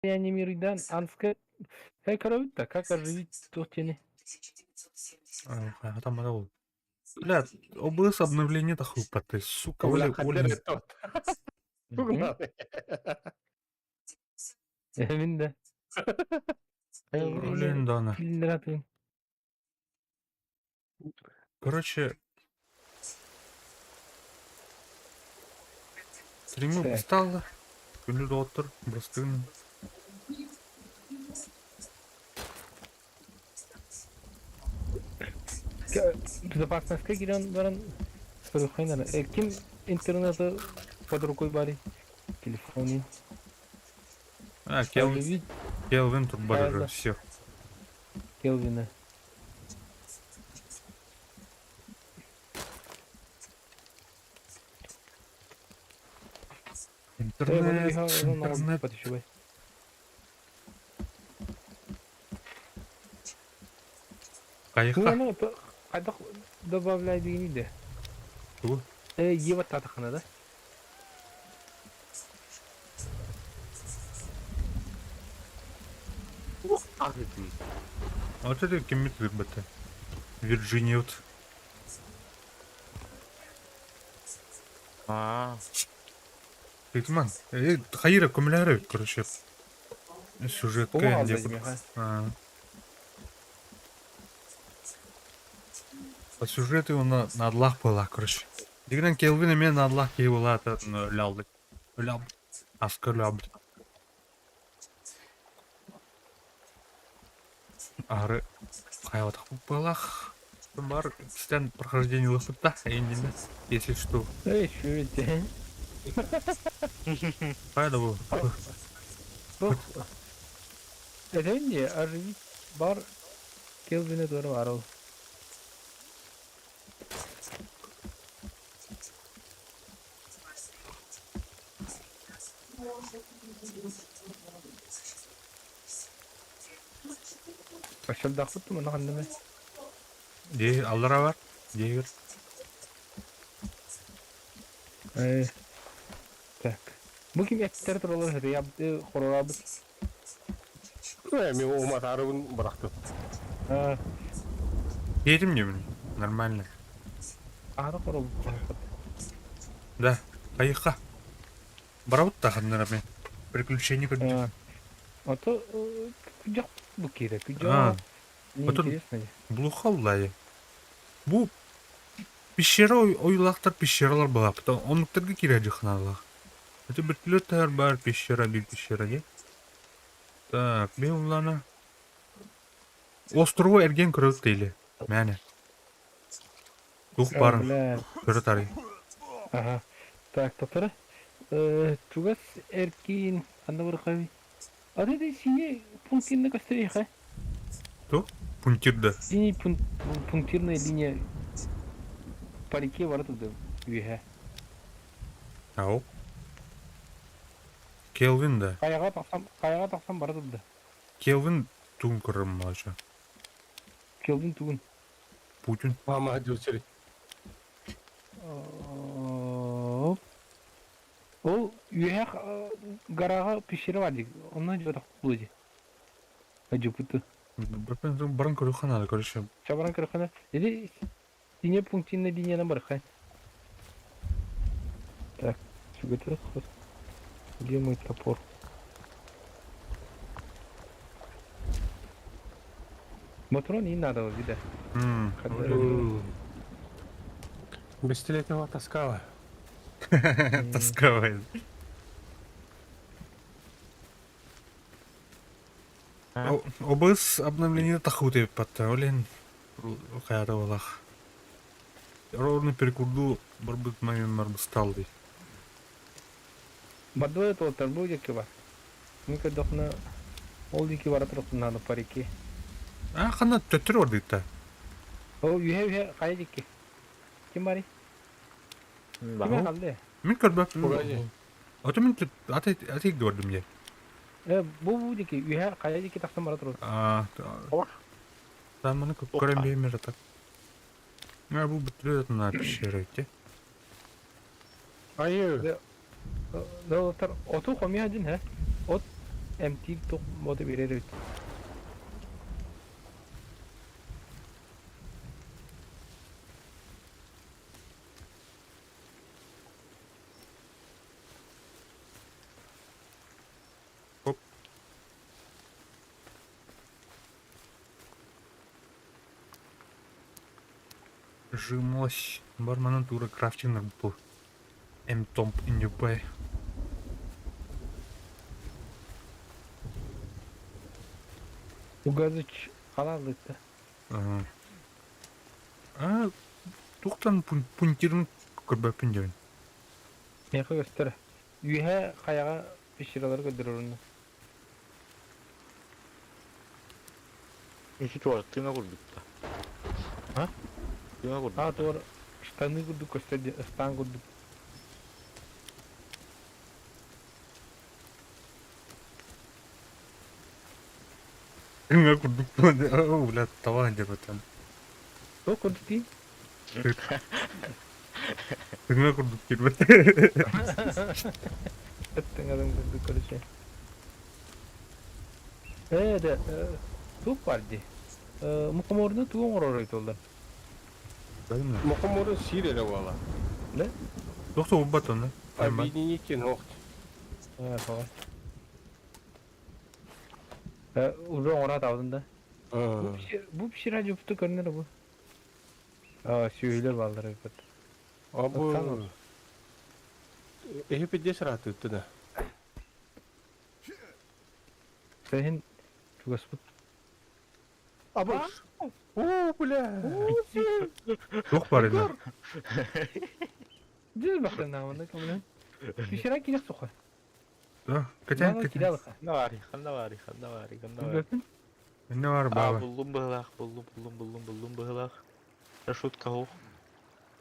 Реанимируйдаан Анска эй көрөбүт да, как оживить туох диэни? Там ол. Бля, ОБС обновление тахыппаты, сука, Бля, Оля, хаттар Оля. это Тугунан. Мин да. Блин, Дана. Киллератын. Короче, стримы Так. устала. Күндү доҕоттор, бырастыгын. Безопасностька киирэн баран көрүөххэ Ким интернеты под рукой барый? Телефоне. А, Келвин, Келвин тут бар все. Келвина. Интернет, интернет. Хайха. Ну, хайдах добавляй дигини де. Тугу? Ева татахана да? Ух, ты. Вот это киммит вырбата. Вирджиния вот. Аа. Тыман. Хайра көмөлөөрө короче. Сюжетка По сюжету он на надлах была, короче. Дигнен Келвин мен надлах кей была, өлялды. Өляб. Аска өляб. Ары хайватах былах. Бар стен прохождение лыхыта, если что. Эй, что это? Хайда бу. Это не оживить бар Келвина тоже барыл. Башалдаахпыт мана ханнаме. Дии аллара бар. Дии Так. Бу ким эттер туралар хаты ябды хорорабыт. Мен уматарыбын бырахтым. Едем не блин. Нормально. Ары хорол. Да. Поехали. Барабыт та ханнара мен. Приключения көрдүм. А то күжак бу кире, А, күжак. Неинтересно. Блухаллай. Бу пещера ойлақтар пещералар была, потом оннуктарга кире жыхналах. Это биртлер тар бар пещера, бир пещера, не? Так, мен улана. Острову эрген көрөт дейли. Мәне. Тух барын көрө тары. Ага. Так, тоқтара. Чугас эркин анда бір қай. А ты синий пунктирный костериха? Ту? Пунктирда. Синий пунктирная линия по реке бара турды үйе. Ау. Келвин да. Каяга тақсам, каяга тақсам бара турды. Келвин тугун көрөрүм малача. Келвин тугун. Путин. Мама дючери. Ол үйе гарага пещера бар дейт. Онан жотак булды. Ажупуту. Баран көрү короче. Чабаран көрөхана. Или синий пунктирная линиядан бар хай. Так, чугатыр. Где мой топор? Мотрон не надо, вида. Бестилетного таскала. Тосковает. ОБС обновление тахуты патта, олен хаята олах. Ровно перекурду барбыт мамин марбысталды. Бадуя то тарбу деки бар. Мика дохна ол деки бара тұрықты надо по реке. А, хана төттөр ордыта. О, үйе үйе қая деки. Ким бари? Ким қалды? Мен көрбөп. Погоди. Ото мен аты аты көрдүм я. Бу бу деки үйе қая деки тақтан бара тұрды. А, там маны көрөм беймер так. А бу бүтлү на пещера те. Айы. Доктор, оту хомия один, хэ? От. Эмтиир туох буота биэрэр эбит. Хоп. Жимось. Барманын тура крафтинг бу. М-томп индюпай. Угазыч халааллыытта. Ага. А, туохтан пунктирын көрбөппүн диэн. Миэхэ көстөр. Үөһэ хайаҕа пещералары көрдөрөр онно. Ити туора тыҥа курдук да. А? Тыҥа курдук. А туора штаны курдук көстөр диэн ыстаан курдук. Тыҥа курдук о, бля, таба диэбэтэн. Туох курдук дии? Тыҥа курдук киирбэт. Тыҥадан курдук короче. Ээ да туох баар дии? Мукоморну тугу оҥорор этоллар? Мукомору сиир эрэ буола. Да? Туох да уурбат онно. Объединитель охт. Э, Э, уже оҥоро табытын да. Бу бу пещера дьуппуту көрүнэр бу. Аа, сүөһүлэр бааллар эбит. А бу эһи пиздец ыраатыытты да. Сен чугаспыт. Абыш. О, бля. Туох бар ини? Дьэ бахтаннаамана көмөлөн. Пещера киирэх суха. Да, кэтэн кэтэн. Ханна баарый, ханна баарый, ханна баарый, ханна баарый. Инне бар Аа, баба. буллум быһылаах, буллум, буллум, буллум, буллум быһылаах. Шутка хух.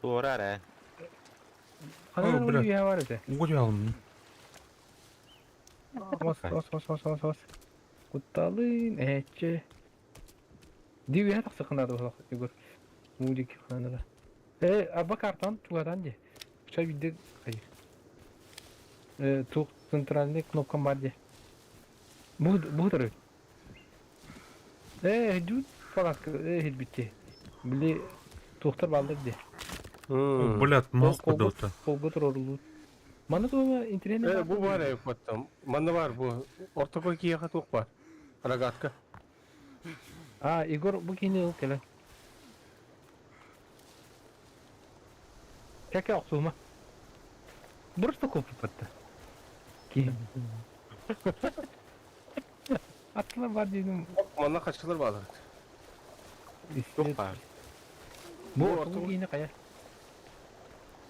Туора эрэ. Ханна О, бля. үйэ бар этэ. Угу дьаалым. Ос, ос, ос, ос, ос, ос. Кутталын, эче. Ди үйэ тахса ханада быһылаах, Егор. Мудик ханада. Э, аба картан чугатан ди. Чай виде хайыр. Э, тух центральный кнопкам бар ди. Бу бу туру. Э, дют палатка, э, хилбитти. Били туохтар бааллар ди. Блядь, мох куда-то. Холго турорулут. Маны туга интернет Э, бу бар э, потом. Манна бар бу. Ортоко киэхэ туох бар. Рогатка. А, Егор бу кини ыл кэлэн. Кэкэ охсуума. Просто куппатта. Киһи. Аттыла бар дедим. Манна хаччылар баалар. Туох баар? Бу ортоку киһини хайа?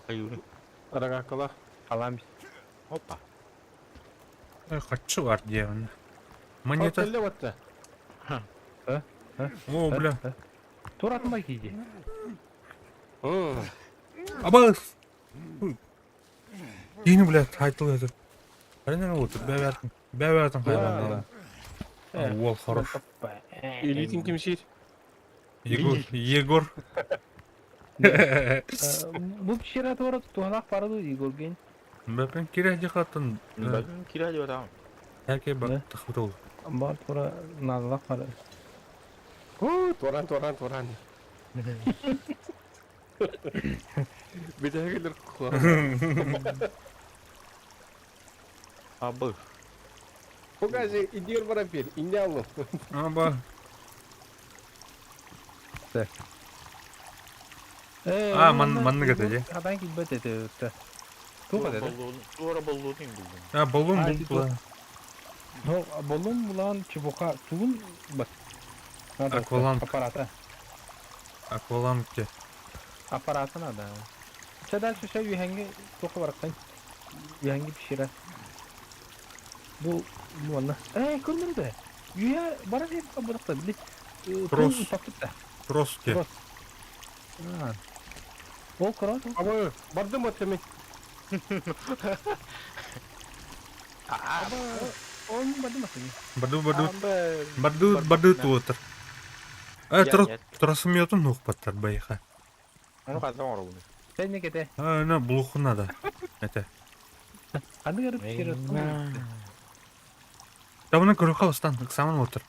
Хайыыры. Рогаткалар. Халаам. Опа. Хаччы бар диэҕин. Монета. Кэллэ батта. О, бля. Туратма киди. Абас! Киини, блядь, хайтыл это. Хрен вот, бэвертен. Бэвертен хайван. Уол хорош. Илиитин ким сиир? Егор, Егор. Бу пещера туора туһалаах бары Егорген. Бэпэн кире дьахатын. Бэпэн кире дьахатын. Herkes bak takıtıl. Бар тура наадалаах бары. Туоран, туоран, туоран. Бүтэһигилер Абы. Покажи, иди барапир, инде аллым. Аба. А, маннык этэ дии. Хатан килбэт этэ Туох этэ? Туора боллуун булдум. А, боллун булду. Ну, боллун булан чепуха тугун бат. Акваланг. Аппарата. Акваланг те. Аппарата надо. Чэ дальше все үһэҥҥи туохха барахсан. Үһэҥҥи пещера. Бу бу манна. Ээ, көрдүм да. Үһэ бара сиэр бырахта били. Кросс. Кросс те. Кросс. А. Ол кросс. Абы, бардым от мен. Он бардым аты. Барду барду. Барду барду туотар. Э, тросумьотун нухпаттар байха. Ону ханна оҥоробун? Сен некете. А, на булухуна да. Это. Ханнык эрэ пещера. Табаны көрүөххэ бастаан, ыксааман уоттар.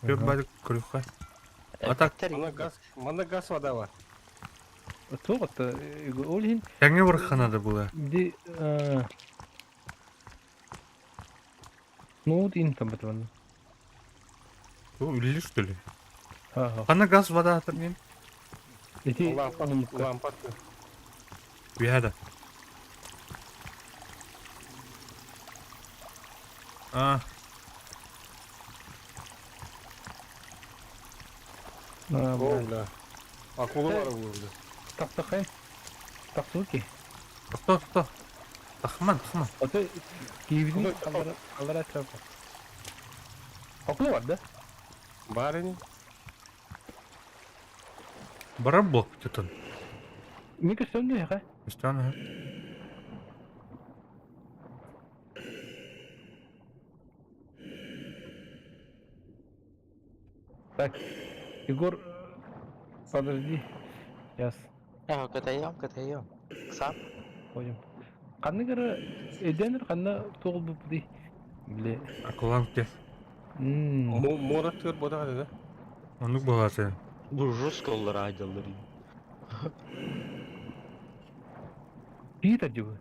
Түөрт баайдык көрүөххэ. А так Манна газ, манна газ вода бар. Туох это, ол иһин тэҥҥэ барыахха наада буолуо. ди ноут ин табатыбан. Бу үлэлиир что ли? Ага. Ханна газ вода атар диэн? Ити Лампа, онумукка. лампа. Үөһэ да. А, А, О, бля. бля. Акула бар бу бля. Тахсахай. Тахсуки. тохтоо, тохтоо. Тахман, тахман. Ото киевини аллара аллара чапа. Акула бар да? Бар ини. Барар буолбут Мин көстөн диэхэ. Көстөн аһа. Так, Егор, подожди. Сейчас Э, катаем, катаем. Сам. ходим. Ханна кара эденер ханна туолбуппутуй? Бile. Акулаҥ те. Муора тыыр буотах этэ да? Оннук буолааты. Бу жестко оллар аадьаллар. Питер дьыбы.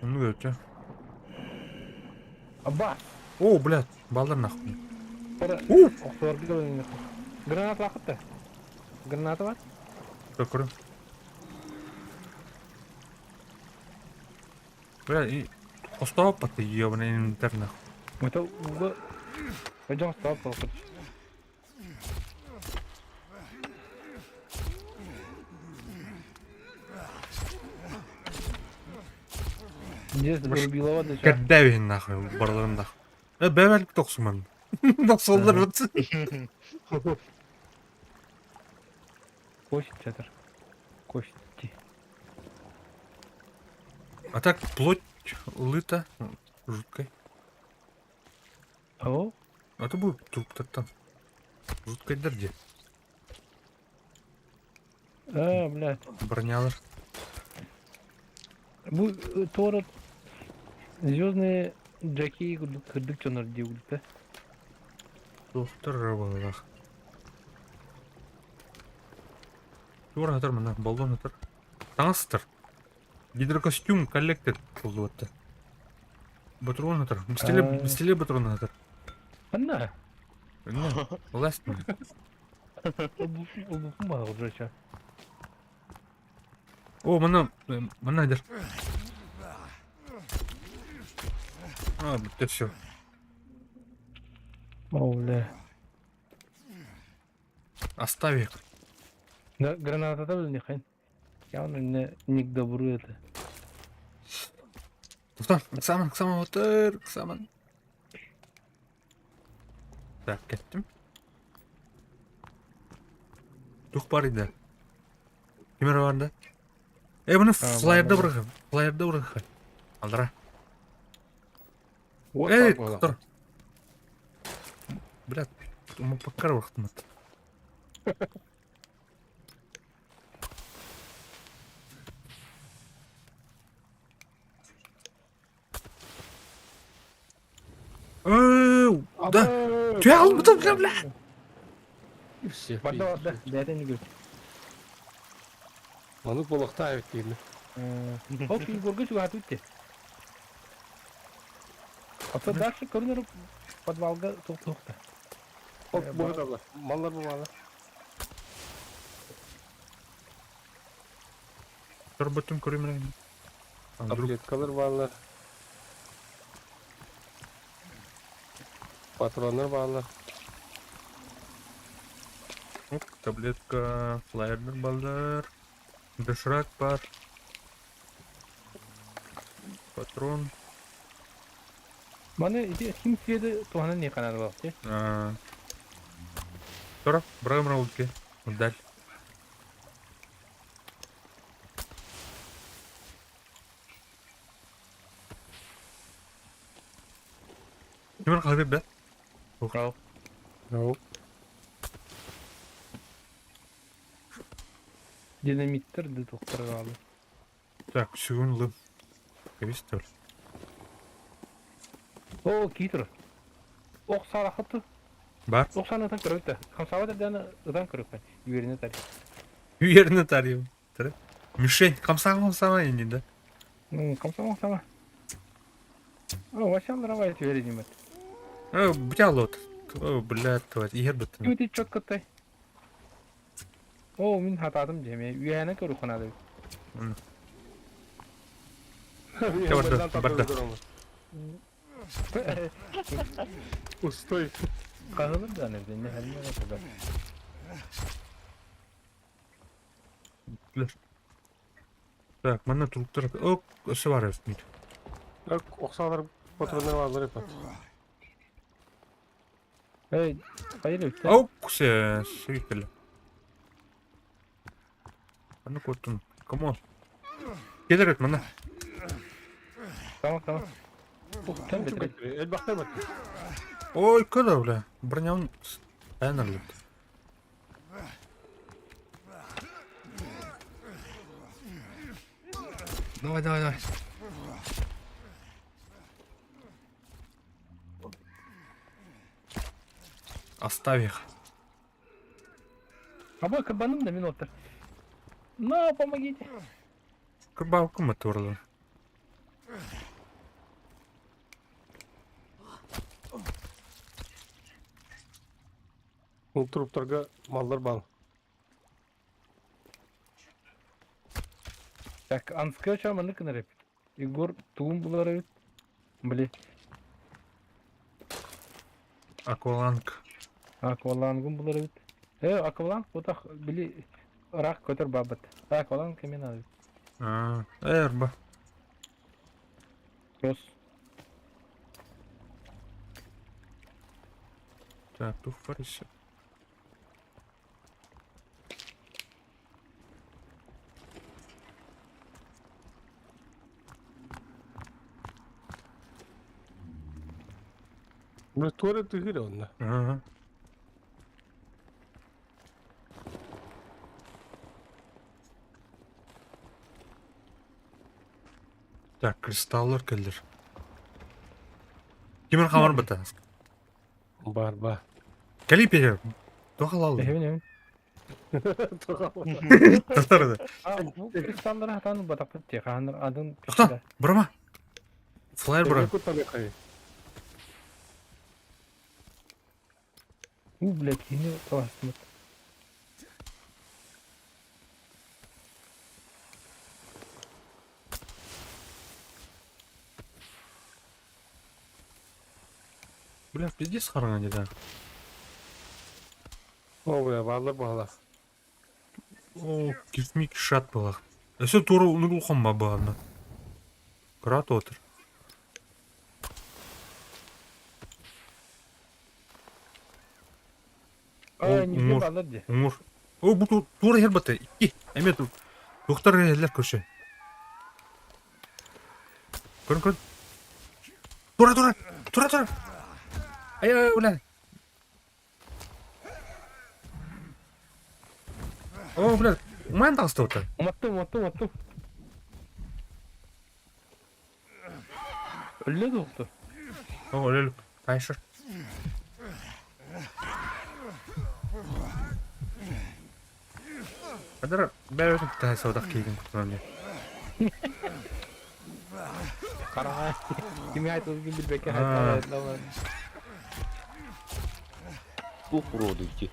Оннук өттө. Аба! О, блядь, балдар нахуй. Кара У! охсуорга кэлэн Граната лаахытта. Граната бар? Көрө. Бля, и хостооппат ебаный инвентарь нахуй. Это уга Пойдем стоп, короче. Здесь Рубилова для чего? Кэрдээбиһин нахуй, барыларын нахуй. Э, бэбэлик тохсуман. Тохсоллар Кость театр. Кости. А так плоть лыта жуткой. О, А то будет труп так там. Жуткой дерде. а, блядь. Бронялар. Бу Тора звездные джаки кырдык чонор диулта. Доктор рабалах. Тура атар мына, баллон атар. Таҥастар. Гидрокостюм коллектор буллубатта. Патрон атар. Бистеле, бистеле патрон атар. Анна. Власть. О, мана, мана дер. А, это все. О, бля. Оставь их. Да, граната тоже не хайн. Явно не, не к добру это. Тохтоо, ыксааман, ыксааман, отыр, ыксааман. Так, кеттим. Тух бар иде. Ким эрэ бар да? Э, бұны флайерда бұрғы. Флайерда бұрғы. Алдыра. Эй, тұр. Блядь, умапаккар бұрқтымат. Да. Түе албытым, бля, бля. Барда барда. Бэйэтин үгүр. Маннык буолуохтаах эбит дииллэр. Ол Егорга чугаһатыбыт дии. Ото дальше көрүнэр подвалга туох-туохта. Ол буһа Маллар бу Торботум көрүмрэн. Таблеткалар бааллар. Патроннар бааллар. Таблетка, флайердер балдар. Доширак бар. Патрон. Маны ити химсиэди туһанан не канады балты. Тора, бырагым раундке. Даль. Кимер қалып бе? Ал. Динамиттер да тохтаргаалы. Так, сүгүн лым. Кебис төр. О, китр. Ох саалахыт Бар. Ох сааны ытан көрөбүт да. Хамсаабат эрдэҕинэ ытан көрүөхпүн. Үөрэнэ тарыйым. Үөрэнэ тарыйым. Мишень. Хамсаама хамсаама инни да. Хамсаама хамсаама. О, вообще давай үөрэним. О, бля, лот. О, бля, тварь. Иһэр быттым. Үти четко тай. Оо, мин хатаатым дьэ, үөһээнэ көрүөххэ наада эбит. Барда, барда. Устой. Хаһылыр да нерде, не хәлләр атыда. Так, манна туруктар. О, өссө бар эбит. Так, охсалар патроннар баалар эпат. Эй, хайыр өттө. О, кусе, сүйкеле. Аны куттум. Come on. Келер эт манна. Tamam tamam. Тэн бетер. Элбахтар бат. Ой, куда, бля? Броням Энерлит. Давай, давай, давай. Оставь их. Абой кабаным да мин оттар. На, помогите. Кырбалка моторла. Ол труптарга маллар бал. Так, анскы чаманы кынар эбит. Егор тугун булар эбит. Били, Акваланг. аквалангын булар эбит. Э, акваланг бутах били ыраах көтөр бабыт. Акваланг кемен ады. А, эрба. Рос. Так, тух фарисе. Бля, туара тыгыр онна. Ага. Так, кристаллар келдер. Кимер хамар бата. Бар, бар. Кали пелер. Тохалал. Эһэбин эбин. Татар. А, бу кристаллары хатан батаппыт те хааныр адын Тохта, бұрама. Флайер бұра. У, блядь, кини таластымыт. Бля, пиздец хараңа деді. О, бля, баалар баалар. О, киртмик шат была. Өсө тура унугулхан ба бағана. Крат отыр. А, не Уңур. баллар де. Уңур. О, бу тура хер баты. Икки. Эме ту. Доктор херлер көрші. Көрін, көрін. Тура, тура. Тура, тура. Ай, ай, бля. О, бля. Умайын тағысты отыр. Уматтым, уматтым, уматтым. Өллө дуохту. О, өлөлүк. Айшыр. Адар бәрі тәй саудақ кейген күтмәмде. Карага. Кими айтылгын билбекке А. айтылган. Ух, уроды идти.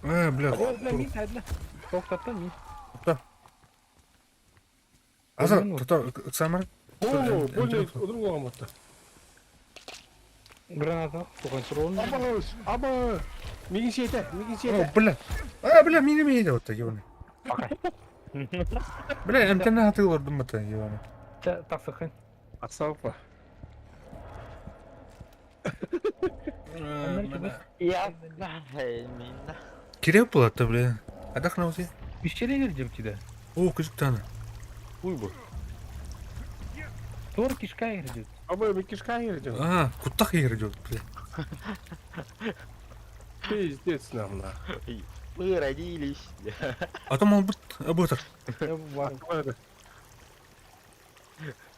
Э, бля. О, бля, мин тайдла. Токтатта мин. Аза, тота, самар. О, более другого матта. Граната туган турон. Аба, аба. Мигин сиете, мигин О, сиете. бля. А, бля, мини мини вот ебаный. Бля, МТН хатылар думата, ебаный. Тақсықын. Атсалпа. Я именно. Керек болады, бля. Адақ наузи. Пещере кирдим тиде. О, күзік таны. Уй бы. Тор кишка кирдим. Аба, ми кишка кирдим. А, куттақ егер идет, бля. Пиздец нам на. Мы родились. А то мал бут, абытыр.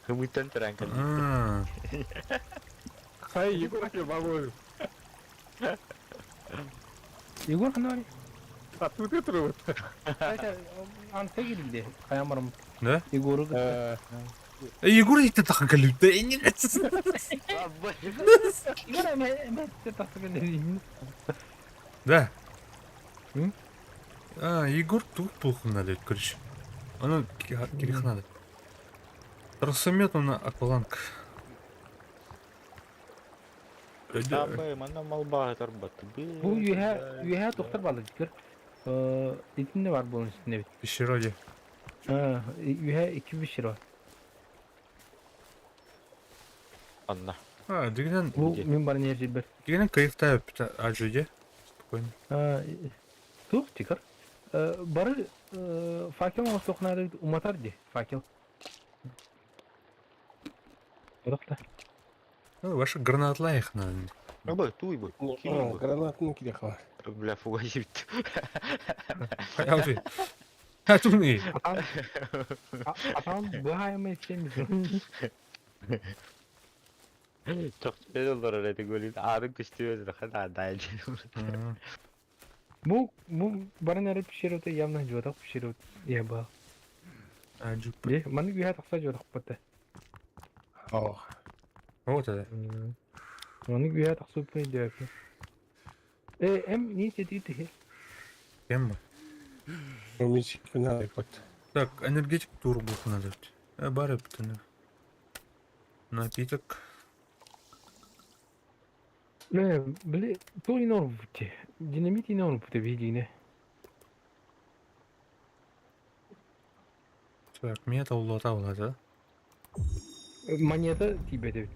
Мы тентранка. А, Хай, Егор, я бабу. Егор ханна Атыытыы турабыт. Анта киирилди. Хайан барым. Да? Егору кытта. Егор иһиттэн тахан кэлбит. Егор эмэ тахсан Да. А, Егор тут пухнали, короче. Оно кирихнали. Росомет на акваланг. Табы, манна малбаҕы тарбат. Бу үөһэ үөһэ тохтор балык көр. Итиннэ бар буолун үстүнэбит. Пещероде. Үөһэ икки пещера. Анна. А, дигинен Бу мин баран иһэр дигинен кайфтаа ажуде. Спокойно. Туох тикар. Бары факел оҥостуохнаары уматар ди факел. Одохта. Ну, ваша гранатлаях надо. Бу, туй бу. Ким бу? Гранатны кирәк бар. Бля, фуга жибит. Хайалты. Хатуны. Атам быһаайымай сен Чохчу олорор эти гөлүн арын көстүбөт хана дайын. Бу бу баран эрэ пещерата явно жуотах пещерот я Ажуп. Маны үһэ тахса жуотахпыта. Ох. Вот это. Маны үһэ тахсыппын диэки. Э, эм не сетити. Кем? Мичик надо. Так, энергетик турбу надо. Бары Напиток. Э, били, то и норм бути. Динамит и норм бути видине. Так, меня это улата да? Монета тебе деп.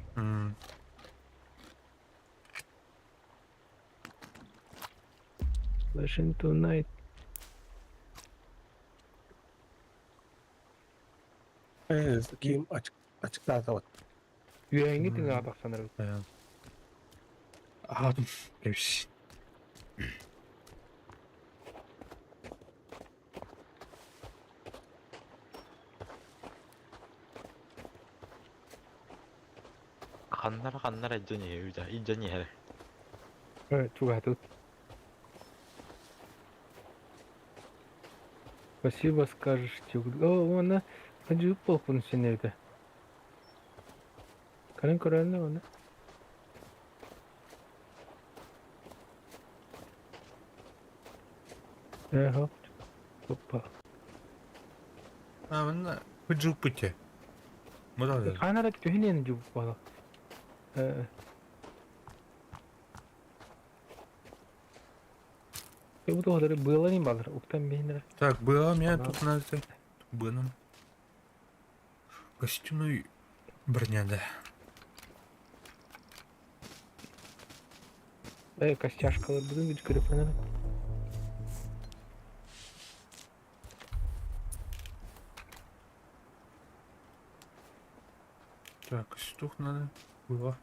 Flashing tonight. Ким açık açıklarda Үөһэҥҥи тыҥаҕа тахсан эрэ. Атом. Кэбис. Ханнара ханнара дьони үдэ, идьони хэ. Чугатут. Спасибо скажешь. О, она хадьы полкун сеневде. Карын көрөннө оны. Э, хоп. Опа. А, мына хыджупыте. Мына Ханара түһүнен жуп бала. Э. Бу тоҕдары быаларын балар, уктан бейнер. Так, было меня тут надо. Было. Костюмный броня, да. Э, костяшкалар бүгүн güç көрөп Так, костюх надо. Было.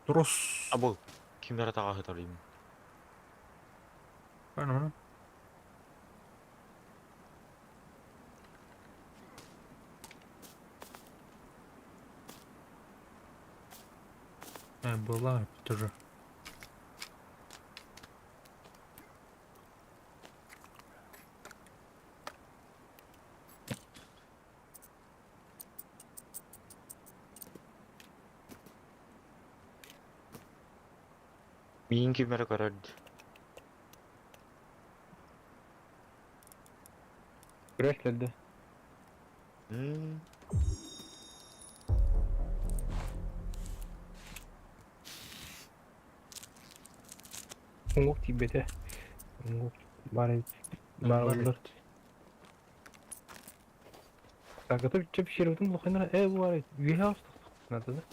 Трос. А бу кимдер тага хытарым. Правильно, А, была тоже. Миин кимдер көрөд. Күрәшләрдә. Уңук тибете. Уңук бар бар олар. Так, это чеп шерутун лохайнара э бу бар. Үйе астык. Надо да.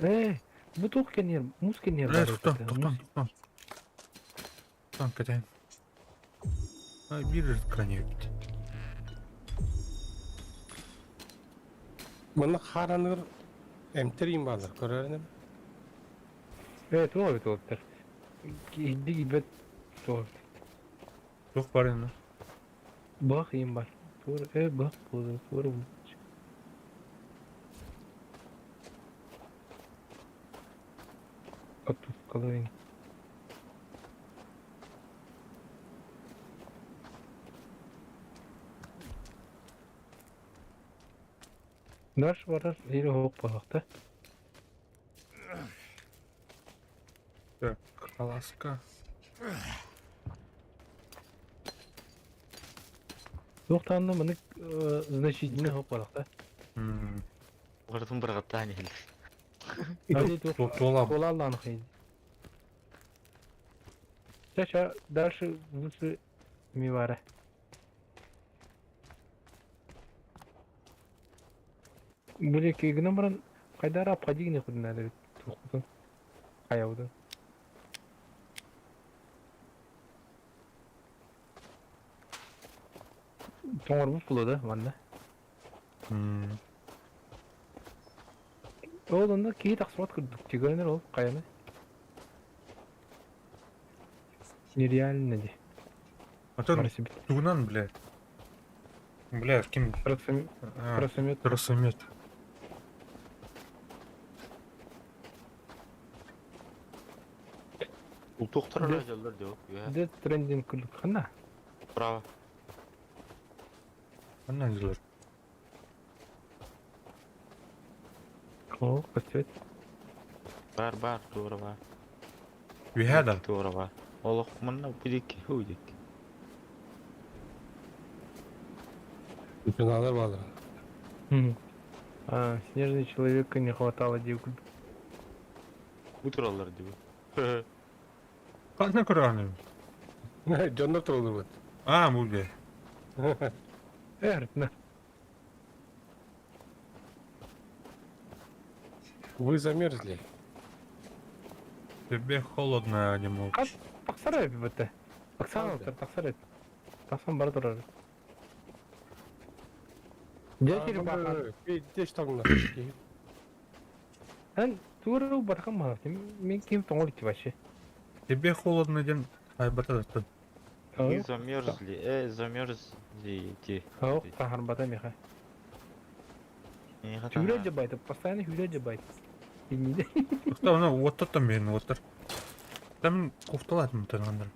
Э, бу тух кенер, муз кенер Э, бар. тоқтан, тоқтан, тоқтан. Тоқтан, катаем. А, бир крайне бит. Мына хараныр эмтерин балар көрөрүнүм. Э, туох бит олар. Кидди бит туох. Туох бар енді. Бах им бар. Туора э бах буолар туора Оттускалыын. Наш барар или хоп буолуохта. Так, Аласка. Туох даҕаны маннык значительный хоп буолуохта. Барытын бырҕаттаан иһиллэр. Туола. Туолааллаан хайын. Ча-ча, дальше лучше мивара. Бу диэки гынан баран хайдара обходи гына курдук эбит туохпутун хайабытын. Тоҥорбут буолуо да манна. Ол онно киһи тахсыбат курдук тигэнэр ол хайаны. Нереально дии. Атын тугунан, блядь? Бля, ким? Красомет. Красомет. Ултуохтар дьаллар дьо. Death Stranding курдук ханна? Право. Ханна дьылар? О, көстүбэт. Бар бар, туора бар. Үһээ да? Туора бар. Олох манна бидик, худик. Финалар баалар. А, снежный человека не хватало девку. Бу тураллар диби. Ханна көрөҕүнүй? Дьоннор тураллар Аа, бу дии. Эр, на. Вы замерзли. Тебе холодно, не молчи. Тахсар эбит. Тахсан тахсар эбит. Тахсан бара турар. Дьэ кири бахан. Деш таҥна. Эн тугу бархан маһар. Мин ким тоҥор ити вообще. Тебе холодно диэн айбата да Вы замерзли, замерзли. Ох, тахарбата миха. Хүрэ дьабайт, постоянно хүрэ дьабайт. Инниде. Кто она вот тот там мен вот Там куфталат мутангандар.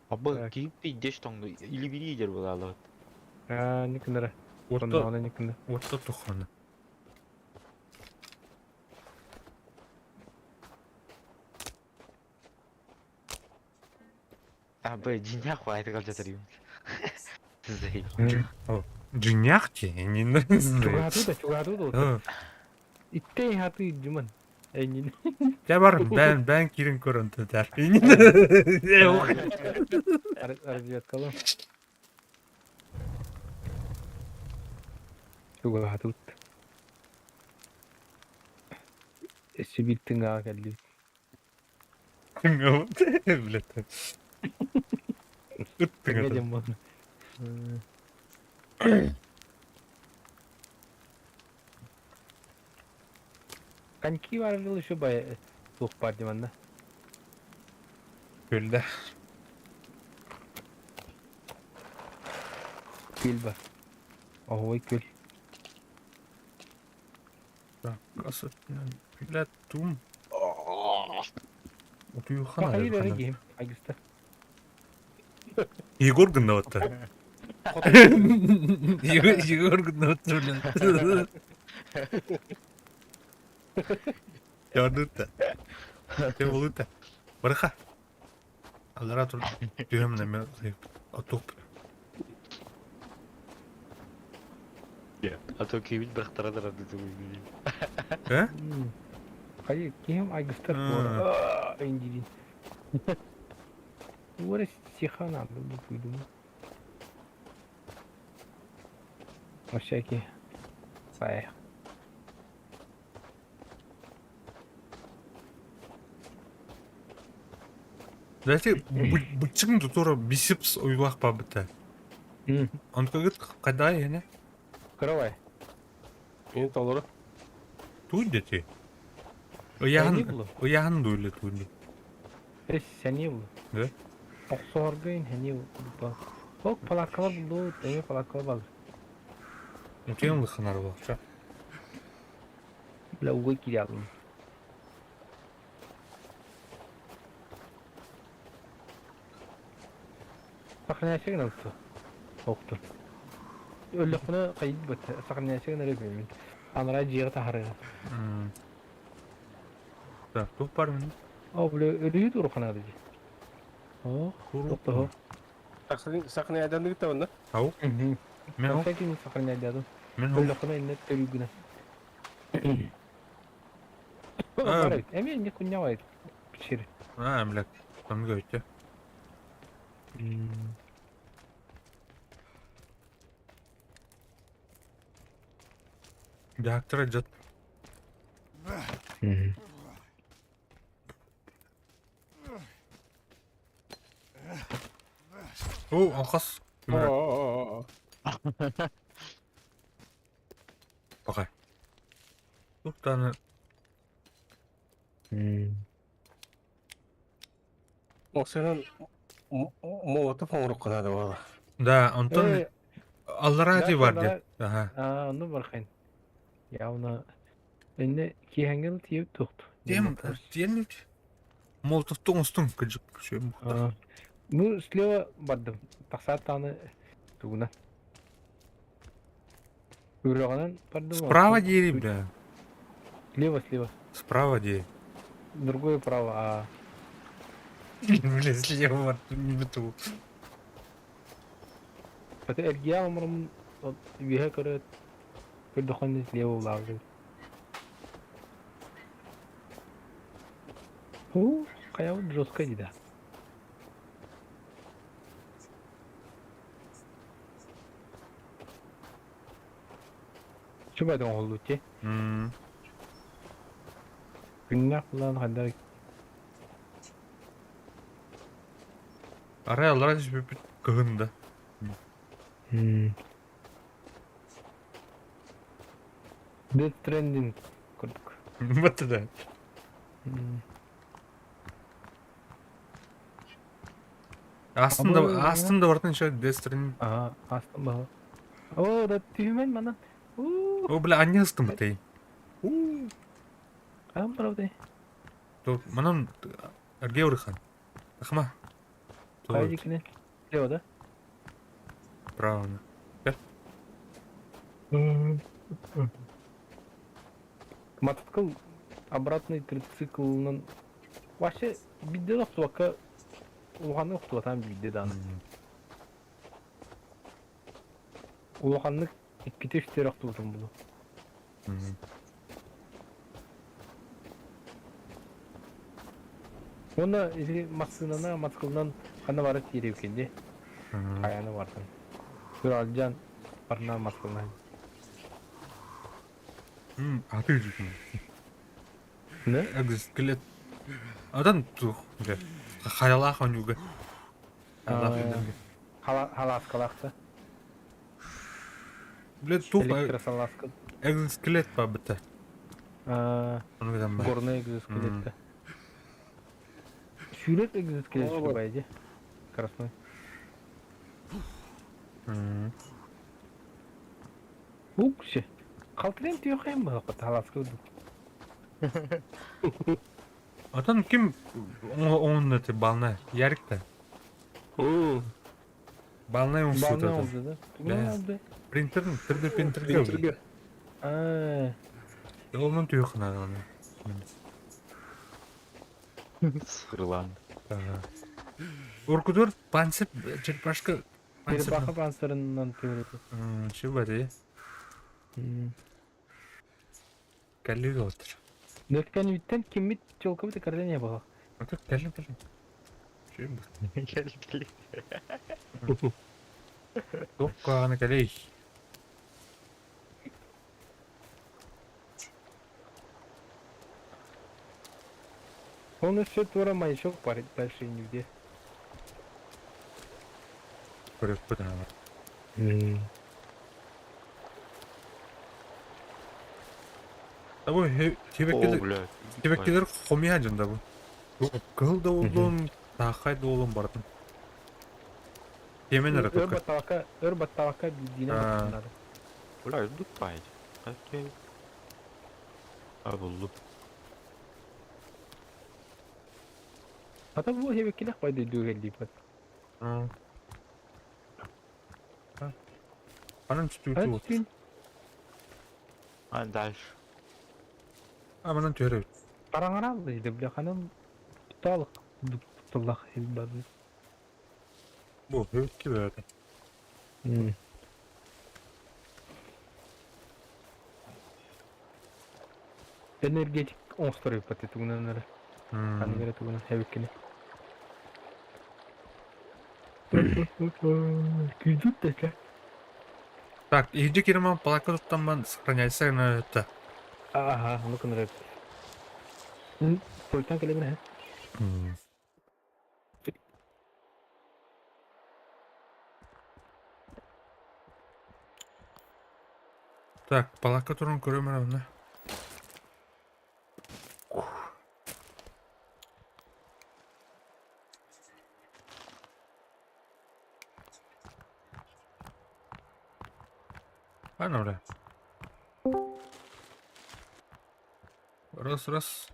Абы киһи пиздец тоҥду илибириидер буолаалабыт. Аа, никынара. Орто никында. Орто тухана. Абы дьиҥнээх баайытык алдьатарыым. Дьиҥнээх не Чугаһатыы да, чугаһатыы да. Иттей хаты дьуман. Эйнин. Дьэ бар, бээн бээн киирин көрөн тутар. Разведкалар. Чугаһатыбыт. Өссө биир тыҥаҕа кэллибит. Блядь. Ыт Тыҥа тыҥата. диэн буолла. Коньки баар еще бай туох баар дии манна. Күллэ. Күл бар. Оһуой күл. Так, Блядь, тум. Утуйухана. Хайыр эрэ киһим. Айгыста. Егор гыннабатта. Егор гыннабатта, блин. Ярдытта. Ты болута. Барыха. Аллара тур. Түһөм неме отук. А то киһибит бырахтара дуу Э? Хайы киһим айгыстар индирин. Уора стиха надо бы придумать. На всякий. Сай. Знаете, бычың тура бисепс уйлах бабыта. Он говорит, когда я не? Каравай. Мин толору. Туй дети. Ыяхан, ыяхан дуйлы туйли. Сәне булды. Да? Охсуһарга иһэни булба. Ол палааккалар буллубут, эмиэ палааккалар бааллар. Утуйан лыхханар буолча. Бля, уга киирэ Сохраняйся гынан Охтун. Өллөхпүнэ хайдбыт сохраняйся гынан эрэ Анараа дьиэҕэ таһаарыа. Так, туох бар мин? О, бля, өлүү туруханаады дии. О, тохтоһо. Сохраняйдан ыытабын да? Ау. Мен ол. Кини сохраняйдадым. Мен ол. Өллөхпүнэ инне төрүүгүнэ. Бар эми инне куннявай пичир. А, блядь, там говорите. Реактор идет. О, алхас. О-о-о. Пока. Тут аны Оксанан Молотов оҥорукка наада буолла. Да, онтон аллараа ти бар диэн. Аха. Аа, онно бархайн. Явно инне киэһэҥҥэ тиийбит туохту. Тиэм тиэн Молотовтуҥ устуҥ кыдьык шөм. Ну, слева бардым. Тахсаат даҕаны тугунан. Үрэҕинэн бардым. Справа диэри, бля. Слева, слева. Справа диэри. Другое право, а... Бля, слева не биту. Это эргийэ омурум үөһэ көрөөт көрдөххүнэ слева улаабыт. Уу, хайабыт жестко дии да. Чубай оҥоһуллубут дии. Күннээх булан хайдах Арай аллара түспүппүт кыһын да. Death Stranding курдук. Бытты да. Астын да астын да бартын еще Death Stranding. Ага, астын баһа. О, да түһүмэн манан. О, бля, анне астын бытай. Хаан правда. Тут манан эрге урыхан. Ахма. Хайдикини. Слева, да? Правильно. Мотоцикл обратный трициклынан вообще бидде да охтубакка улаханнык охтубатаан бидде дааны. Улаханнык иккитэ үстэ эрэ охтубутум буолуо. Уонна ити массыынаны мотоциклынан ханна барар тиийэбиккин дии. Хайаны бартын. Сүралдьан барна мотоциклынан. Аты жүкүн. Не? Экзоскелет. Адан тух. Хайалаах онюга. Халааскалаахта. Блядь, тух Электросалааска. экзоскелет бабыта. Горный экзоскелетте. Сүүрэр экзоскелет шубай дии. Красной. Укси. Халтырен түйөхайын баһаққа халааска удук. Отон ким оҥунна ты бална Ярик та? Балнай Балнай оҥсута. oldu да? Да. Oldu. Принтер 3D принтерге. Принтерге. Аа. Онон түйөхнаа. Сырылан. Уркудур панцир черепашка панцир. Черепаха панцирынан түөрөтү. Чего де? Кэлли отыр. Нөткөн үттен киммит чолкабыт карления була. Ото кэлли кэлли. Чего? Кел кел. Токкааны кэлей. Он еще тура маячок парит дальше нигде. Көрөппүт ана. Табу О, тебеккелер блядь. тебеккелер хомия жанда бу. Кыл да болдун, таахай да болун бардым. Тиэмэн эрэ Өр только. баттаабакка, өр баттаабакка биирдиинэн Аа. баттанаары. Бля, үрдүк баайы. Окей. А, буллум. Ата бу хэбэккилэх бай дойдуга кэллииппит. Аа. Анан Ана түтүү түстүүн А, дальше. А манан түһэр эбит. хараҥараал да бля ханан тутаалык туллах хилбады. Бу эбит бэйэтэ. Энергетик оҥостор эбиппат тугунан эрэ. Ханнык эрэ тугунан хэбиккини. Күйдүт да Так, иһирдьэ киирэн палатка туттаммын сохраняйся гына это. Ага, ну-ка нравится. Туйтан кэлэбин ээ. Так, палатка туран көрөм эрэ онно. Ладно, бля. Раз, раз.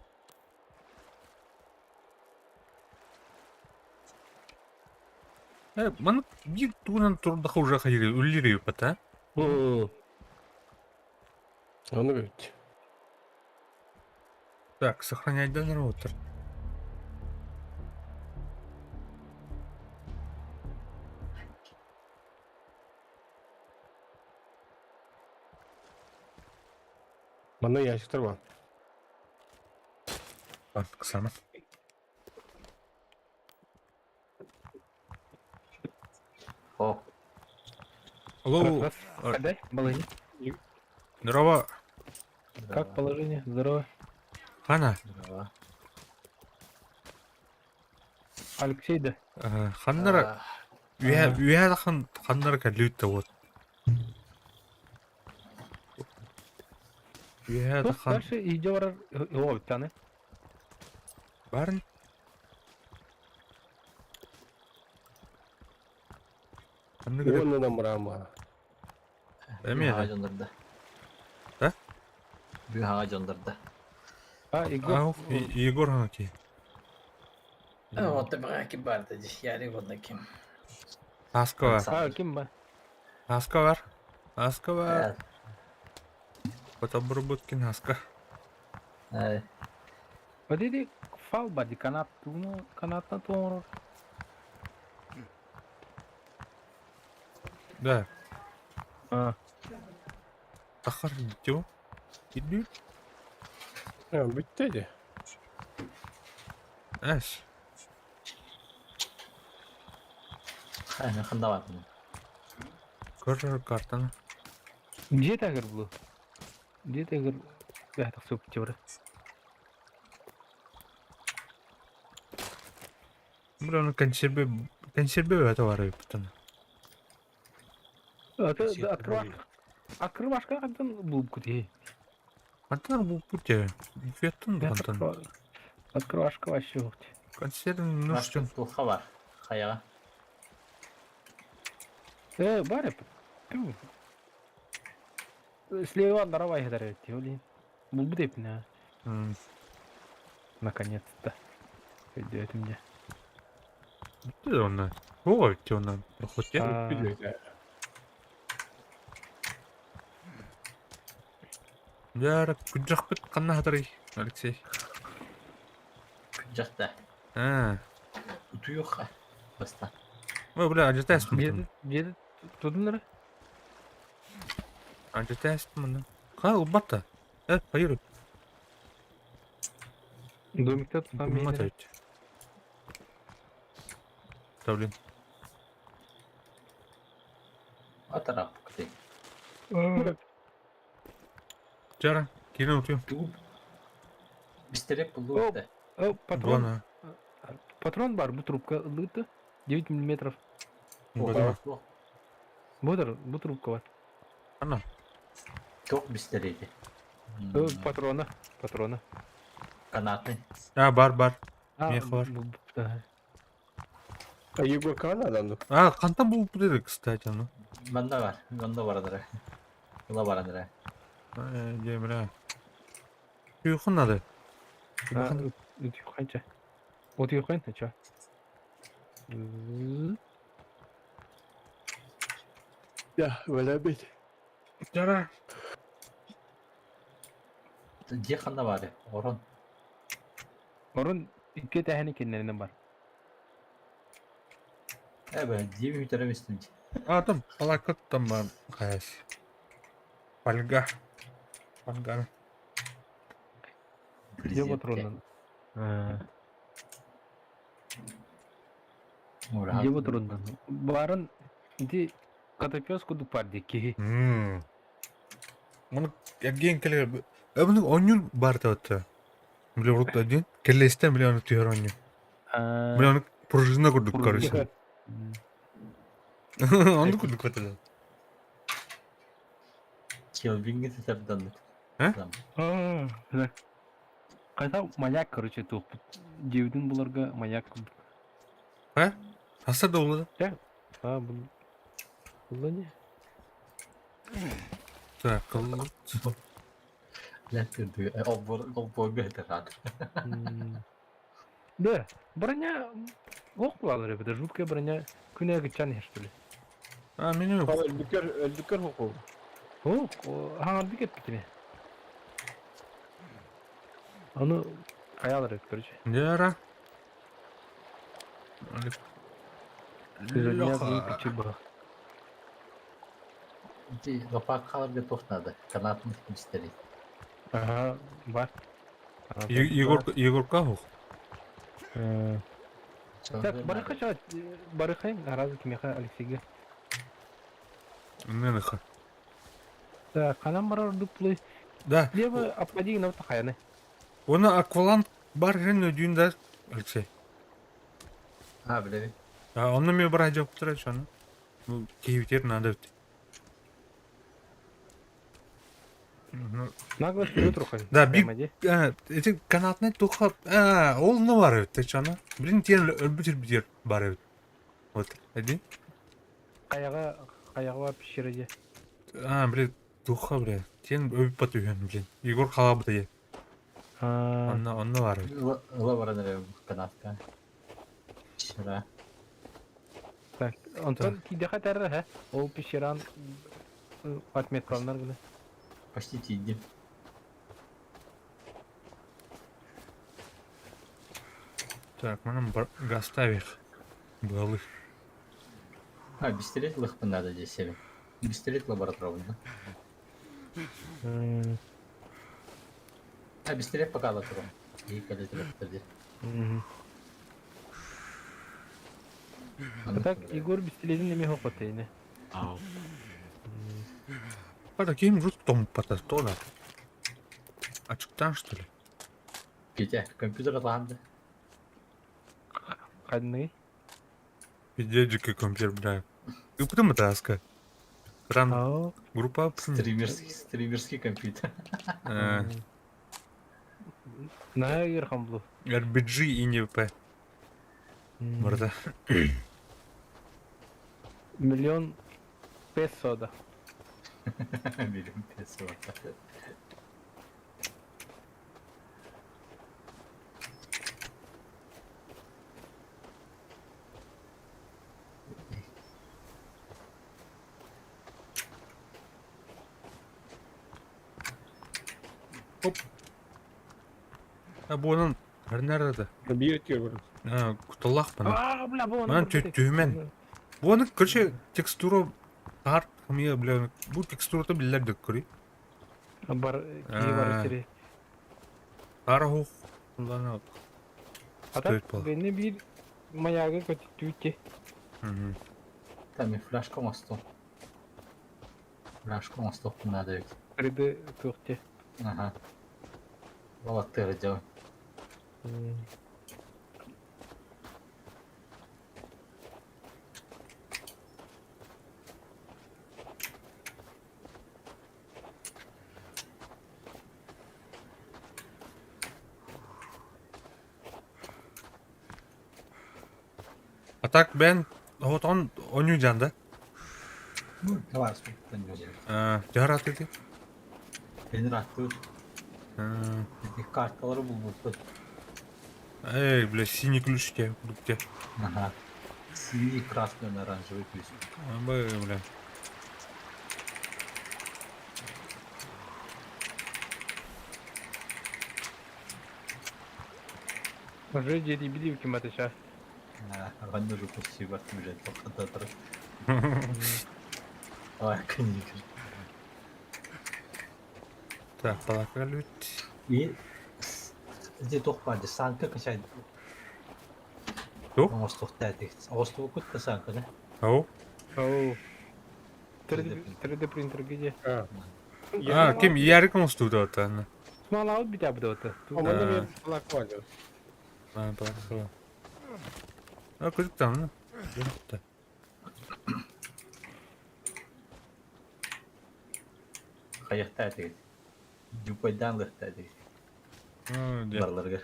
Э, маннык биир тугунан турдаха уже хайыр үллири бата. Ону бит. Так, сохранять данный роутер. Манна ящиктар бар. Так, сама. О, Алло, Раз, раз. Дай, балыни. здорово. Как положение? Здорово. Хана. Здорово. Алексей, да. Ханнара. Үһэ үһэ хан ханнара кэллүүттэ вот. Үһэ Туох хан дальше иһдьэ барар о таны. барын. Ханнык эрэ Уонна намыраама. эмиэ Быһаҕа дьоннордо. А? Быһаҕа дьоннордо. А, Егор. Ау, Егор хаки. Вот быһа барды ярик онно ким. Аска бар. А, ким ба? Аска бар. Аска бар. Потобробуткин аска. Вот иди фал бади канат туну канатна туоҥорор. Да. А, Тахар дитё. Иди. Бүттэ дии. Эс. Ханда бардым. Көрөр картаны. Дьиэ тагыр булу. Дьиэ тагыр бэхтах суп тибра. Бля, ну консервы консервы это вары потом. Это открывашка. Открывашка хантан булып кути. Антон бу путя. Феттон Антон. Открывашка вообще ухти. Консервы ну что? Туха бар. Хаяга. Э, бар эп. Слева даравай хедарет, блин. Булбу деп на. Наконец-то. Идет мне. Где он? О, где он? Проходит. А, Яра, күджахпыт ханна хатарый, Алексей. Күджахта. А. Утуюха. Баста. Ой, бля, ажитайсың. Где тудуннара? Ажитайсың. Ха, убатта. Э, поехали. Домикта там Мотать. Да, блин. Атарап кути. Жара, кирин утуйм. Тугу. Бистереп булду. О, патрон. Буона. Патрон бар, бу трубка ылыты. 9 миллиметров. Буона. Бодр, бу трубка бар. Ана. Ток бистереди. Э, Патрона, патрона. Канатный. А, бар, бар. А, Мех бар. бу- бу- да. А Егоркаҕа наада А, хантан булбут этэ, кстати, ону? Манна бар, манна баран эрэ. Ыла баран эрэ. Э, дьэ, бля. Күйүөххүн надо. Утуйханча. Утуйхан, чё? Да, валя бит. Жара. Дьиэ ханна баар Орон. Орон икки этээһини кинилэринэн бар. Э, бля, дьиэ бүтэрэ бистим. А, там палака там хайас. Фольга. Фольга. Дьиэ ботуруунан. Дьиэ ботуруунан. Баарын ити котопес курдук баар дии киһи. Маны эргиэн кэлэр. Эбини оонньуур баар табатта. Бile урут один. Кэллэстэн бile аны түһэр оонньуу. Бile аны пружина курдук короче. Оннук курдук батылар. Келвинги тэтэрданнык. Хайта маяк короче туохпут. Дьиэбитин буларга маяк курдук. А? Хаса да улада. А, бул... Булла не? Так, Да, броня... Ох, булалар это жуткая броня. Күнә гычан что ли? А, меня... Өлбүккэр, өлбүккэр хоқол. О, хаңарды кетпитиме. Аны каялар короче. Яра. Леха. Лопакаларга туох надо? Канатын мистерий. Ага, бар. Егор, Егорка хух. Так, барыха ча, барыха, аразы кимеха Алексейге. Неныха. Так, ханан барар дуплы. Да. Лево обходи на тахаяны. Оны акваланг бар хрен өдүйін да, Алексей. А, бля. А, онно мен бар жауап тұрады шаны. Ну, кейбітер надо бит. Ну, Нагло вперед рухай. Да, биг- эти канатный туха, а, ол не бар бит, чаны. Блин, тен өлбүтер битер бар бит. Вот, один. Каяга, каяга пещереде. А, блин, туха, бля. Тен өбүп бат үйен, блин. Егор халабыта е. А, Онно, онно бар бит. Ыла баран эрэ канатка. Вчера. Так, Антон кидеха тәрре, ха? Ол пещеран отметкалар гына. Почти тиийдим. Так, манан гаставих. Балых. А, бистилет лыхпын надо здесь себе. Бистилет лабораторный. А, бистилет пока лабораторный. И когда тебе А так, Егор бистилезин неме хопотейне. Ау. Пата ким жут том пата то да. Ачыктан что ли? Петя, компьютер атланды. Кадны. Пиздец, компьютер, бля. И потом это аска. Ран Ау. группа. Стримерский, стримерский компьютер. На Ирхамблу. RPG и не П. Морда. Миллион песо, да. Миллион песо. А буонан nerede? Биир өтүөр бар. А, куталлах бана. А, бля, бу Манан түһүмэн. Буоны короче текстура тар хмия бля. Бу текстурата биллер дек көрүй. Бар, кии бар сири. Тар хух. Лана. А так, Стоит пол. бени бир маягы көтүтү. Там и фляжка мосту. Фляжка мосту надо ведь. Кырды туохте. Ага. Вот ты делай. А так бэн отон оню жанда. Ну, давай, сколько Жарат ити. Генератор. Карталары булбуппут. Эй, бля, синий ключ те, те. Ага. Синий, красный, оранжевый ключ. Бля, бля. Уже дьиэтийбит диэбиккин батыча. Оҕонньор почти уже тоқтата Ой, книга. Так, балакалють. И где туох баар Санка качай. Туох? Оҥостуохтаа Оҥостубуккут да Санка да? Ау. Ау. 3D принтер где? А, ким ярик оҥостубут оттан. Смалаут битя бдота. Оманы мен балак А, балакала. А, куда там, ну? Хайахтаа этигит. Дюпайдан лыхтаа этигит. Барларга.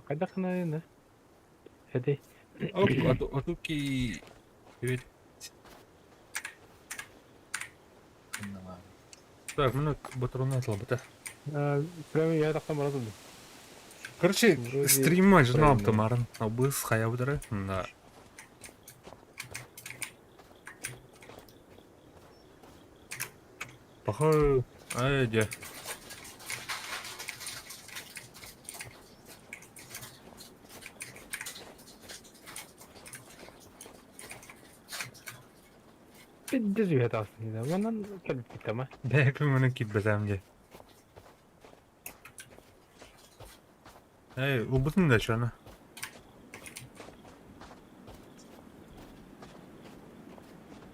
Хайдах гына Эти. Отуки. Так, минут батаруна атылбыта. Прямо я тахтан бара турдум. Короче, стрима журнал тамарын. Абыс хаябыдары. Да. Похоже, ай, де. Пиздец үһэ таастын да. Манан кэлбит ама. Бэкүн маны киирбэтээм дии. Эй, ылбытын да чуона.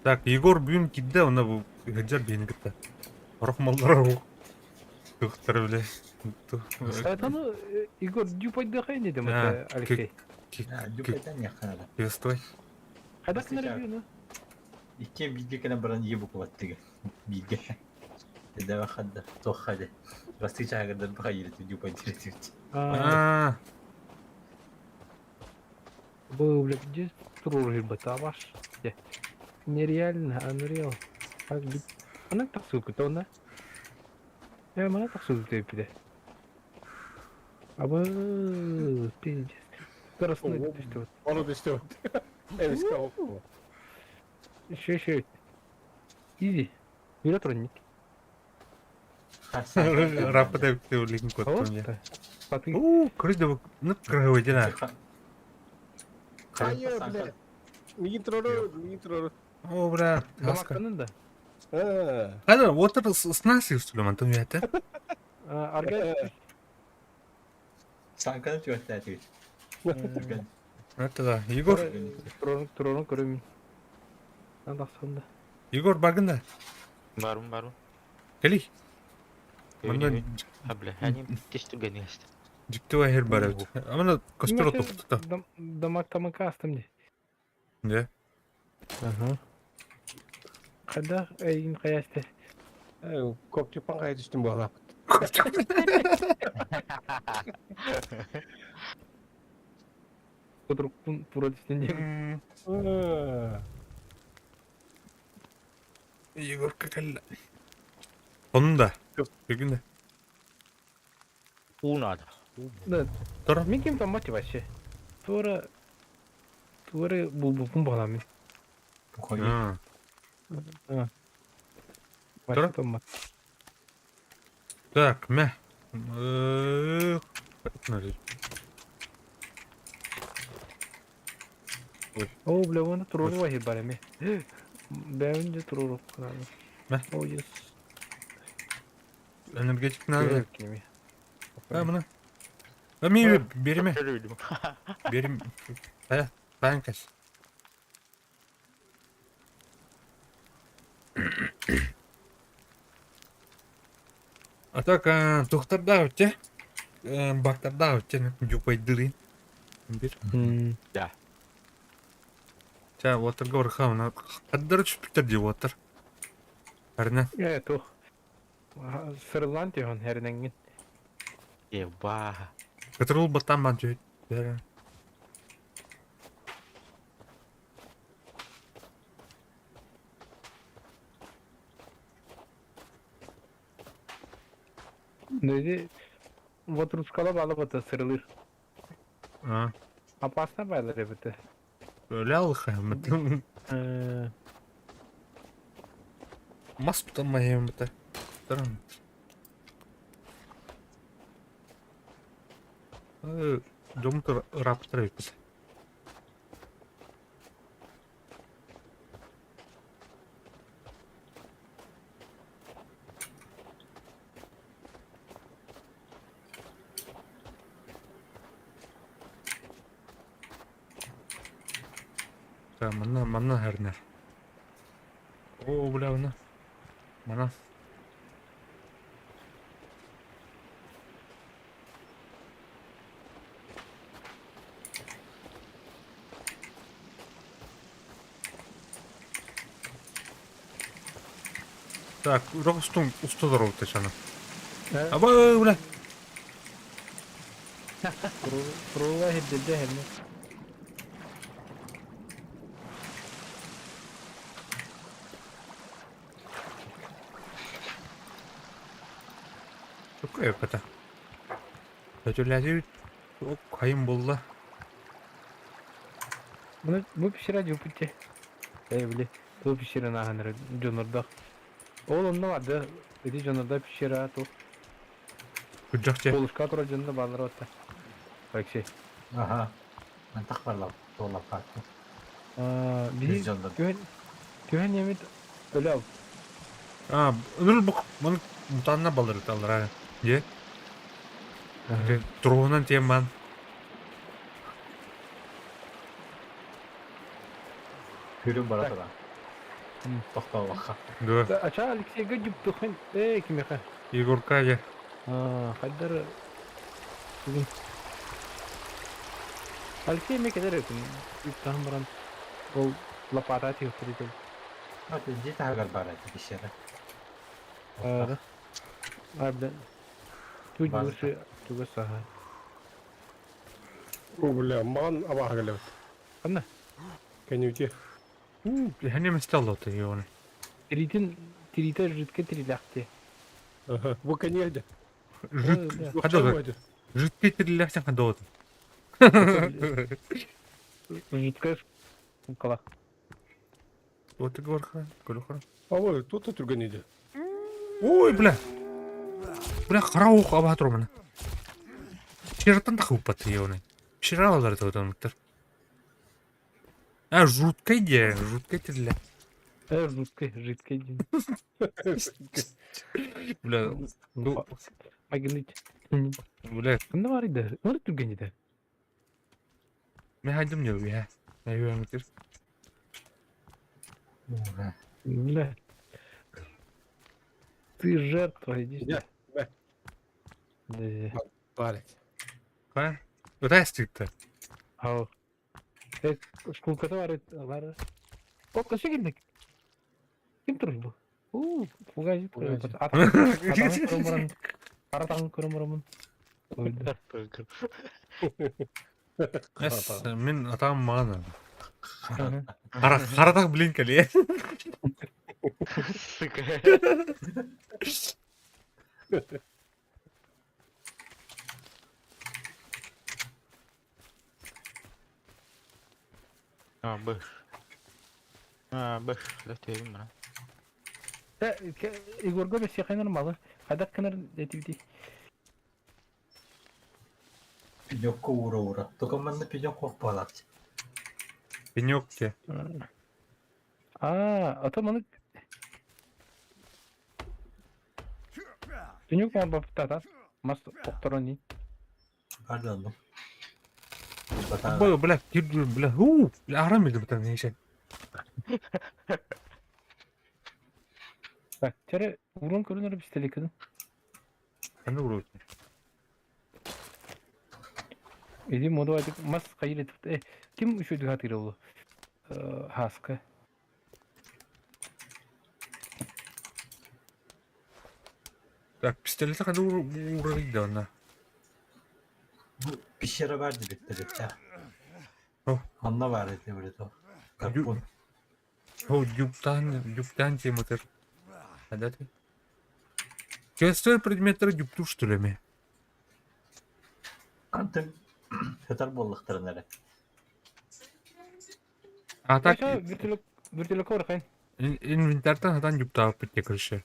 Так, Егор бүгүн киирдэ, онно бу ыһыдьар биһини кытта. Орох маллара туохтара бile. Это Егор дюпайдыхай не дем А, это Алексей. Дюпайдан яхана. Стой. Хайдах гына Иккиэн бииргэ кэлэн баран ийэ букубаттыга. Бииргэ. Эдэвэ хадда, туох хады. Бастыы чааһыгар баха дюпайдыр А, Был, бля, где турур бата ваш? Нереально, Unreal. Как быть? Она так ссылку, то она. Я она так ссылку ты Абы, пиздец. Скоростной что Ону түстэ. Эмискэ оп. Еще, еще. Изи. Электроник. Рапыта билигин куоттум дии. Уу, кырдьа ну кыргыбы дьэ. Хайа, бля. Мигин турору, мигин турору. О, бля, маска. да? Хада, water снасив что ли, мантон үйәті? Арга. Санканы түөттээ Это да. Егор. Турорун көрөмүн. Андақсында. Егор баргын да. Барым, барым. Кели. Мында Бля, они тестүгени аст. Дьикти хер бар эбит. Амана костер отуктута. Дамак тамака астым ди. Не? Ага. Када эйин каясты. Копчупан кая түстүм буолап. Кудурукпун тура түстүн диэн. Егор какалла. Онда. Бүгүн да. Уу надо. Да. Тора. Мин ким там мать вообще. Тура Тура булбупун багламын. Тура? Так, мә. О, бля, вон турору вахи барами. Бәвин турору кынаны. Мә. О, yes. Энергетик надо. А, мына. А, ми береме. Берем. Э, банкас. А так, тухтарда өте. Бактарда өте, дюпайдырын. Бир. Да. Ча, отырга орха, мына. Қаддары түшпүттер деп отыр. Әріне. Э, тух. Сырылан тихон хернеңин. Еба. Кытырыл баттан бан түйет. Dedi Вотрускала бала сырылыр. А, Опасно байлар эбите. Өлө алыха. Мас тутаммайым быта. Таран. Дьоммут ырааппыттар эбиппит. Так, манна манна хэрнэр. Оо, бля, мына. Мана. Так, устун уста здоровый чана. Аба, бля. Прова хеддede хемне. Какая это? Өтүләти хайым булла. Bunu bu pişire cupite. Ey bile. Bu pişire nahanır jonurda. Oğlum ne vardı? Dedi jonurda pişire to. Күджакче. Полушка тура жонда балар отта. Алексей. Аха. Мен тахпарлап, туолап хаатты. Аа, Biz биһи жондан. түһэн түһэн емит өлө ал. А, ыныр бук маны мутанна балыр таллар. Е? Туруунан тиэмман. Хүрүн бара тура. Тохтоолахха. Дөө. Ача Алексейга жүптүхэн э кимеха. Егорка же. Аа, хайдар бүгүн Алексей ме кетер өтүн. Үптаһын баран ол лопата тиһип Аты дьиэ таһыгар баар этэ пещера. Аа. Абда. Тут База. лучше туга саха. О, бля, маған абаға келебет. Ханна? Кәнеуте. У, хәне мисталлоты йоны. Тритин трита жидке трилахте. Аха. Бу кәнеде. Жит. Да. Хадо. Житке тириләхсен хадо. Жидкая шкала. Вот горха, көлөхөр. Абы, тут түрген иде. Ой, бля. Бля, хараух аба турмана. Чиртан да хупат йоны. Пширалар тотонуктар. А, жуткая идея, жуткая тирилә. Жидкая, жидкая. Бля, ну, Магнит. бля, Кында бар иде? Оны түрген иде. мен хайдым не бля. Мен Ура. Бля. Ты жертва, иди сюда. Да, Да. Бар эт. Ха? Растикта. Ау. Шкулката бар бар. О, кашы келдик. Ким тур бу? У, фугай тур. Фугай. Атаны көрөмөрөн. Аратан көрөмөрөмүн. Өлдү. Эс, мен атам маған. Хара харатак блин кале. Сука. А, б. А, б. Да, ты именно. Егорга бес якыныр малы. Кайдак кыныр этибди. Пенёкка уура-уура. Только манна пенёк хуох буолааччы. Пенек те. А, ата маны Түнүк ман баптата. Мас токторони. Бар да оннук. Б, бля, кирдү, бля. У, бля, арам иди бутан неше. Так, тере урон көрүнөр пистолет. Кандай уру? Иди моду айтып мас кайыр этип. Э, ким үшөдү хатыр болду? Хаска. Так, пистолет кандай уру да она. Бу пещера бар диэбиттэр О. Онно баар этэ били то. Гарпун. О, юптан, юптан тематыр. Хада ты? Квестовый предметтэр дьуптуур что ли эмиэ? Антон сытар буоллахтарына эрэ. А так Вертолет вертолетка барахайын. инвентарьтан сатаан дьуптаабыппыт дии короче.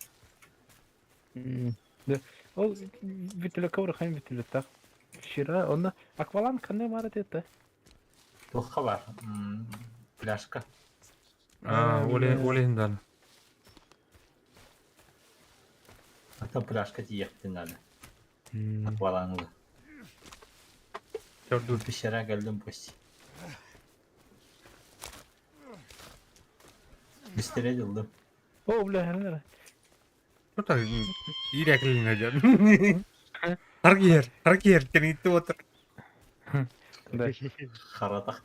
Да. Ол вертолетка барахайын вертолеттаах. Вчера онно акваланг ханна баар этэ? Туохха баар? Пляжка. А, ол иһин даҕаны. Оттон пляжка тиийиэхпитин наада. Аквалангы. Төрдүр. Пещера кэллим пусть. Бистере дылдым. О, бля, ханна. Что иирээкилин дьон. Харгиер, харгиер, кэнниттэн отыр. Да. Харатах.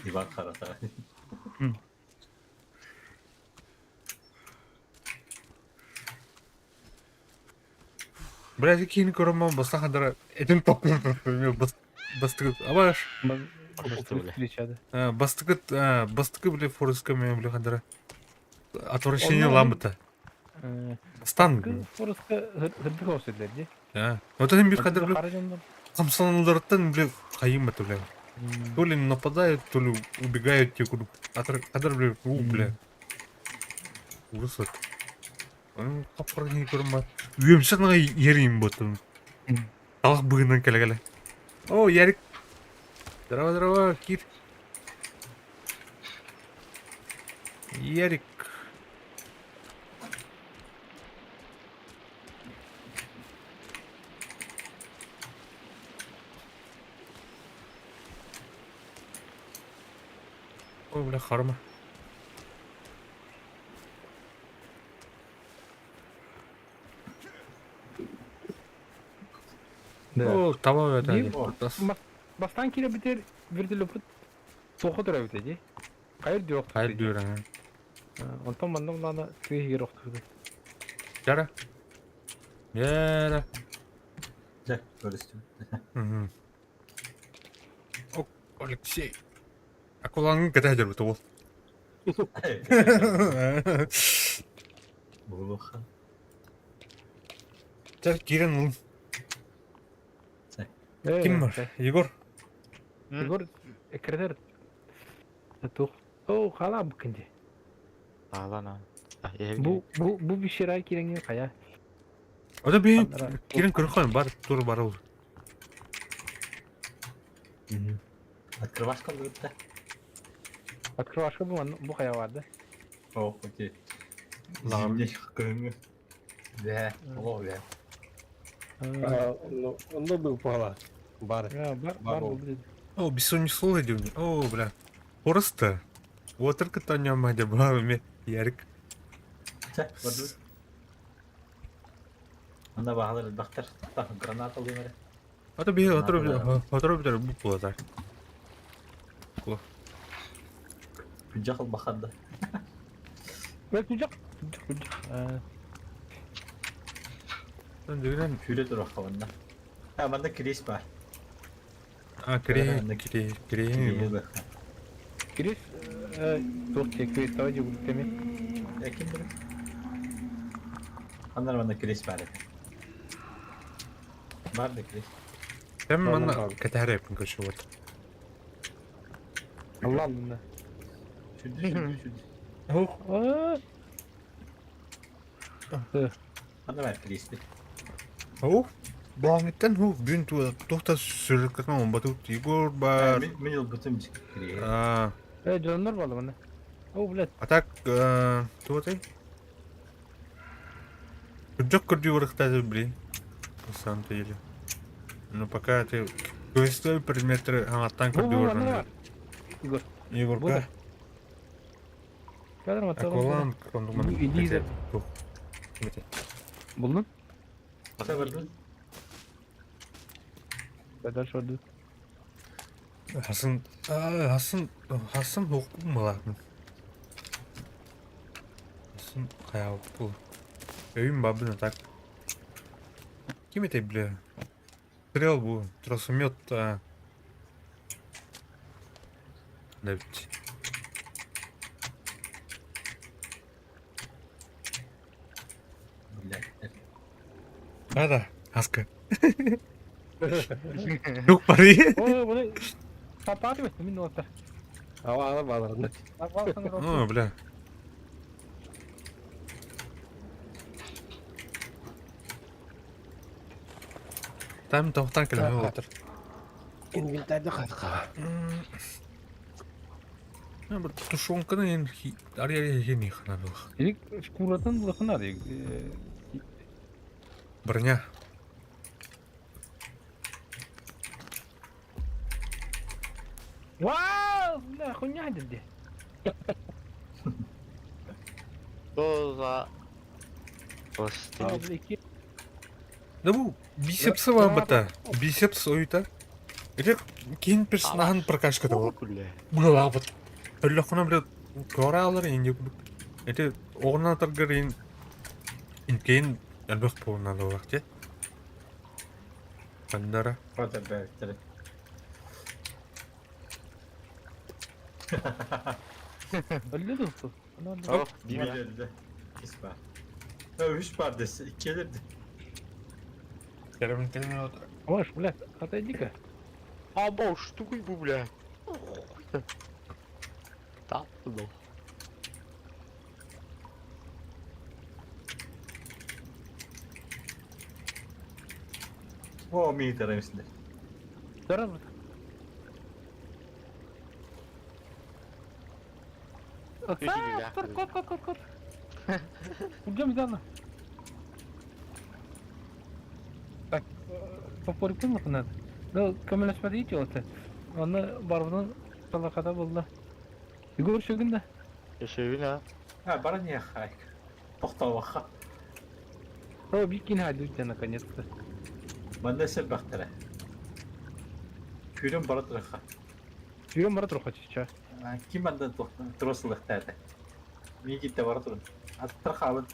Иван Харатах. Блядь, киһини көрөммөн бастаан хадара этин токкун бастыгыт абаш бастыгыт бастыкы бile фореска мен бile хадара отвращение ламбыта Стан Фореска хырдык осыдылар ди. Вот это бир хадыр хамсаналарыттан бile хайым бата бля. То ли нападают, то ли убегают те куда. Хадыр бля, у бля. Ужас вот. Хаппар киһи көрөн Үөмсэ наҕа иэрийим буоттум. Талах быһынан кэлэ-кэлэ. О, Ярик. Здорово, здорово, кир. Ярик. Ой, бля, харма. О, таба это. Бастан кире битер вертолет Туоху төрөөбүтэ дии. Хайыр дүө Хайыр дүөр аа. Онтон манна мылаана тыа иһигэр охтубут. Яра. Яра. Дьэ, көрүстүм. Мгм. О, Алексей. Акулаҥҥын кэтэ сылдьарбыт уол. Буолуохха. Чэ, киирэн ылын. Ким бар? Егор. Егор эккирэтэр туох оо хаалаабыккын дии. Хаалана. Бу бу бу пещера киирэҥҥин хайа. Ото би киирэн көрөххө бар тур бар ол. Открывашка быытта. Открывашка бу бу хайа бар да. О, окей. Лаҕыр. Көҥү. Бээ, олох бээ. Онно был пала. Бар. Бар бар был. О, бессонница диэн. О, бля. Просто. Уотар кытта оонньоон дьэ баҕа Ярик. Чэ, бардыбыт. Онно баһалар элбэхтэр. Граната ылыам эрэ. Ото биһи отору отору бүтэр бу буолар. Күдьэх ылбахар да. Бэл күдьэх. Күдьэх күдьэх. Дэгинэн Сүүрэ туруохха манна. А, манна кириэс баар. А, кириэһи кириэһи кириэһи. Кириэс туох диэ кириэс дии бултеми. Ким билэр? Ханна манна кириэс баар этэ. Баар да кириэс. Кэм манна кэтэһэр эппин көрсүбүт. Алла аллына. Сүрдү сүрдү сүрдү. Ох. Ханна баар кириэспит? Ох. Бааҥыттан ху бүгүн туох да сүрүккэтин оҥорботубут Егор баар. Мин ылбытым кириэһи. Аа. Э, дьоннор буолла манна. О, блядь. А так, туох этэй? Күрдьэх көрдүү барыахтаатым, блин. На самом-то деле. Ну пока ты квестовый предметы хаҥаттан Бу көрдүү бу баран. манна бар. Егор. Егорга. Федор Акулан кондуман. Иди Булдун? Хата бардын. Дальше барды. Хасын, хасын, хасын хоқпун балаатын. Хасын хайаабыт Өйүм бабын так. Ким этэй бля? Стрел бу, тросомет. Да ведь. Да-да, аска. Тук пари. Ой, бу Сапаты мин уоттар. Ава баларны. О, бля. Там тоқтан келе отыр. Инвентарьда хатка. Ну, бір тушенканы енді ария хини ханадылық. Или шкуратын лыхына Броня. Вау, бля, хуйня деді. Что за... Господи. Да бу бицепсы бар бата. Бицепс ойта. Или кейін персонаһын прокачката бол. Бля. Бұлаа бат. Өллөхүнэ бля коралар инде Эти оҕунан атаргар ин инкейин элбэх буолунаалаах те. Хандара. Хата бэртэрэ. Өллө досту. Оп, Bir elde. Үс бар. Үс бар десе, икки элерди. Маш, блядь, отойди-ка. А, бо, штуку бля. Да, ну. О, миитер эмсиндер. Здорово. Кот, кот, кот, кот, кот. Идем заново. Так, топорикпын надо. Ну, көмөлөспөтө это. Аны барбынан талакада болду. Егор шөгүн да. Өсөбүн а. А, бара не хайк. Тоқтауаха. О, бикин хайды наконец-то. Манда сел бахтара. Күрін бара тұраха. Сүйрөн бара туруха чича. Ким манда тұрасылықтады. Мен кетті бара тұрын. Аттыр қалын.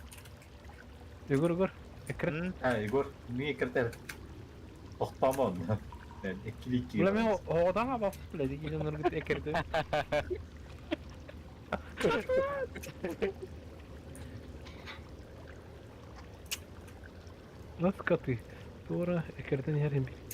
Егор, Егор. Экрет. А, Егор, мен кіртер. Тоқтама оны. Эккілік Бля, мен оғадан абап, бля, деген нұргіт экерді. Nasıl katı? Doğru, ekerden yerim bir.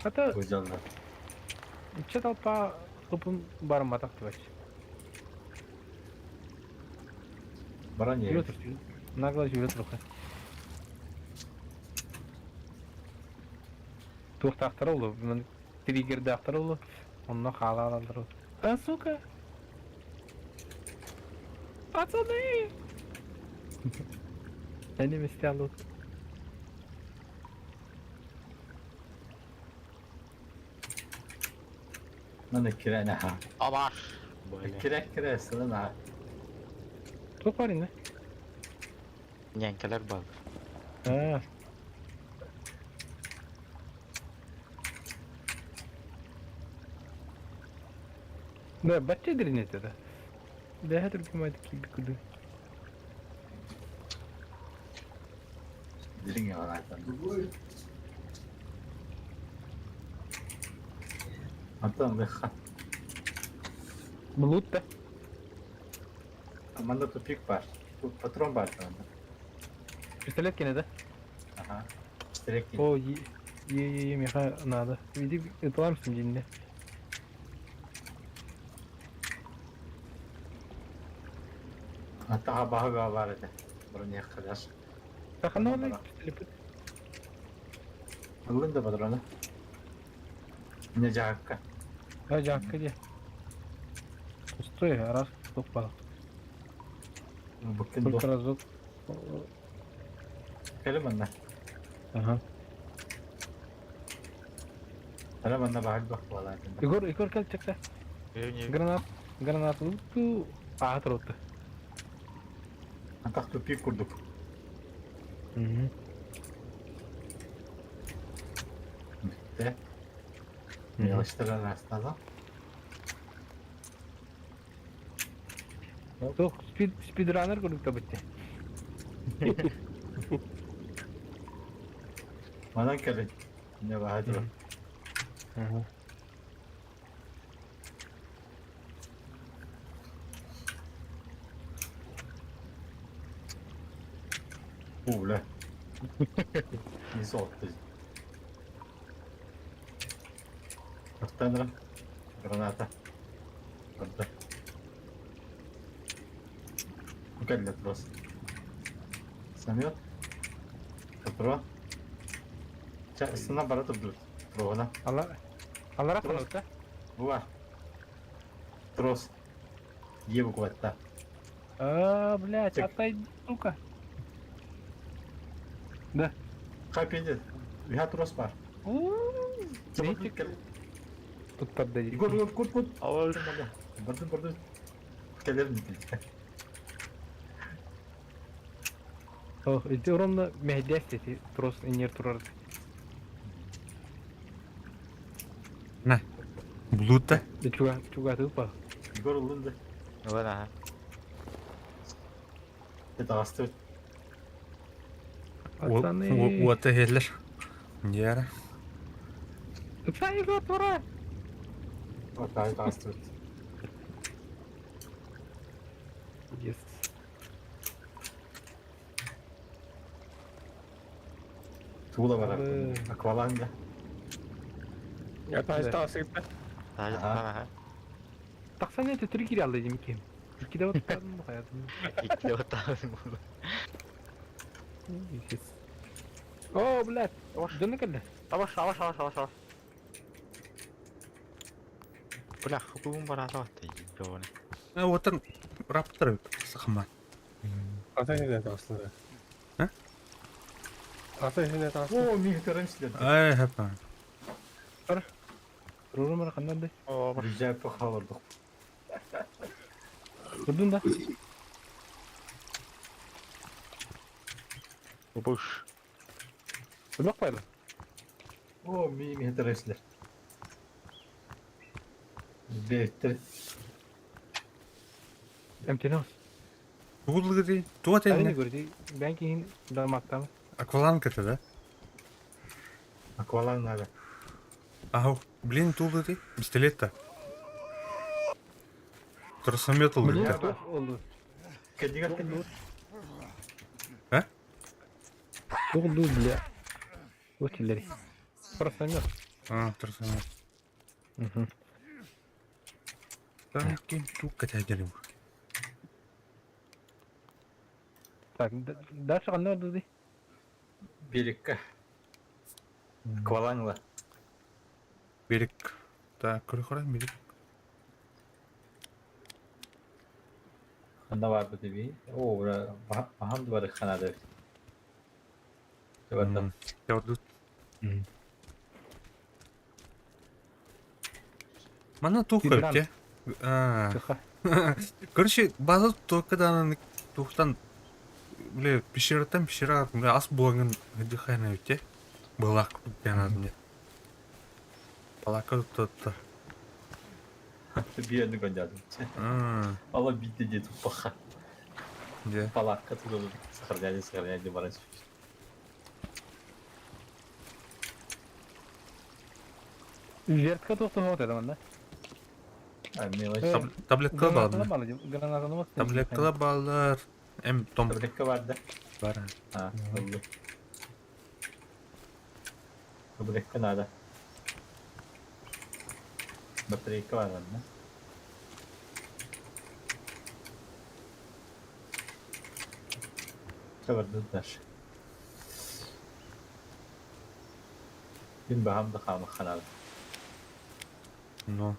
Хата Көзалла. иче толпа топун барматак деп Бара не. Жүрө тур. Нагло жүрө тур. Туохтаахтара олу, мен триггердаахтара олу, онно хаалаалалар олу. А, сука! Пацаны! Они вместе алут. Мана кирәне ха. Абаш. Кирә кирә сылын ха. Туох бар инде? Нянькалар бар. А. Да, бачча диринет это. Да, это понимает кибикуды. Дирин ялан. Антон лыха. Блуд да. Манда тупик бар. Тут патрон бар там. Пистолет кине, да? Ага. Пистолет кине. О, е, е, е, меха надо. Иди, это динне. Атаға бағы бар еді. Бұрын не қадаш. Сахананы пистолет. Ылын да патроны. Не жағыққа. А, жаққа де. Пустой, раз попал. Бүккен Только разок. Кәлі мында. Ага. Кәлі мында бағы бақ болады. Егор, Егор, кел чекте. Гранат, гранат луту, а, тротты. Атақ тупик курдук. Угу. Бітті. Мелочтара араастаах. Туох спид спидранер курдук табытты. Манан кэлин. Не баһа дуо. Бля. Не золото. Оттан граната. Барда. Кэллэ трос. Самолет. Патрон. Ча, сына бара турдубут. Троһуна. Аллара аллара хонута. Буа. Трос. Е букватта. А, блядь, отойди, сука. Да. Хай пиздец. Я трос бар. Туттарда Егор, Егор, кут, кут. Бардым, бардым. Кэлэр Ох, ити ровно мэһэйдээс ити трос иннер турар. На. Блута. Чуга чугатыы па. Егор ыллын да. Ылан аха. Это астыбыт. Пацаны. Уота иһэллэр. Дьиэра. Ыкса Егор тура. Вот астыбыт. Yes. Тула бар. Акваланга. Я таһыста сыппа. Таһа аха. Тахсан это три кире алды дим ким. Икки де оттадым хаятым. Икки оттаабын буолу. О, блядь. Дьону кэллэ. Абаш, абаш, абаш, абаш, абаш. Бля, хупуун бараата батта жобоне. Уотан раптар сахама. Ата хинэ таҕыстылар. А? Ата хинэ таҕыстылар. О, мин көрөм силер. Ай, хапа. Рурумара ханнады. О, Приезжай похавардық. Турдун да. Буш. Өлбөк байлы. О, мин мин көрөм силер. Беттер. Эмтенос. Тугулгы туа Әне тенне. көрді. Бән кейін даматтамы. Акваланг это, да? Акваланг надо. Ау, блин, тулды Пистолет-то. Тросомет Блин, ылгыта. олду. Кәдігер кәдігер. А? Олду, бля. Вот телери. Тросомет. А, тросомет. Угу. Там кем тук катя Так, дальше қандай oldu ди? Берекке. Аквалангла. Берег. Так, көрі берег. Ханда бар бу деби. О, бра, бахам бар ханада. Барда. Көрдүт. Мана тух Гидрант. көрте. А. Тыха. Короче, база только да тухтан бля, пещераттан пещера, бля, ас булагын дыхайна өте. Была пьяна мне. Палака тут. Биерни көндәдім. А, Ала битте деді паха. де. Палакка тудырды. Сохраняли, сохраняли баран. Вертка тоқтың от это да? А, мелочь. Таблетка Гранатаны балар. балы, гранатаны бас. Таблетка балар. Эм том Таблетка бар да. бар. А, oldu. Таблетка надо. Батарейка бар да. Чабарды дальше. Мин бахам да хама ханал. Но.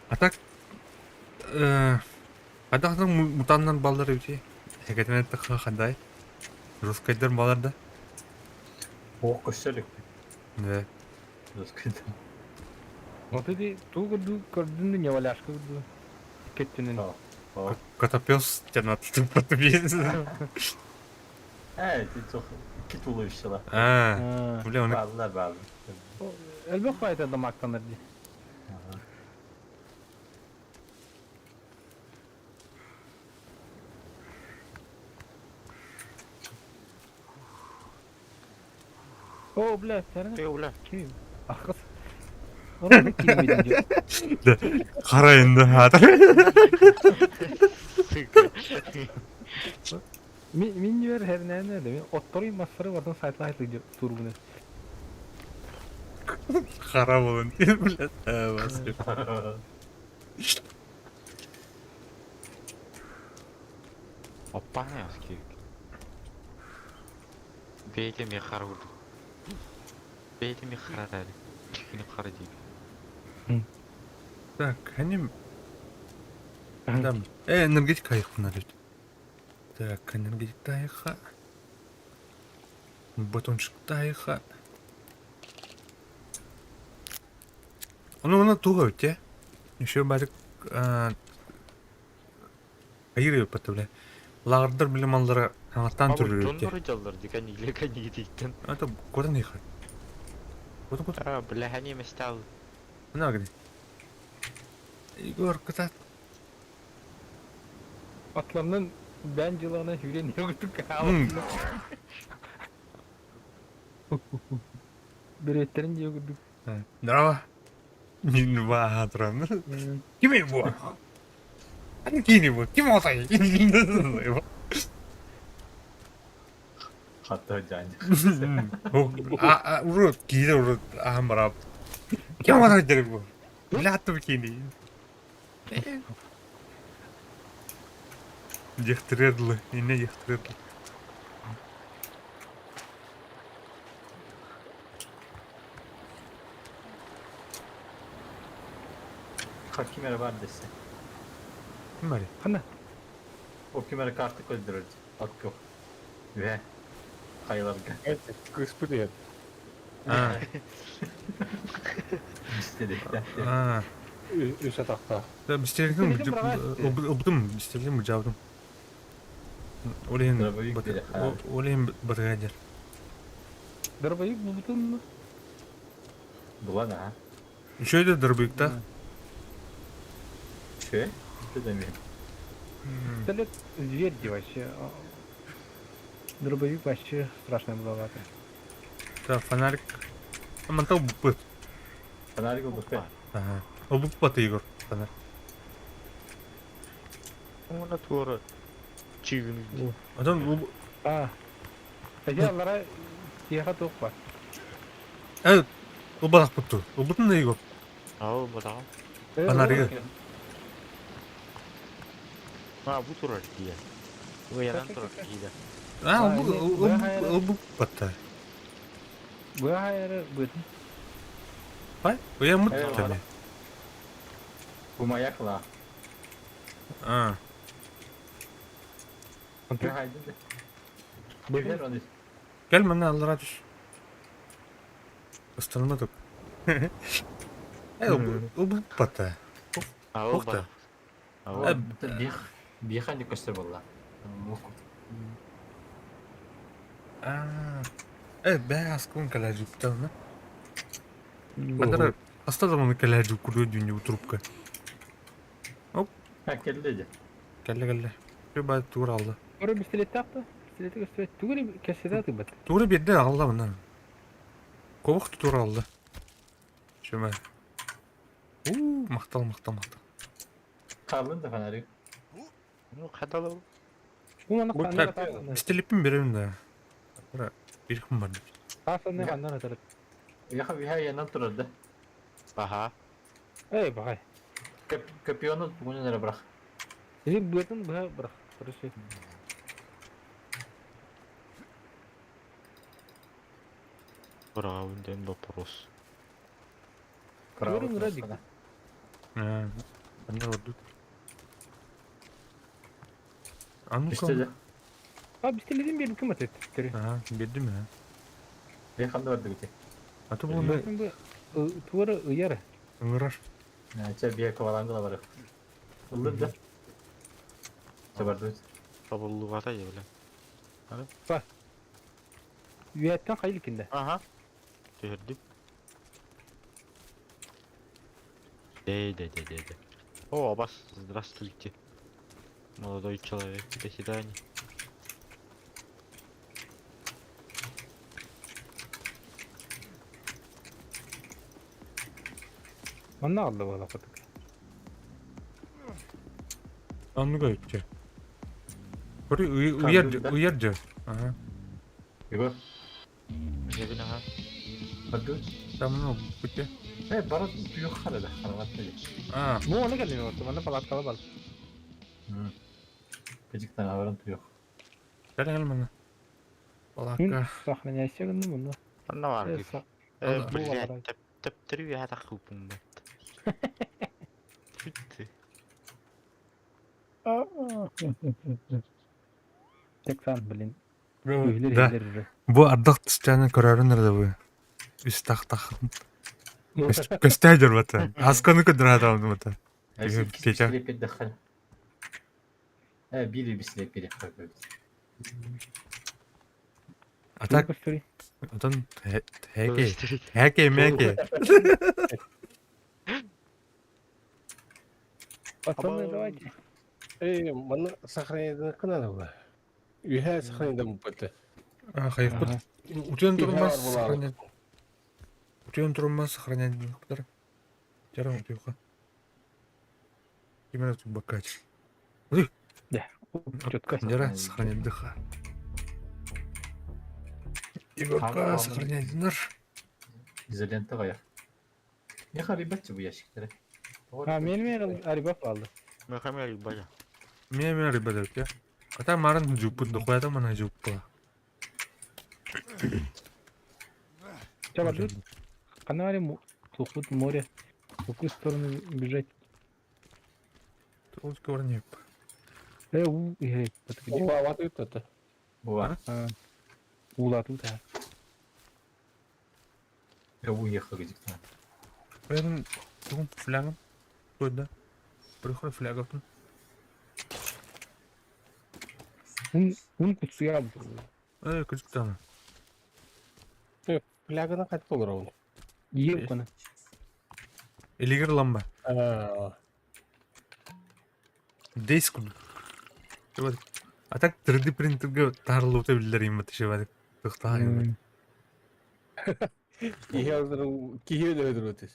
А так, Адахтан мутаннан балдар өте. Хекетмен тыққа қандай. Русскайдар балар да. О, көшөлүк. Да. Русскайдар. Вот эти ту көрдү көрдүн не валяшка көрдү. Кеттүнүн. Tamam. Котопес тянат Ээ, икки тулуйсала. Аа, бля, оны Бааллар бааллар. Элбэх баайта дамактанар дии. О, бля, сэрэнэ. Ты, бля. Ким? Ахыс. Орон ким диye. Хара инде хатыр. Сука. Мин мин бер herнәне дә мин отторый массары бардан сайтла айты дип турбуны. Хара болын. Бля, бас. Опа, не Бейте ми хара урду. Бейте ми хара дали. Кини хара дейdi. Так, они... Там. Энергетика их надо. Так, энергетика их. Батончик тайха. Ону оны туга өте. Еще барык айыр өпөтө Лағырдар билим аллара аңаттан түрүр өте. Доннор жаллар дикан иле кани дейттен. Это куда не хат. Куда куда? А, бля, они местал. Мына гыны. Егор, кытат. Атларның бән жылана хүрен йогтук. Береттерин йогдук. Здорово. Не баатырам. Ким бу? Ани кини бу? Ким осай? Хатта жан. А, урут, киде урут, ахмарап. Ким осай дер бу? Лятым кини. Дехтредлы, ине дехтредлы. Хакимere бар десе. Ким бар? Хана. О кимere карты көздөрөт. Ат yok. Үһэ. Хайыларга. Кыспыт А, Истеди. а. Үс атақта. Да, бистердим, убдым, бистердим, жабдым. Олен, Дробовик бери, ха. олен бригадир. Дробовик бутун. Булан а. Еще это дробовик, да? Че? Что там? Пистолет зверь вообще. Дробовик вообще страшная была. Да, фонарик. А мантал бупыт. Фонарик УБП. Ага. Обуппат Егор. Фонарь. Она тура. Чигин. Адам А. Эти аллара тиха тух бар. Э, убалак бутту. Убутун да Егор. Ау, бада. Фонаригы. А, бу тура дия. Уянан тура дия. А, А, убуппат. Быһа бытын. Пай? Я мут Э, тебе. Бу маякла. А, Хайды. Бер оны. гел мына аллара түш. Останма тук. Э, убуппат. Ау, Ух ты. бада. Ау. Э, Бих. Биха не көстөр болла. А. Э, бә аскын калажу на. Бадара астада калажу курду дүнью трубка. Ха келди. Кәлле кәлле. Şu ба тур алды. Ора пистолет тапты. Пистолети көстө. Түгел кәсәдә тыбат. Туры бирде алды мына. Ковық тур алды. Шума. У, мақтал, мақтал, мақтал. Карлын да фонарик. Ну, хадалы. Бу мана Бу каннар так, пистолетпен беремін да. Бара, бирхим бар. Тасаны каннар атар. Яха биха янан турады. Аха. Эй, багай. Копиону тугунан эре бирак. Или бытын быһа бирак. Короче. Правден вопрос. Көрүң радик. А, анда орду. А ну-ка. Истеди. А пистолетин бер кем атат? Ага, бердим я. Биханда барды гүтэ. А то бұл Бытын бу туара ыяр. ыңыраш. Ча бия ковалангыла бар. Ылдым да. Табардыбыт. Табыллыбата я бля. Үөттэн хайыл кинде. Ага. Түһэрдим. Дэ дэ дэ дэ дэ. О, Абас, здравствуйте. Молодой человек, до свидания. Манна алла буола кутук. Оннук өйүччэ. Көрү ыйар ыйар дьэ. Аха. Егор, Эбин аха. бардыбыт. Там ну бутте. Э, бара түйөх хара да, хараҕат да. А, Бу оны кэлин оту, манна палаткала бал. Кыжыктан абаран түйөх. кэлэн манна. Мин Палатка. сохраняйся гынным мунна. Анна бар. Э, Ана. блядь, тэп тэптери үһэ таххыппын бат. Бүттү. Тексан, блин. Үһлер Да. үһлер. Бу ардах түстээнэ көрөрүн эрэ бу. Үс тахтах. Көстөө дьорбата. Асканы көдөрө бата. Петя. Бисилеп Э, бири бисилеп бери А так отон хэке. Хэке мэке. Пацаны, давайте. Эй, манна сохраняйдан кынаны була. Үһә сохраняйдан буппаты. А, хайыппыт. Утуйан турумас сохранять. Утуйан турумас сохранять диэхтэр. Жаран утуйха. Именно тут бакач. Четко. Жара сохранять дыха. Егорка сохранять динер. Изолента гая. Не харибатчы бу ящиктер. А, мен мен арибап алды. Мехамел бая. Меня меня рыба я. А там маран жуппут дохуя там она жуппа. Чабардыт. Канари тухут море. В какую сторону бежать? Тут говорни. Э, у, э, подходи. Ула это. Буа. Ула тут, а. Я уехал где-то. Поэтому тугум флягом. Куда? Приходит флягов. Ун, ун кутсуя. Э, кучтана. Флягына кайтып olur ул. Ем кона. Элигер ламба. А, Диск. А так 3D принтерге тарлы билер им тишебадык. Тыхтаа. Киһи киһи өдөрөтөс.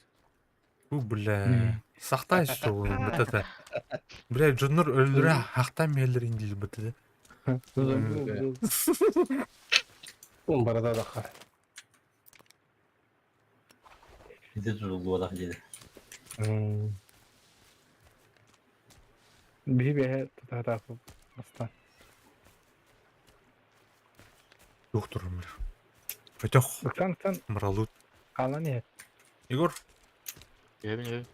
У бля. Сахтай что вот это. Бля, жоннор өлүрэ хахта мелер индил бытыды. Ун барада да Иде жулуалах диде. Биһи бэһэ тутаатаах бастаан. Доктор бля. Хотя Ыктан ыктан мралут. хаалан иһэр. Егор, Эбин эбин.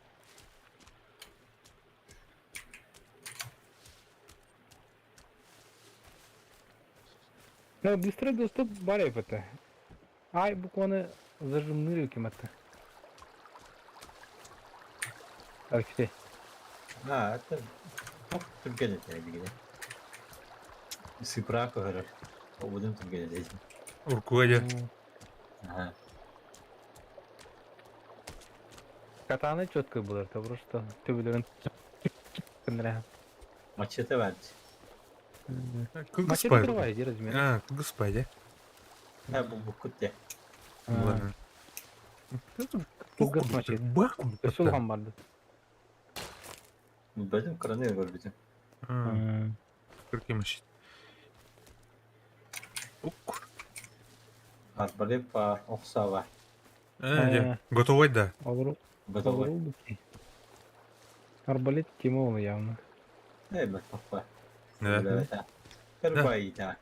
Ну, быстрый доступ бар это. Ай, букваны зажимные кем-то. Алексей. А, это Ох, түрген эте дигене. Сыпра көрөр. Обудун түрген эте. уркуэде. Ага. Катаны четко было, это просто төбөлөрүн Мачете бар. Кылгыс Мачете пай. открывай, где размер? А, кылгыс пай, да? Ha бу букут те. Ладно. Кылгас мачете. Бак. Өсөл барды. Бөдүм краны көрбүтүм. Кырки мачете. Ук. Арбалет бар, окса бар. Э, готовый да. Олору, Готовый. олору Арбалет Тимола явно. Э, бат папа. Да. Первый да.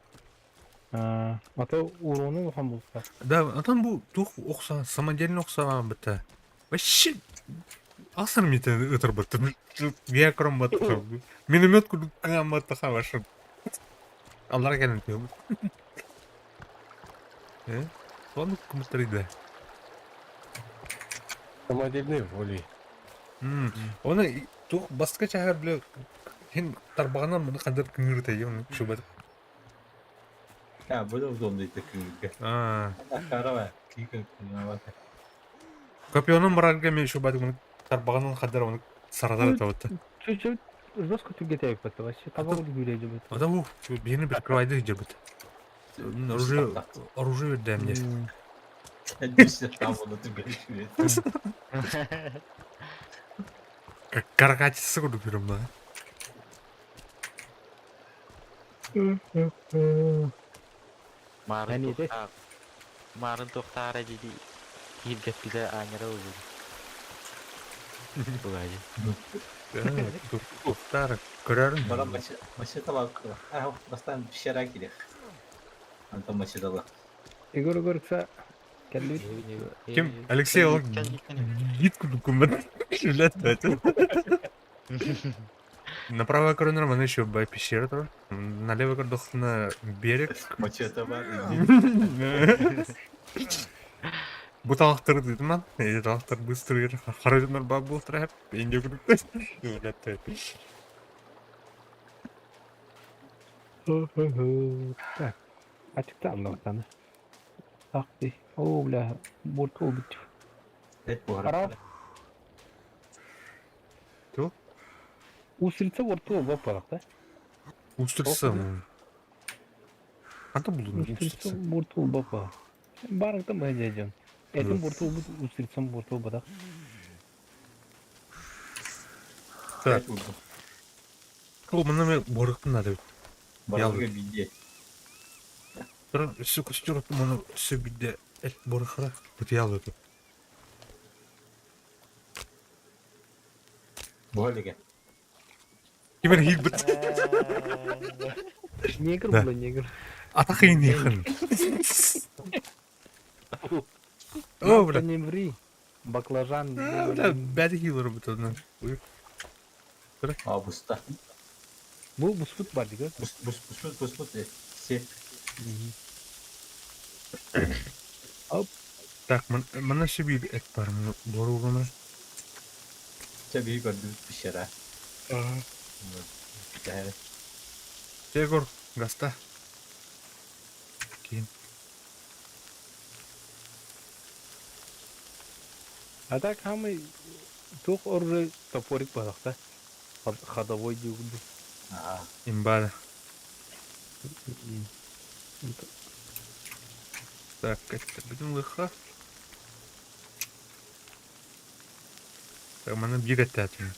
А, а то урону улахан булса. Да, атан бу тух окса, самодельный окса бітті. Вообще, асыр мете ытыр бітті. Я кром бітті. Миномет кам бітті хавашы. Аллар келін түйем. Э? Соны күмістірді. Самодельный волей. Оны тух басқа чахар біле Һин тарбаҕынан муну хандар кыҥыырытай оны шубат. А, бу да удобно ити күнгө. Аа. Карава, кийкин күнү Копионун барарга мен шубат муну тарбаҕынан хандар оны сарадар табытта. Чуть-чуть жестко түгетек бата вообще. Таба гүле жебет. Ата бу бихини прикрывайды жебет. Оружие оружие берди мне. Там оны түгел. Каракатица курдук жүрөм да. Марын Әне де. тухтаар. Марын тухтаара диди кииргэппитэ аанньара ылбыт. Тугайы. Туктар көрөрүн. Бара мачете лак. А, бастан пещера кирек. Антон мачете лак. Егор Егор кса кэллибит. Ким Алексей ол гид курдук күммэт. Үлэт это. Направо көрөнөр маны еще бай пещера тур. Налево көрдөхүнэ берег. Мачете бар. Бу талахтар дедим Эти талахтар быстро харыжынар бар бултыр хеп. Инде күрүк. Үлэт. Так. Ачыкта аллахтан. Так ди. О, бля, борт убит. Эт бу Ара. Ту? Устрица борту бапалак да. Устрица. Канта булдун Устрица устрица? борту бапа. Барыктан бай жон. Этим борту убит, устрицам борту бадак. Так. О, мына мен борыктын надо. Барга биде. Туран өссө костер муну өссө бидде эт борыхара бутыял өтө. Бу әлеге. Кимер хигбит. Негр Да. була негр. Ата хыйын яхын. О, бля. Не ври. Баклажан. А, Бля, бәді хилер бит одна. А, буста. Бу буспут бар диге. Бус бус бус бус бус. Се. Так, мына ше бир эт бар, мына боругуна. Ча би көрдү пещера. Ага. Егор, гаста. Кийин. А так хамы тух оружие топорик барак да. Ходовой диугду. Ага. Имбада. Так, это будем лыха. Так, мына бир эт атым.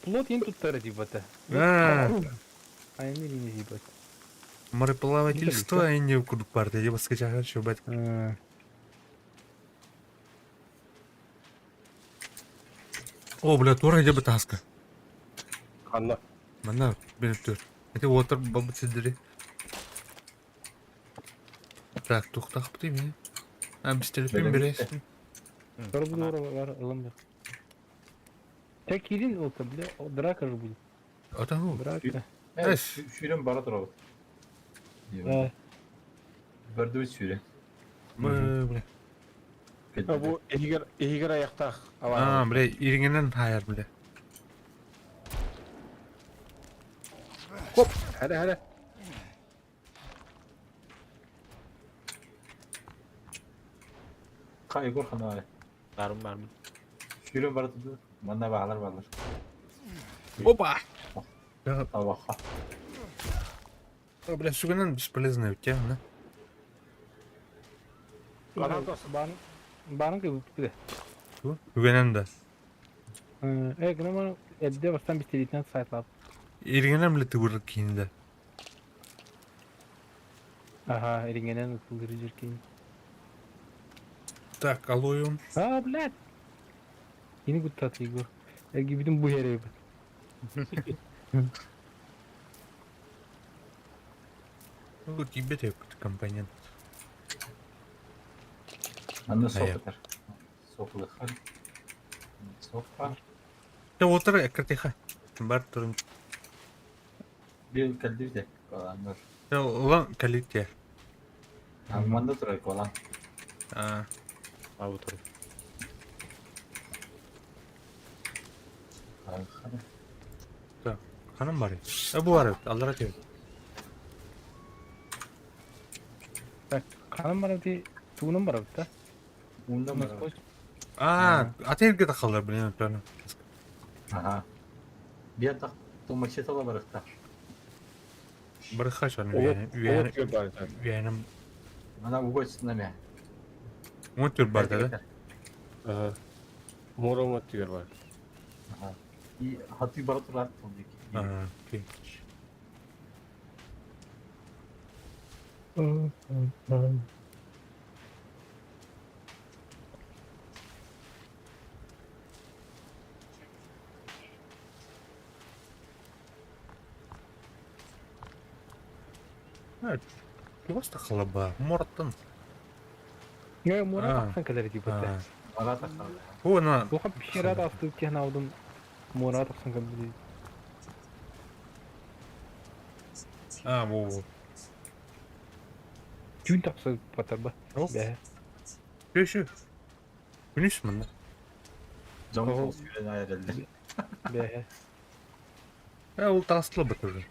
Плот ин тут тара дибата. А, Айны не дибат. мореплавательство инде курдук бар деди баска жагар шөбәт. О, бля, тура деп таска. Ханна. Мана берип тур. Это отыр бабы сидери. Так, тухтах бутым. А, биз телефон бересиң. Бар ылым. Те кирин olsa бля, драка же будет. Ата ну. Драка. Эс. Сүүрэн бара турабыт. Да. Бөрдүбүт сүүрэн. Бля. А бу эгер эгер аяктаах А, бля, ириңенен хайар, бля. Хоп, хәле хәле. Ка Егор хана. Барым барым. Сүүрэн бара турду. Манна баалар баалар. Опа! Табаха. Бля, сүгенен бесполезная у тебя, да? Бан баны кыбыт. Сүгенен да. Э, гнама эдде бастан бистеритен сайтлап. Ириңенен бля тыгыр кийинде. Ага, ириңенен ытылдыры жеркин. Так, алоюм. А, блядь. Yeni guttat Igor. Гибидин бу yere Ну, тебе тебе компонент. Манна Ая. сокутар. Сокулыхар. Сокпар. Те отыр экртиха. Бар турун. Бир калдибите. Коланнар. Те улан калите. Манна турар колан. А, А вот тур. Так, ханан барый? Э, бу бар эбит, аллара түһүн. Так, ханан барабыт тугунан барабыт да? Уундан барабыт. Аа, аты эргэ тахаллар, блин, антон. Аха. Биир тах тумаччы тала барыхта. Барыха чон Уот түөр бар этэ. үөһэним Ана уго үстүнэ мэ. уот түөр бар да? Аха. Муора уот түөр бар. Аха. И хаты бара турар тулдик. Аа, окей. Чугас тахалла ба, муораттан. Я муора Аа. тахсан кэлэр дии бата. Аа. Ара тахалла. Бу ана Туха пещера тахсыбыт киһи аудым муора тахсан кэлбит. Аа, бу бу. Түүн тахсыбыт батар ба. Ол. Бэһэ. Şu Күнүс манна. Жон Оһо. сол сүүрэн айраллар. Бэһэ. Э, ол таастыла бытырды.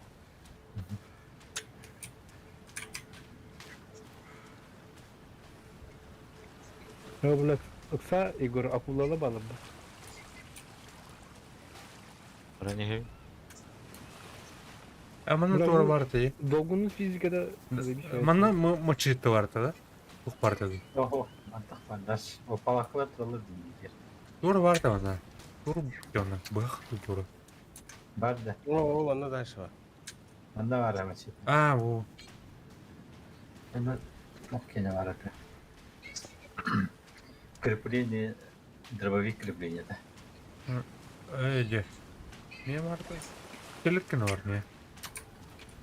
Ну, бля, ыкса Егор акулала балырды. Баран иһэбин. Э, манна Бля, туора бу- бар ты. Долгунун физикада Манна мачете бар да? Тух бар да. Охо, антах бандаш. О палакалар туралар диндер. Туора бар да манна. Туора жона, бах туора. Бар да. О, ол анна дальше бар. Анда бар амачы. Аа, бу. Анда окей бар это. Крепление, дробовик крепление, да. Э, же. Не бар да. Келеткен бар не.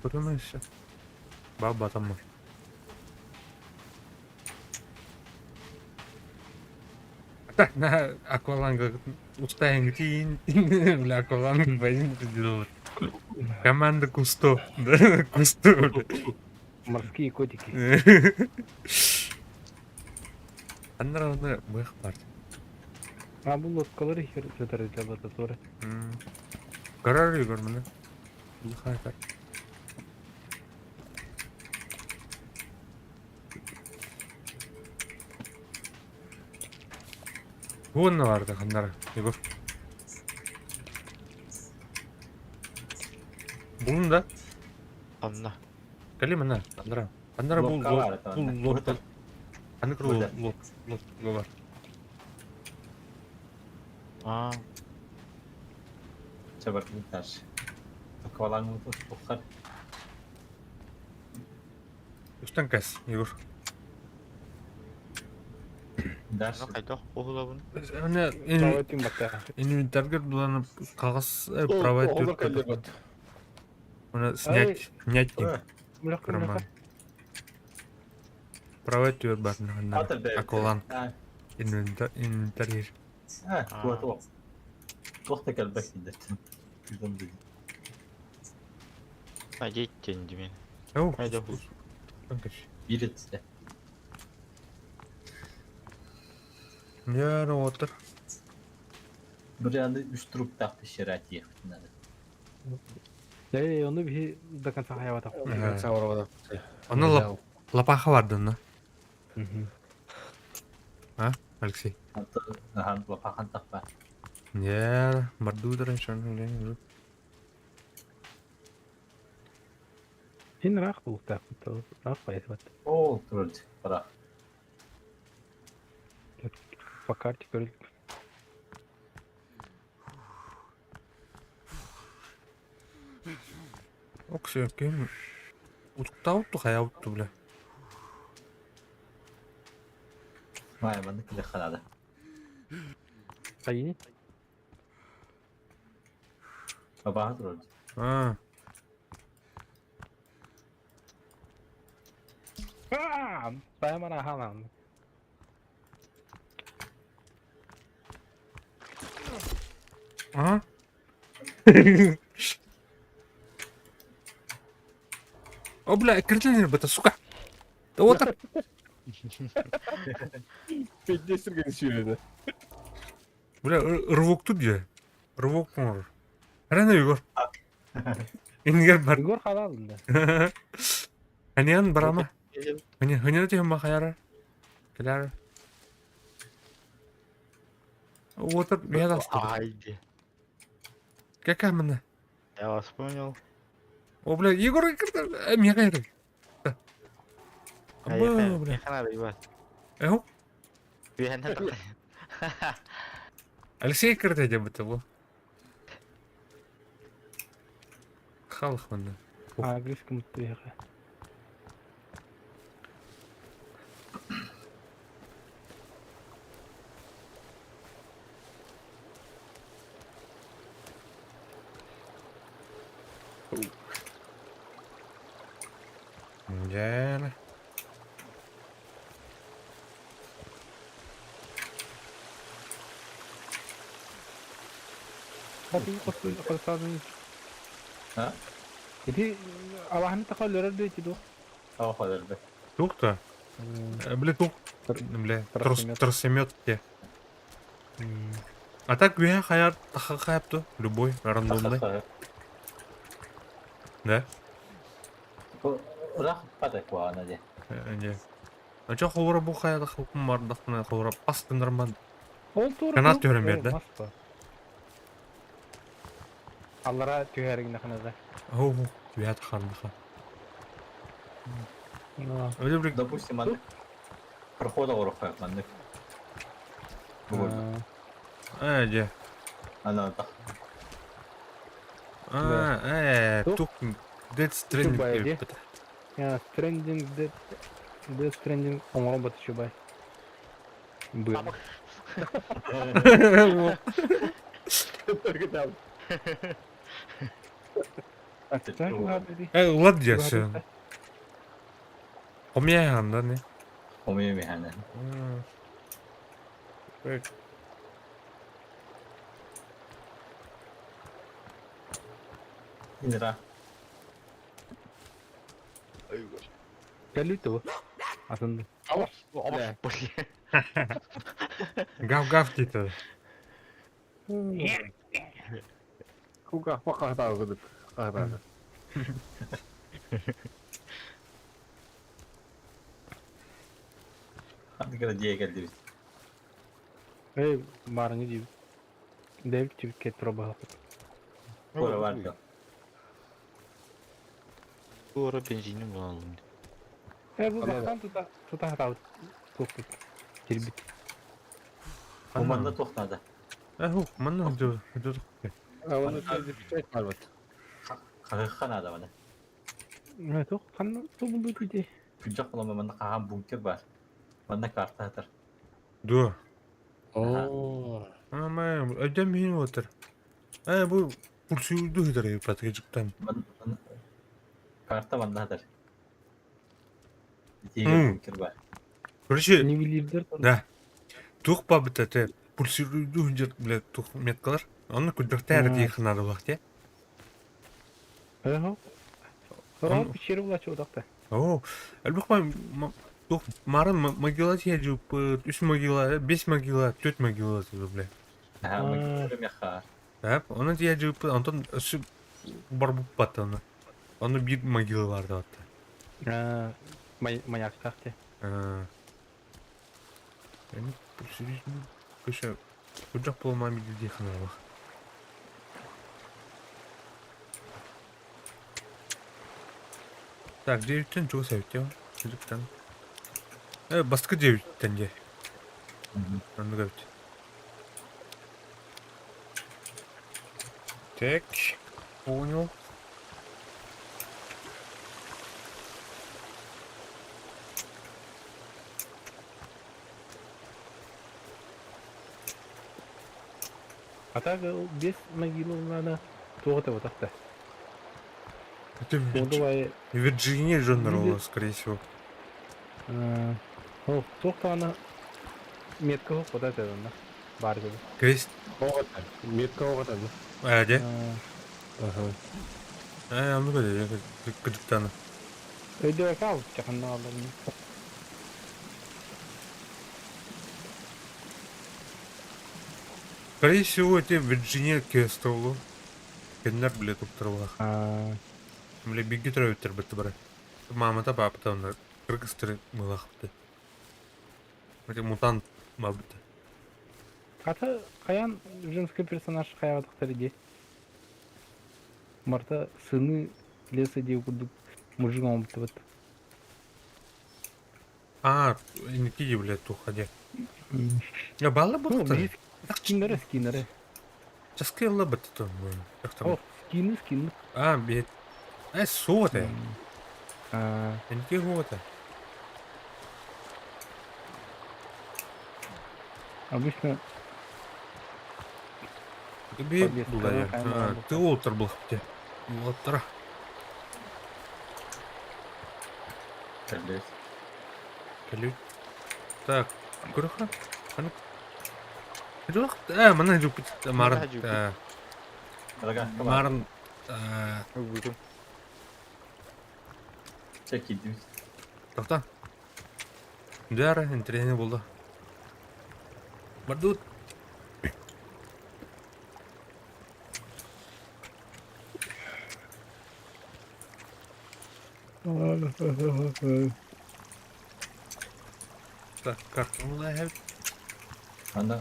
Көрмөйсө. Баба там. Так, на акваланга устаем тин. Бля, акваланг возьми сделал. Команда Кусто. Да, Кусто. бля. Морские котики. Аннара оны бых бар. А бу лодкалары хер жатар жабата тура. Карар көрмені. Улхайтар. Буынна барды ханнара, Егор. Булун да. Анна. Кали мына, Андра. Андра бул Лодка бар это, бул анда. лодка. Аны кыр Буда. лод лод бар. Аа, Чабар даш. Акваланг тухар. Үстен кәс, Егор. Даш. ну хайдах уһулабын. Аны Давай бата. инвентарьгер буланып кагаз права Олар кэллер бат. Оны снять, снять Муляк Карман. Права түөр бар Атыр бер. Акваланг А, инвентарь инвентарь. а, вот вот. Тохта кэлбек диндер. Күдөн диди. Надеть тендимен. Оу. Хайдах Бир этте. Я отыр. Бир янды үч труп такты шират ехать надо. Э, оны би до конца хаябата. Ага. Саура Оны лап лапаха барды на, Алексей. Анты ахан лапахан тақпа. Я бардудыр шон. Син рах булукта. Рах байсыбат. Ол турд. Бара. По карте көрүл. Оксё кем Уттау хаяутту бля. Май, маны киле халады. Кайны? Баба турд. А, Аа, баймара халан. а? О, бля, кирдилер бата, сука. Да вот так. Пейдесірген сүйрені. Бля, рывок тут же. Рывок оҥорор. Рена Егор. Иннигэр бар. Егор халаалын да. Ханиан барама. Ханиан түһэн бахайара. Кэлээр. Уотар бэйэ тахсыбыт. Ай, Какая мына? Я вас понял. О, бля, Егор, миэхэ эрэ. Аба, бля. Миэхэ надо, ебать. Эһу? Үһэннэ Алексей кырта дебыта бу. Халых манна. Агрис кымыттыыха. Дьэ. А? Ити алаһаны таха өлөрөр дуу ити дуу? Тоҕо өлөрбөт. Туох да? Бля, туох? Бля, тросемет те. А так үһэ хайар хайапту, любой, рандомный. Да? Ырах пата куана де. Не. А чо холора бу хайада хылкым бардахтына холора пас гыннарман. Ол туора Канат түһэрэн биэрдэ. Аллара түһэригин ханада. Оу, түһэт хардаха. Өлө бир Допустим, маннык прохода оруха маннык. Бу Э, дьэ. Ана так. А, э, тук Death Stranding диэбиппит. Stranding Death Death Stranding оҥорон бат үчүгэй. Быа. Э, улат диэсин. Хомьяхан да не? Хомьяхан. Инра. Кэллит дуо? Атын. Гав-гав диэтэ. Куга хаһытаабыт хаһытаабыт. Ханнык эрэ дьиэ кэллибит. Эй, баарыҥы диибит. Дэвид тибит тура баһаппыт. Куора бар дьон. Куора бензини булалым. Э, бу бастан тута тута хатаабыт туохпут. Кирбит. Бу манна туох наада? Э, манна өтө Оны печать барбыт. Хаһыхха наада маны. Э, туох ханна тубулду дии. Күнчэх буолан манна хаһан бункер бар. Манна карта сытар. Дуо. Оо. Ама, өйдөн миин отыр. Э, бу пульсуйду хытар патыгыжыктан. Карта манна сытар. Итиге бункер бар. Короче, Нивелирдер. Да. Туох бабыт этэ пульсуйду хынжыр, бля, туох меткалар. Онно күлбэхтээр дии хынаадылах те. Эһо. Сорох пещера булачы удакта. Оо, элбэх туох марын могила тиһэ үс могила, бес могила, төрт могила бля. Аха, могила меха. Эп, оны тиһэ жыппыт, онтон өссө барбыппат оны. Оны биир могила бар да. Маяктаах те. Эми пульсуйду Куджак буолма дии хынаалах. Так, девяттен чугас эбит дии. Чүлүктэн. Э, бастакы девяттен дии. Оннук эбит. Так, понял. А так без могилы туох это Это Буду Вирджиния Джон скорее всего. О, туох даҕаны метка суох бута этэ онно баар дии. Крест. Оҕотар. Метка оҕотар. Э, де? Аха. Э, оннук этэ, кыдыктаны. Өйдөбөккө хаалбычча ханна хаалларбын. Скорее всего, эти Вирджиния Кестолу. Кинилэр бile туттарылах. Аа, Бile бииргэ төрөөбүттэр бытты бары. Маамата паапата онно кыргызтары мылахпыты. Эти мутант мабыты. Хата хайаан женский персонаж хайаҕатахтар дии. Марта сыны леса дии курдук мужик оҥорбуттабыт. Аа, инники дии блядь, туха дии. Я балла Ну, буттар. биир скиннары, скиннары. Часкы ылла бытты О, скины, скины. Аа, бит. Э, суоте. Аа, Инники хуоте. обычно Би Повестка, булая. хайа Ты олтар булхты. Улаттара. Кэллэ. Кэлүү. Так, көрөхө. Аны. Жок, э, мана жупит марын. Мана жупит. Рогатка бар. Марын Ылбытым. Чэ киирдибит. Тохта. Дьэ, интэриэһинэй буолла. Бардыбыт. Так, картону эһэбит. Аны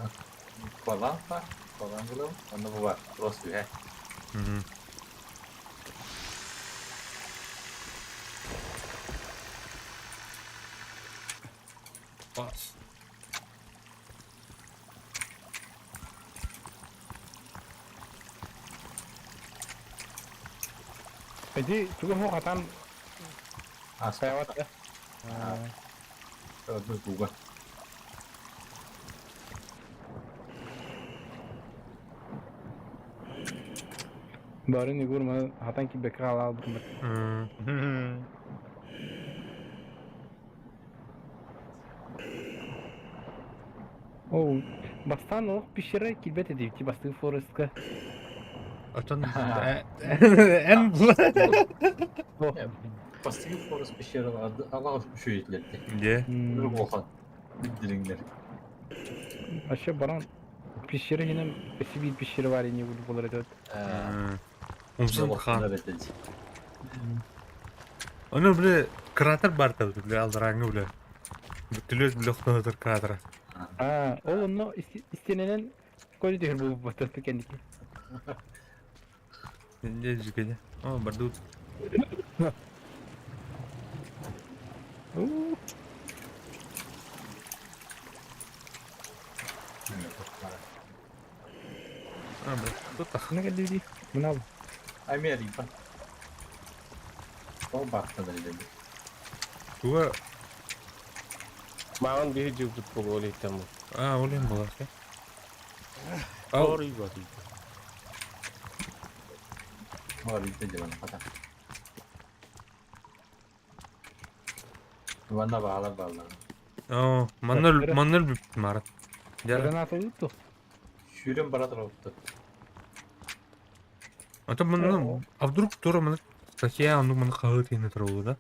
куолаан баар, куолаан булабын, онно бу баар, туос үһэ. Мгм. Бас. Ити тугу суох атаан Ааспат. хайаҕат да. Өлбүт ууга. Барын Егор маны хатан киирбэккэ хаалаабытым бэрт. М, Оо, бастаан олох пещера киирбэт этибит бастыы Форестка. Оттон эн Бастакы Форест пещералар алаҕас үчүгэйдилэр Дьэ. Ырык улахан дириҥнэр. Вообще баран пещера иһинэн өссө биир пещера баар ини буолар этэ. Умсан хаан. Ону бile кратер бар табы бile алдараңы бile. Бүтүлөс бile охтоотор кратера. Аа, ол онно истиэнэнэн көтө түһэр буолбут кэнники. Дьэ жүкэдэ. О, бардут. Уу, А, бля, тут тах. ханна кэллибитий? Мына Америка. Ол баахтанар идэлэр. Туга Маҕан биһи дьылбыт буолуо илииттэн а, ол им буолар. Ау, Ори баты. Бар итэ дьыбан хата. Манна баалар бааллар. Оо, манна манна бүппүт Марат. Дьэ. Граната ылыт Сүүрэн бара турабыт. А то манна, а вдруг тура манна статья оннук манна хаһыы тиһинэ турабыт да?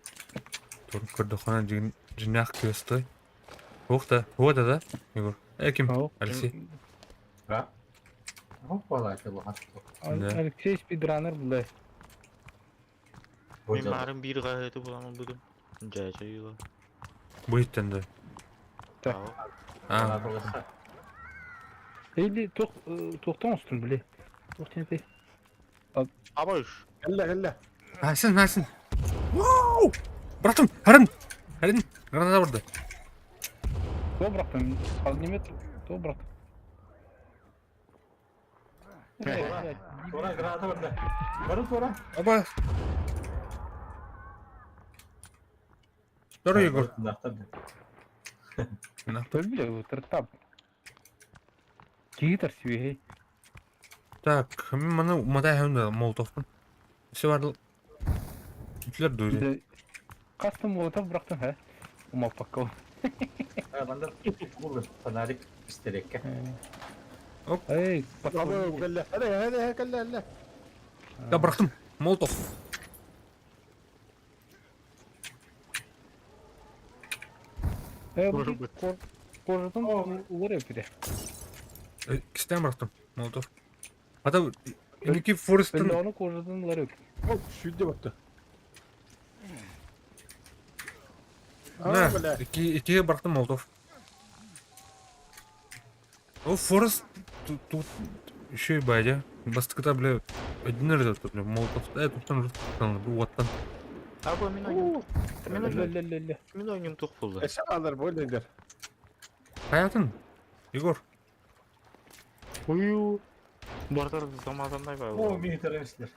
Тур көрдөххүнэ дьиҥ дьиҥнээх кыастай. Туох да, туох да да, Егор. Э, ким? Алексей. Да? Опа, улахан. Да. Алексей спидранер булла. Мин марын биир хаһыаты булан ылбытым. Дьэ, чайыла. Бу иһиттэн да. Так. А, Или туох туохтан оҥостун били. Туох диэн этэй? Абыш. Кэллэ, кэллэ. Найсын, найсын. Вау! Братым, харин! Харин, граната барда. Туох бырахтым? Огнемет туох бырахтым? Тура граната барда. Бары тура. Оба. Здорово, Егор. Бля, тартап. Киитер сүөһэй. Так, мин маны уматай да молотовпун. Все бар. Үтлер дуйду. Кастом молотов бырахтым, ха? Умаппакка. Манда фонарик пистолетка. Оп. Эй, Абы кэллэ. Хәле, хәле, кэллэ, кэллэ. Да бырахтым. Молотов. Э, бу кожатын улар эпиде. Кистен бырахтым. Молотов. Ата инники Форестон Өллөҕүнэ кожатын ылар үк. Ол сүүрдэ батта. На, А, бля. ики икиге барахтым Молотов. О, Форест тут, тут еще и бадя. Бастыкыта, бля, один раз тут, бля, Молотов. Туттан уоттан. А бу мин ойнум. Мин Өллө ойнум. өллө өллө өллө. Мин ойнум тух булды. Эсэ алар бу лидер. Хаятын, Егор. Ую. Бартар замазандай О, бар. мин тарамислер.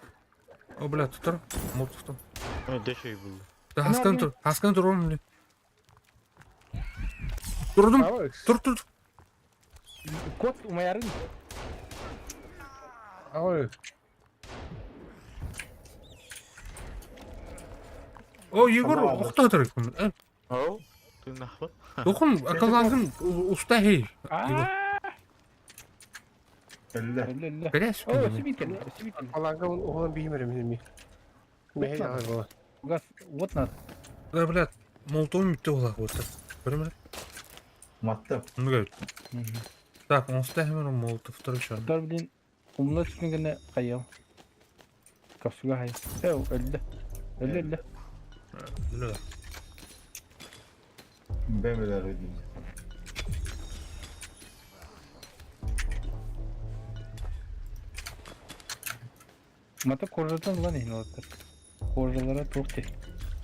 О, бля, туттар. Молотовтан. Дөшөй булды. Да, хаскан тур, хаскан тур, бля. Турдум, Ава, тур, тур. Кот умаярын. ава. О, Егор, Tamam. охта тур. О, ты нахуй. Дохун, акылангын уста хей. Аа. Өллө. Өллө өллө. Бля, О, өссө биир кэллэ, өссө биир кэллэ. Аланга оҕолон биһимэр мин ми. Мэһэй аҕай буола. Газ, вот надо. Да, бля, молотовым бүтте олақ вот. Көрімір? Маттым. Ну, говорит. Так, он ставим молотов второй шар. Тар блин, умна түскүн хайыл. Капсуга хай. Э, өллө. Өллө өллө. Бля. Бэмэлэр өйдүм. Мата кожадан ылан иһин олоттар. Кожалара туох ти.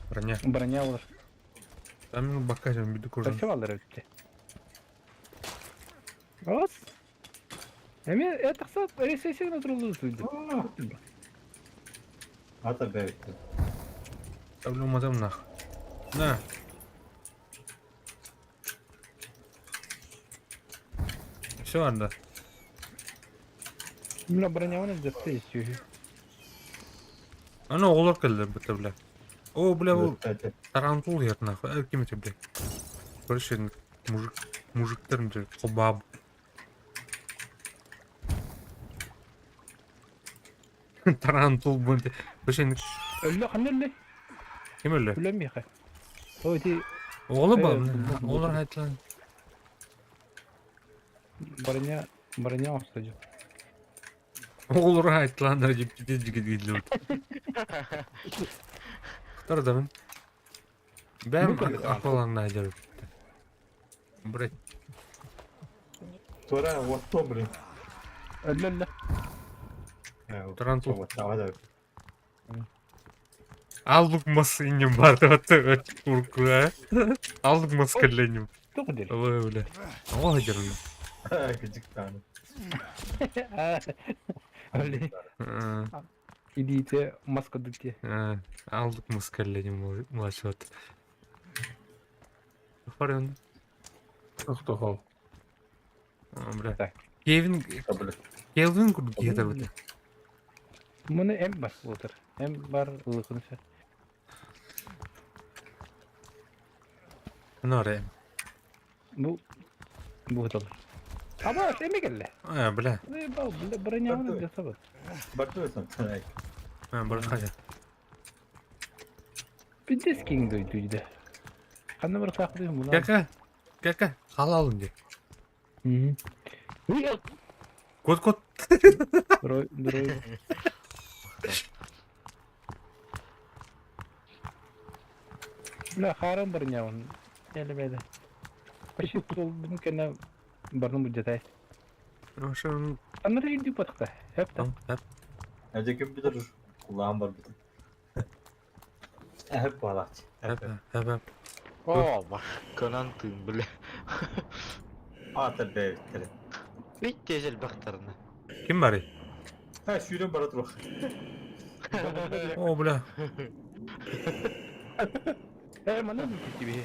Броня. Броня олар. Там ну бака жам биди кожа. Өссө баллар өттө. Ос. Эми э тахса ресесия натуралуу суйду. Ата бэбиттер. Таблю мазам нах. На. Все, Арда. Мына броня дьэттэ сүүһү. Ана оҕолор кэллэр бытта бля. О, бля, бу тарантул ер нахуй. Э, ким это, бля? Короче, мужик, мужиктар, бля, хобаб. Тарантул будет. Вообще, Өллө ханна өллө? ким өлө? Үлэм миэхэ. О, ити Оҕолор Э, ба, бу- оҕолор айтылан. броня броня оҥосто Оҕолор айтыландар деп жигит кийлеп. Ктар да мен. Бәм акылаңна айдыр. Брать. Тура оттом, блин. Өллө өллө. Тарантул. Давай, Алдык мас инем бар деп курку, а? Алдык мас келленим. Туох дири. Ой, бля. Оҕо айдыр. давай. Кыжык таны. Өллө. Идите маска дыкте. Алдык мас келленим млачот. Фарен. Тохтохол. Бля. Так. Кевин Бля. Келвин курдук кетер бит. Муну эм бар отыр. Эм бар ылыкын сө. Наре. Бу бу отыр. Аба, эме келле. А, бля. Э, бау, бля, броня Барды. жасабы. Барды өсөм. А, бар хажа. Пиздец кең дойду. Ханна бір сақлыйм буна. Кака? Кака? Халалын де. Мгм. Кот кот. Дрой, дрой. Бля, харам броня он. Эле беде. Почти сол бүгүн кене барны будетай. Ошон. Анары үйдү патыкта. Хепта. Әже ким билер кулаан бар бит. Эп балач. Хәп, хәп. О, башканан тын, бля. Ата бэбиттер. Бит тежел бактарына. Ким бар? Ха, сүүрэн бара турух. О, бля. Э, мана тебе.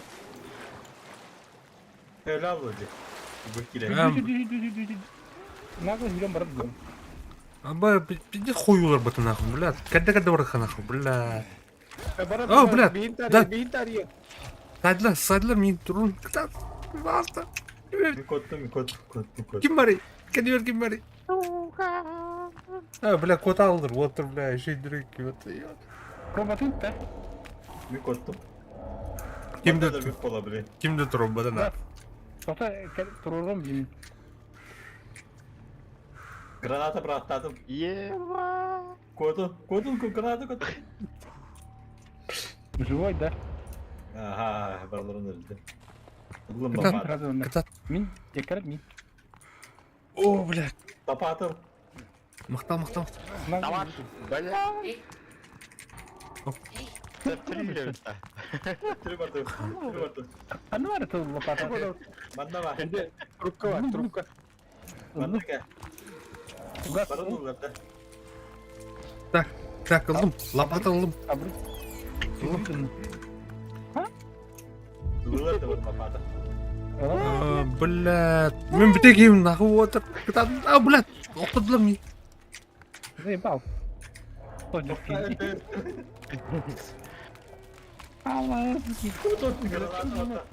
Эле алды. Бу киле. Эм. Нагы жүрөм барып бүгүн. Аба, пиздец хуюлар быты нахуй, бля. Кәдә-кәдә бар нахуй, бля. О, бля, да. Биин тария. Сайдылар, сайдылар мин турун. Кытат. Баста. Ми котту, ми котту, котту, котту. Ким бар? Кәдә бер ким бар? А, бля, кот алдыр, отыр, бля, еще дөрек вот. Роботын та. Ми котту. Кимде Да бик бола, блин. кимде турун бада на. Тоқта турурум билин. Граната бырахтаатым. Еба! Куотун, куотун, граната куотун. Живой, да? Аха, барыларын өлдүм. Ыллым Кытат. лопата. Сразу на. Кытат. Мин, якарат мин. О, блядь. Лопата. Махтал, махтал, махтал. На- Давай. Бля! Оп. Три Три барды, три барды. А ну это лопата. Манна бар. Энде трубка бар, трубка. Манна ка. Газ. Барын ыллар да. Так, так, ыллым. Лопата ыллым. Абры. Ыллым. Ыллар да бар лопата. А, Блядь. Мин бүтэ киһим нахуй вот. Кытат. А, блядь. Охтодулар ми. Заебал. Тоже Граната лопата.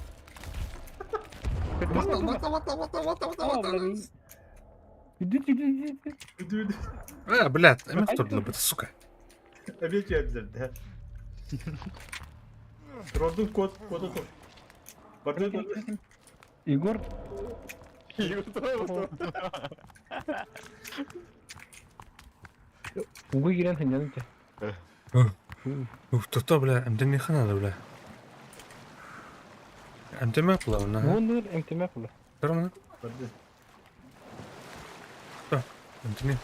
Махтал, махтал, махтал, махтал, махтал, махтал, махтал. Иди, иди, иди, иди. Үдү, үдү. А, блядь, эмэ охтордулар, быта, сука. Эбиэ киэрдилэр да. Родун кот, кот отур. Барды, барды. Егор, угу киирэн сынньанан чэ. Ух, то бля, эмтэнниэххэ наада, бля. Эмтэмэ кулабына. Уоннуур эмтэмэ кула. Турамына. Барды. Эмтэни.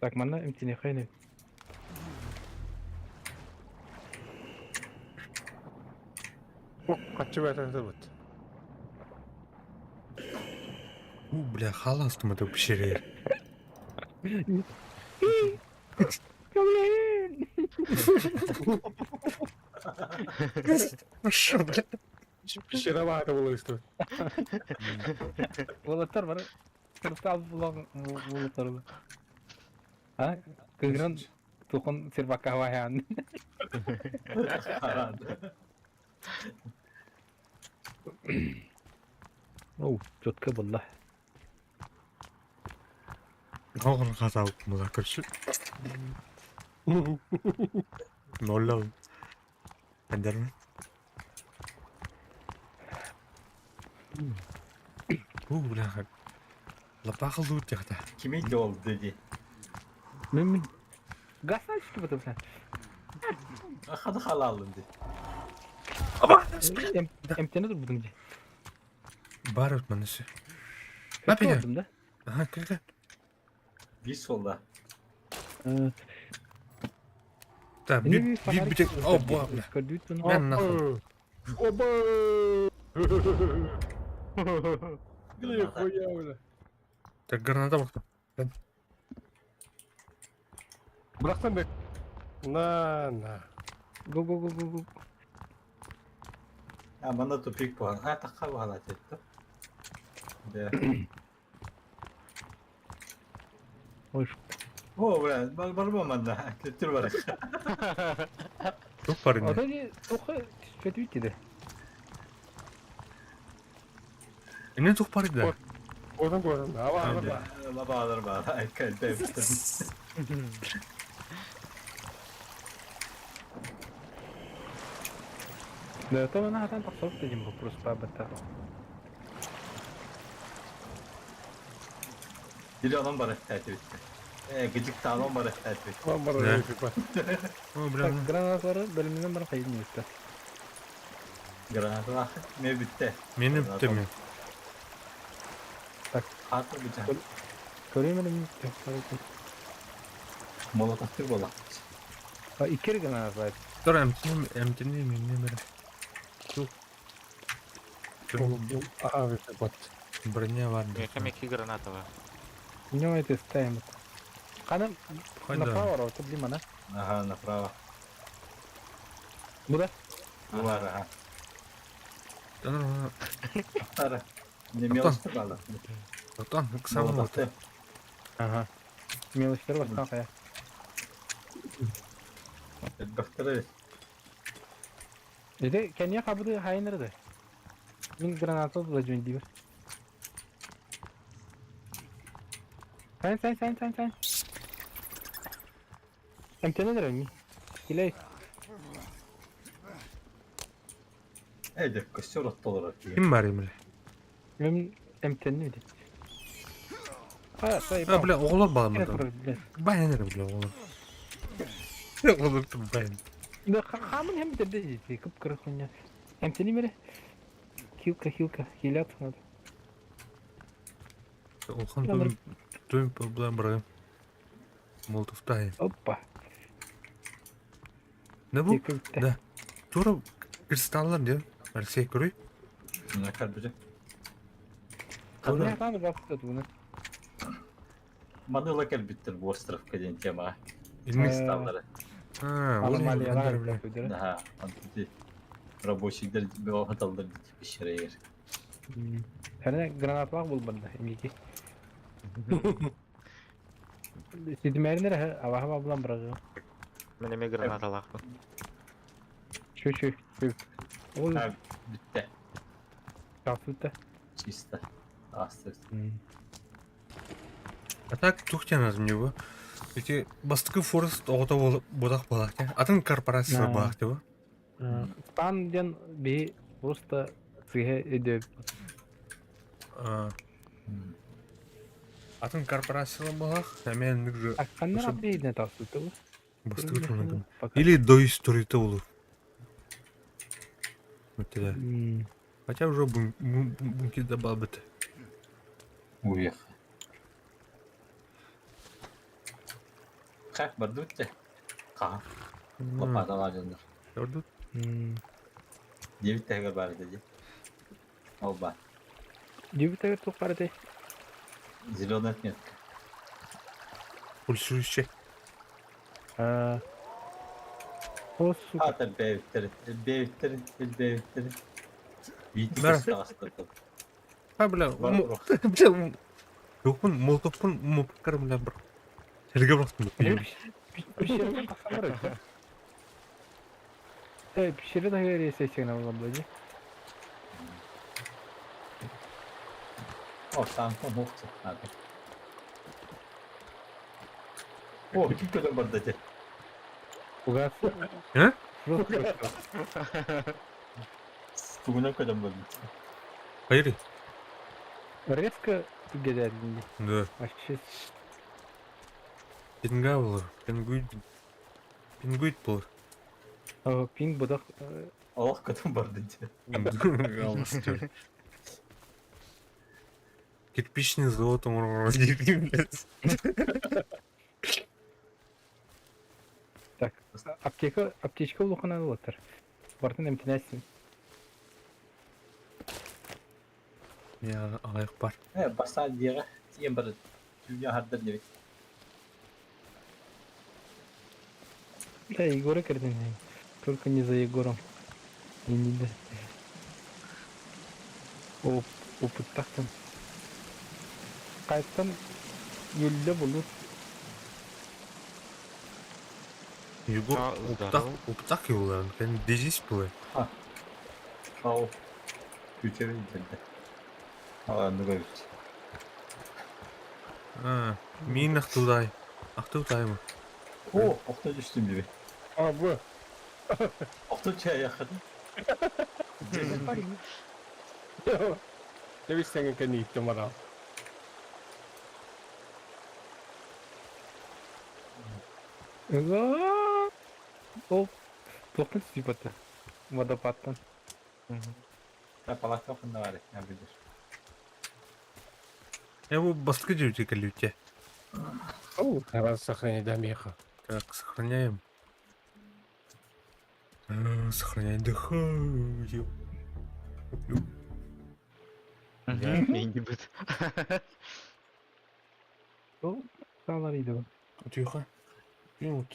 Так, манна эмтиниэхэ ини. Хаччы бәтәтә бит. У, бля, халастым это пещере. Блин! Шо, бля? Пещера баата була исто. Уолаттар бары сыртал булан уолаттар. А? Кыгран тухон сербакка ваян. Оу, четко было. Оҕор хатаабыт мала көрсү. Нолла. Эндерме. У, бля. Лапахал дуут яхта. Кими жол деди. Мен мен Гасальчики потом. Хады халалым ди. Аба! Эмтене тур будун ди. Бар өт манысы. Лапия. Да? Ага, кэл. Bir solda. Так, би би битек. О, бла, бля. Мен нахуй. Оба! Нихуя, бля. Так, граната бахта. Бырахтан бек. На, на. Го го го го го. А, мана тупик бухан. А, такка бухан атетти. Да. Ой, О, бля, бар бар манна. Түр бар. Тух бар А ини. то тухы түспөтү битти. Эне тух бар иди. Oradan koydum. Ава, ава. Лабалар бар. Айкалда. Да, то она хатан тахсап дедим вопрос бабата. Dili onun бар этти. Э, гыжык таалон бар этти. Lan bana Ne? ne yapayım? О, бля. Так, гранатлары бөлүмүнөн бары кайын үстө. Граната не битте. Мени битте мен. Хаты битте. Көрөмүн үстө. Молотов тир бола. А икер граната бар. Тур эмтени эмтени мени бере. Тух. Aha, bir şey bat. Броня бар. Меки граната бар. Эмне это ставим? Канам Хайда. направо рота блин, Ага, направо. Буда? Бар, ага. Тан Тара. Не мелочь бала. Тан, ксам Молотов. Ага. Мелочтер башка кая. Бахтары. Эде кения кабыды хайнырды. Мин граната була жөн дибер. Сайн сайн сайн сайн сайн. Эмтенедер ми. Килей. Эде костер оттолор. Ким бар эмиле? Мен эмтэнним ити. А, А, сайбал. бля, оҕолор Кэлэ баҕаммыт. турар, бля. Баян эрэ, бля, оҕолор. Оҕолор баян. Да хаамын hem бүтэрдэ дии, кып-кыра хуйня. Эмтэним эрэ. Хилка, хилка, хиляться надо. Улахан туйм туйм проблем бырагым. Молотовтайын. Опа. Не бу? Тиэкэ бүттэ. Да. Тура кристаллар диэн. Алексей көрүй. Мына кэлбитэ. Не атааны баппыта тугуна. Маны ыла кэлбиттэр бу островка диэн темаҕа. Инник. Кристаллары. А, вот Аномалиялар бля. көйдөрө. Наһаа антити рабочийдар бөҕө хаталлар дии пещерегер. Хәрне гранаталаах булбанда эмиги. Ситимээрин эрэ абаһа булан бырагы. Мен эме гранаталаахпын. Чү чү чү. Ол Ha бүттэ. чафыта. Чисто. Астык. А так тух диэн азым бу. Ити бастакы Форест оҕото бодах буолаах диэн. Атын корпорация Аа. буолаах дии бу. Спан диэн биһи просто сыһа өйдөөбүт. А, Атын корпорация буолаах. Эмиэ инник же Акканнар Ошо- аппейдине тахсыбыта бу. бастакы туһунан. Пока. Или до истории-то булur. Это да. Хотя уже бунки добавят. Уех. Как бардутте? Ха. Лопаталар дьоннор. Көрдүт? Девять тэһигэр баар этэ дии. Ол баар. Дебютагар туох баар этэй? Зеленая отметка. Пульсирующий. Аа. О, сука. Аата элбээбиттэр, элбээбиттэр, элбээбиттэр. Биитик Бара. ыстаҕастар. А, бля, Бар бля, Юқпын, молотовпын, мопкар, бля, бір. Сәрге бұрақтым. Пещерден тахсан бар эбит. Э, пещерде таһыгар эсэсигин аллам дии. О, саамтан хуохту. Аата. О, ким көтөн барда дии. Угас. Э? Просто Тугунан көтөн барда. Хайыр. резко түгедәдин. Да. Вообще Пинга болар. Пингуит. Пингуит болар. О, пинг будах. Олох көтөн барда дии. Алыс түр. Кирпичный золото блядь. Так, аптека, аптечка улахана болатар. Бартын эмтинәсин. Я аяқ бар. Э, бастаан диэҕэ тиийэн баран түүнү аһардар диэбит. Бля, Егора кэрдин. Только не за Егором. И не да. Оп, опыттахтан. Кайттан юлле булут. Егор А, уптак, здорово. уптак юлларын. Кән дезис булы. Ау. Күчэбин кэллэ. Аҕанныга эбит. А, мин ақтудай. Ақтудай mı? О, охто түстүм диэбит. А, бу. Охто чайахатын. Дебис сәңе кәне иттем ара. Ол тоқтан сипаты. Водопадтан. Та палатка ханна бар я билер. Я бу баскы жеуте калюте. Оу, раз сохрани да меха. Так, сохраняем. Сохраняем дыхание. Мен не бит. Ол салар иди. Тихо. Вот.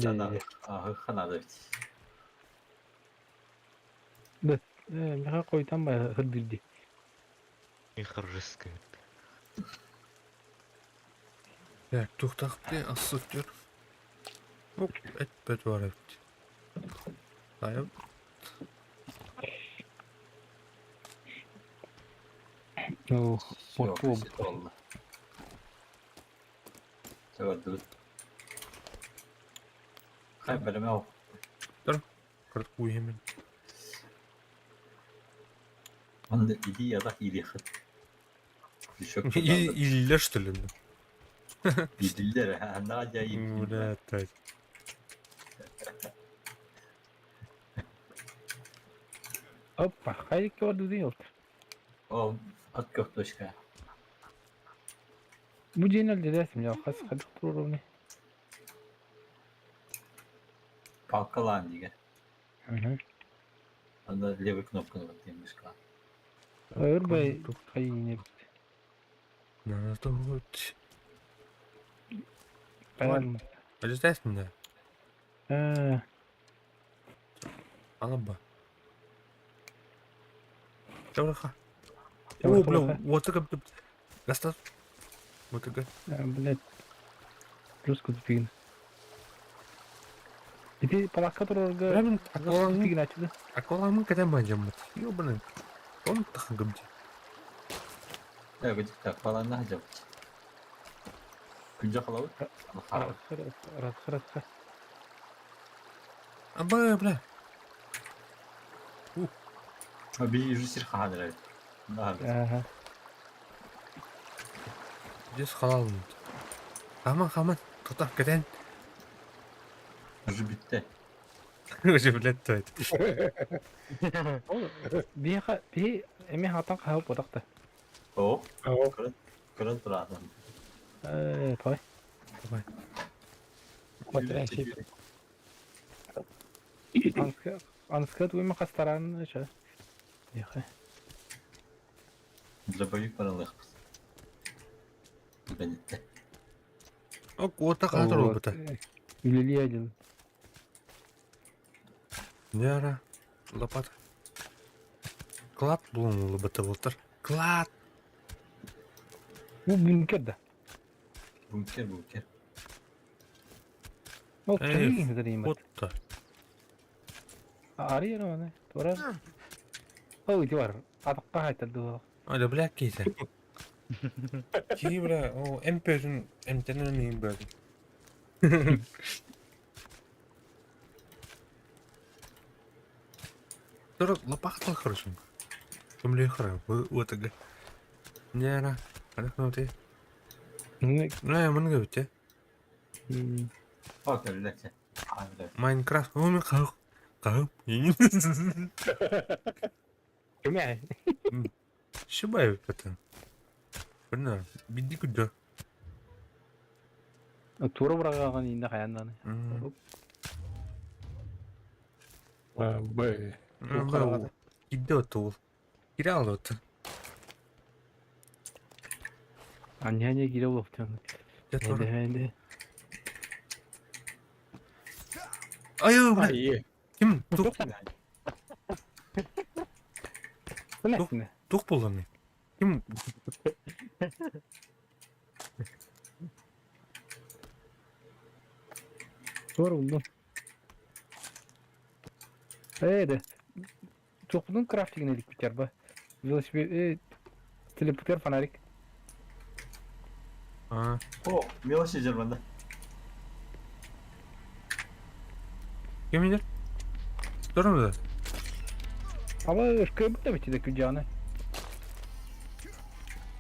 Хана, ахы ханада бит. Меха койтан ба хырдырди. Их рыскает. Так, тухтахты ассуттер. Оп, эт бар эбит. Тайып. Ну, Всё, вот ситэ Сөбөрдүбүт. Хай бэлэмэ ол. Кырт куйхемен. Онно илии атах иилиэххит. Иилиллэр что ли? Иитиллэр, аннаа дьэ Бля, так. Опа, хайыкка бардыдын ёлт. О, от картошка. Бу дьиэни өлдөрөөсүм дьэ, хас хайдах туруоруҥый? Палкалаан дигэ. Анда левый кнопканы баттыам мышка. Өр бай хайыыны Надо тут. Правильно. Подождать меня. Э, Алаба. Чавраха. О, бля, вот это Достал. Вот это. Блядь. Жестко тупигин. Ити палакка турарга Бля, мин тупигин ачыды. Акуламын кэтэн бадьаммыт. Ёбаный. Он тахыгым дии. Э, так, баланна хадьабыт. Күнжа халабыт? Расхы, Аба, бля. Би жүз хааныр Ага. Здесь халалым. Хаман, хаман. Тотап кэтэн. Уже битте. Уже, блядь, то это. Биһиэхэ биһи эмиэ хатан хаһып бодохто. О, көрөн тураатан. Э, пой. Давай. Анска туйма хастаран ча. Биһиэхэ. Дробовик баралыахпыт. Бенетте. О, куота хаатар олбута. Үлэлии один. Яра. Лопата. Клад булун лобата болтар. Клад. Бу бункер да. Бункер, бункер. Ол Эй, кимин хызыр Вот-то. Арый аны. Тура. Ол ити бар. Атаққа хайтарды. А, да бля, кейсе. Ки, бля, о, МП-сын, МТ-ны нейм бля. Тура лопахтал хорошо. Кемле хара, вот ага. Яра, ана ты. Бля, мын гөбүтэ. О, кэллэчэ. Майнкрафт, о, мен қауқ. Қауқ. Кеме? Шибай потом. Бына, бидди күдө. Тура бырагаган инде хаяннан. Б. Кидде отул. Кире алды. Аньяне кире болуп. Энде. Ай, бля. Ким? Тух. Тух болдым. Ким? Тура булдум. Эйде. Туқпудун крафтигин элик битер ба. Велосипед, телепутер фонарик. А. О, мелочи жерманда. Ким иде? Турму да. Ама ышкы битте битте күжаны.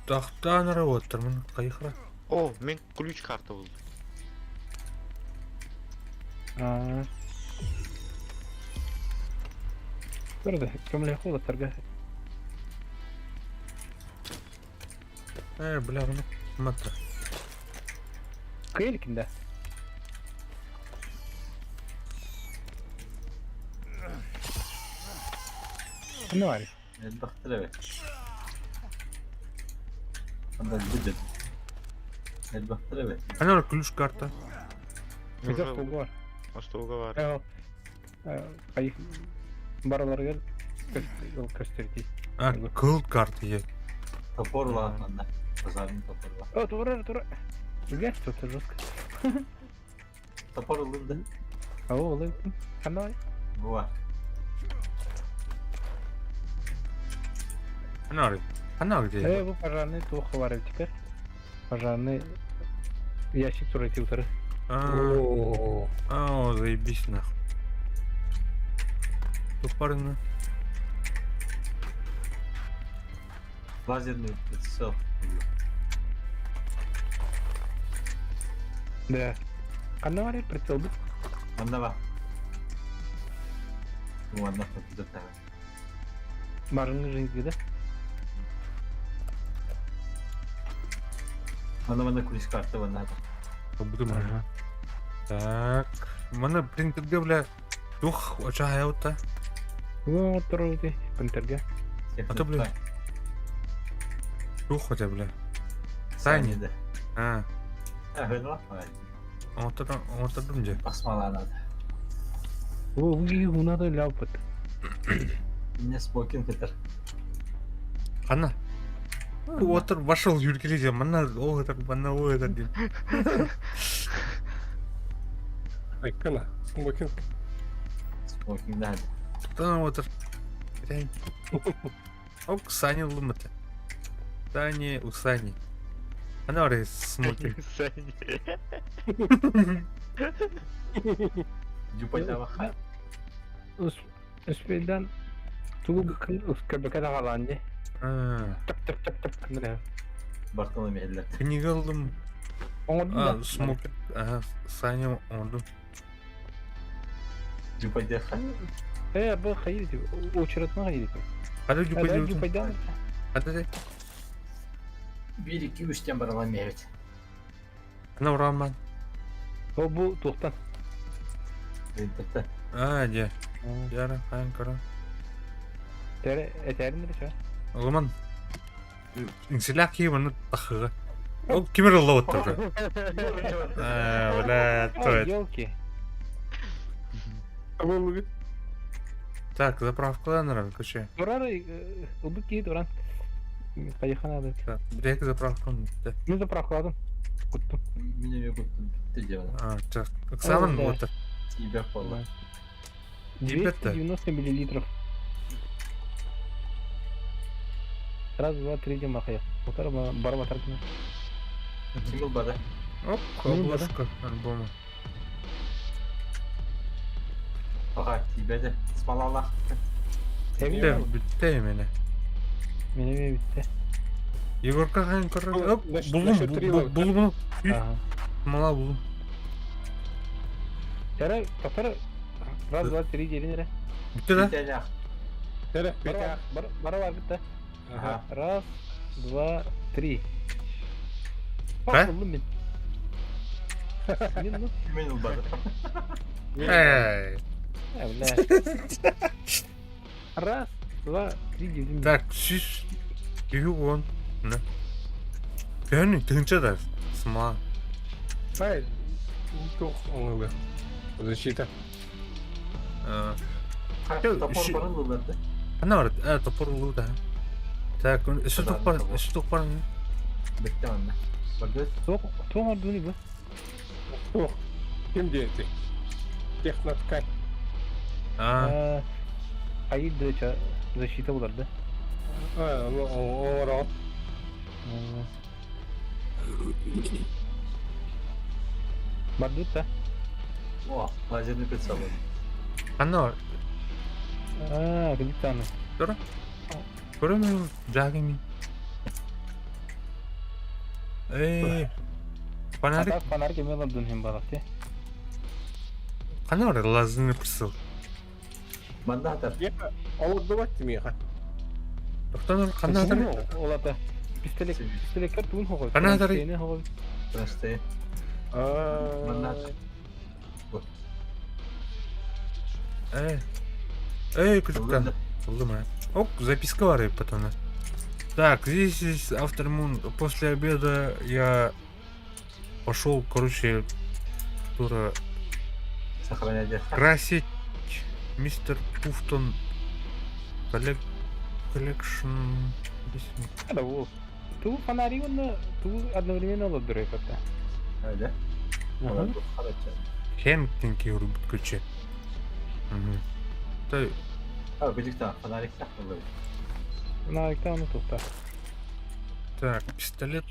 Тахтан работар, кайхра. О, мен ключ карта булдум. А. Турда, кемле холоттарга. Э, бля, ну, мата. Кыйлкинде. Ne var? Elbette evet. Анда бүдет. Elbette evet. Ана ключ карта. Bizde столга бар. Столга бар. Кайык бараларга көстөрдү. А, кыл карта е. Топор ла анда. Базарный топор ла. О, тура, тура. Блядь, что это жестко. Топор ылынды. О, олы. Кандай? Буа. Ана Ана где? Э, бу пожарный тух бар теперь. Пожарный ящик туры утыры. А, о, заебись нахуй. Тупорно. Лазерный прицел. Да. Ханна барар прицелбыт? Манна ба. Манна компьютер Барыҥы жизньге да? Манна манна кулис карта манна. Побудем. Так. Мана принтерге, бля, тух, оча Тугу оҥорторобутуй принтергэ? А то, бля. Тух хотя, бля. Сани. Да. А, А, хönва. оҥортордум дьэ. Басмалаанат. О, уги унада ляпыт. Мне смокинг это. Ханна. Отыр вошел Юрий манна ол это, манна ол это диэн. Айкана. Смокинг. Смокинг да. Тутан отыр. Ок, Саня ыллым это. Сани, у Сани. Ана ары смокинг. Сани. Дюпайда Успейдан тугу көрбөкө даҕалаан дии. А, Тып тып тып тып гыннар. Бартоломе эллер. Книга ыллым. Оҥордум А, да. смокинг. Ага, Саня оҥордум. Дюпайда Э, бу хайыр очередна хайыр. Хада Хада дюпайда. дюпайдан. Хада Бир икки үстен баралан эбит. Ана ураман. О бу туохтан. Принтерте. А, дьэ. Яра, хаан кара. Тэре этэрин дэ ча. Ылыман. Инсилях кии манна тахыга. Ол кимер ылла оттор. А, бля, то это. Елки. Абылыгы. Так, заправка нравится, короче. Турар ылбыт киһи туран. Поехали надо. Так, брек заправка. Да. Мин заправкаладым. Куттум. Меня могут ты делала. А, так, Оксана, да. вот. Тебя пола. Ребята. 290 миллилитров. Раз, два, три, демахая. Утар бар батар. Ким бада? Оп, Ну, обложка альбома. Ага, тебя де. Смалала. Бүтэ, бүтэ мене. Мене битте. Егорка хаан кара. Ну, Оп, булдум, насчет трилога. булдум. Ага. Мала булдум. Тәрә, татар раз, два, три дерин Бүтэ да? Бүтэ Тере, Бар бетя. бар бар бар битте. Ага. Раз, два, три. Ә? Булдум мин. Мин ну. Мен бада. Эй. Ә, бля. Раз, два, три дерин. Так, сүүс үһү уон. На. Төһөнү тыһыынча да смола. Ай, туох оҥылы. Защита. А, Топор барын лыларды. Ана бар, э, топор улуу да. Так, өссө топор, өссө топор. Бүтэ онна. Барды. Тоқ, тоқ ордуни бу. Ох, ким диэти? Техноткань. А, Айы дыча защита булар да. А, ну, оҥоро. Бардыт да. О, лазерный прицел. ана бар. А, кредитаны. Көрөмүн жагими. Эй. Фонарик Атак фонарик эме дун хем балак те. кана бар лазерный прицел. Манда атар. Я олордубат миэхэ. Токтон кана атар? Олата. Пистолет, пистолеттер туун хогой. Кана атар? Хогой. Кронштейн. А. Манда атар. Эй. Эй, күчүктен. Булдум, а. Оп, записка бар потом. Так, здесь есть автор Мун. После обеда я пошел, короче, тура Сохранять. красить мистер Пуфтон collection. Да, вот. Ту фонарик он ту одновременно лодыры как-то. Да? Хемптин киурбут күче. Та А, бедикта, фонарик так был. Фонарик там тут так. Так, пистолет.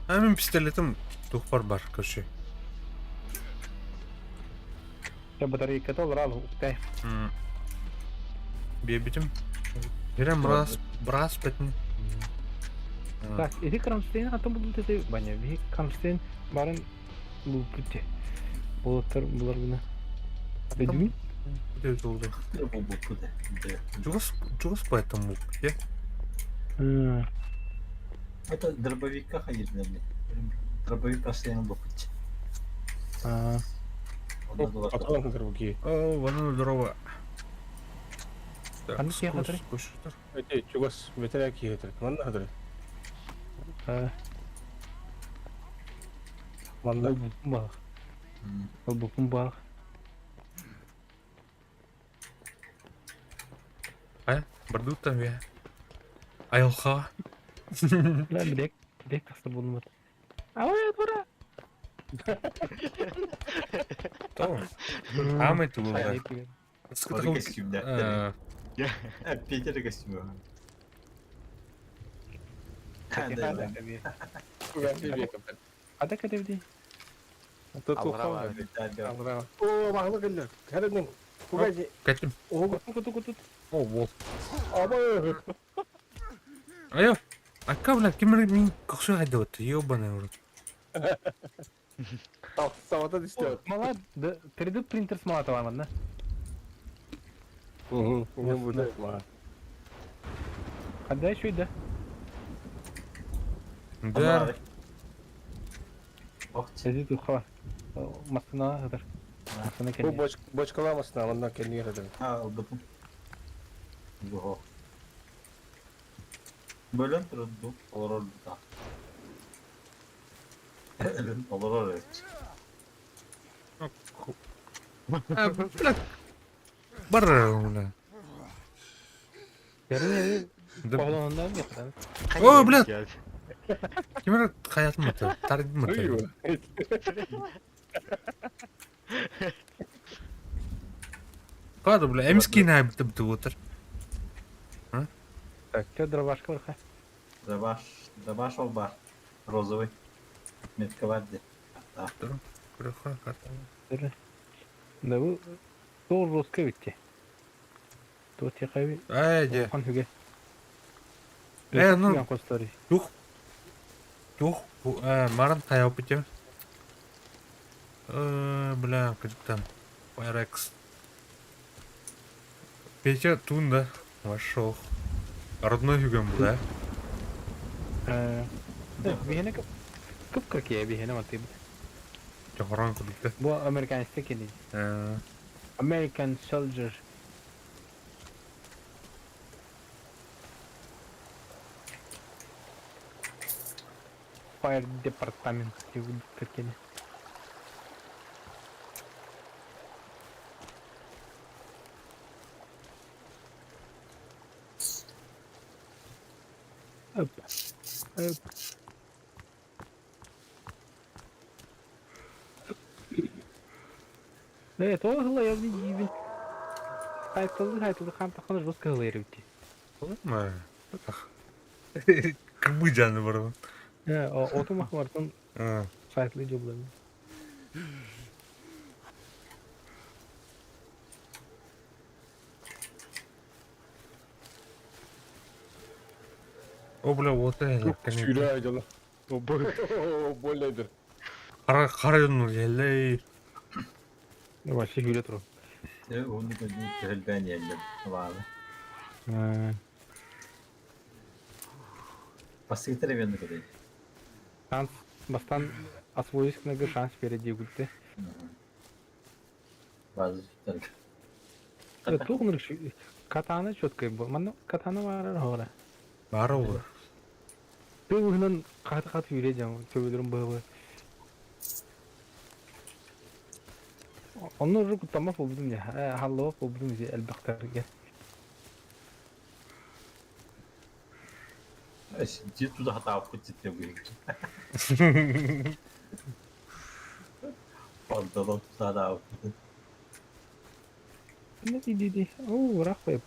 А мен пистолетым тухпар бар, короче. Я батарейка то рал уктай. Бебитим. Ирем браас, браас бэтин. Так, ити Крамштейн атын булдут эти баня. Би Крамштейн барын лупут те. Болоттар булар гына. Бедүн? Болду. Чугас, чугас поэтому те. Это дробовика ходить, наверное. Дробовик постоянно бухать. Патрон дробовики. О, вон здорово. Ханнык киһи хатырый? Эти чугас бэтэрээ киһи хатырый. Манна хатырый. Манна. Олбуппун баах. Олбуппун баах. А, бардута я. Айылха. Бля, билек, билек тахса булмат. Авай, тура. То. Аамай тугу. Сколько костюм, да? Питер костюм. Ада кэтэбди. Оо, баһылык кэллэ. Кэлэн. Кугай. Кэтим. Оо, Куту куту. О, вот. Аба. Айо. Ака, бля, ким мин көхсө хайдыбыт, ёбаный в рот. Савата түстэ. Смола, 3D принтер смола табамын, да? Угу. Не будет. Хада еще да? Да. Сәзи туха. Масына хатар. Масына Бу кэлли. бочкаламасына манна кэллиэр этэ. А, албытым. Го. Бөлөн турду, олорор да. Өлөн олорор эбит. Бля. Бар, бля. Ярын Да. Павлондан яқтан. О, бля. Кимер хаятым мыты, тардым мыты. Када, бля, эмский найбыты быты отыр. Так, что дробашка барха? Дробаш, дробаш ол бар. Розовый. Метка бар де. Да бу тор жестко битти. То тихави. Ай, де. Хан хүге. Э, ну. Костори. Тух. Тух. Маран хаяп бите. Бля, кадыктан. Файрекс. Петя Тунда. Вошел. Родной хүгем бу, да? Бихене кып кып кыркия бихене маты. Чохорон кудыкты. Бу американецте кени. American soldier. Fire Department кыркени. Оп. Оп. Э, тоҕо ылайабын диибин. Хайтылды хайтылды хаамтаххына жестко ылайар эбит дии. Кыбы жаны бар. Э, оту махмартан сайтлы дьобланы. О, бля, вот это. Сүүрэ айдала. Боллайдыр. Қара қара жонну елей. Вообще күле турар. Оны көдүн төһөлбән еллер. Лаалы. Бастыгытар эбен көдөй. Шанс бастан освоить кнага шанс впереди гүлте. Базы түттер. Тугныр катана четкой был. Манна катана бар хора. Бары ол. Ты кат кат үйре жам төбөлөрүн быбы. Онно уже куттамак болбутум я. Халлоо болбутум зи элбактарга. Дит туда хатаап кутит буйг. Панталон туда хатаап кутит. Не ди ди ди. О, рахвеп.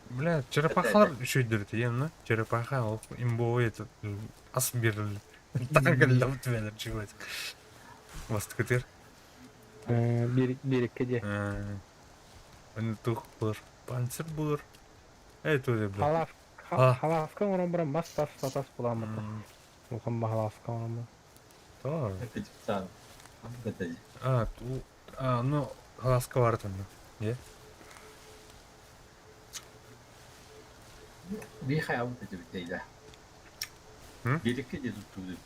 Бля, черепахалар үшөйдүр тием, на? Черепаха ол имбовый этот ас берил. Таңгаллап твелер чыгат. Бастыкытыр. Биэриккэ дьэ. Аны туох буолар? Панцирь буолар. Э, туох бля. Халаф А. халааска оҥорон баран мас тас татас буламмыта. Улахан баһалааска оҥорон баран. Тоо. Это типсан. Это А, ту, а, ну, халааска бар этэн. Не? Биихай абыт этибит Биирикке дии туттубут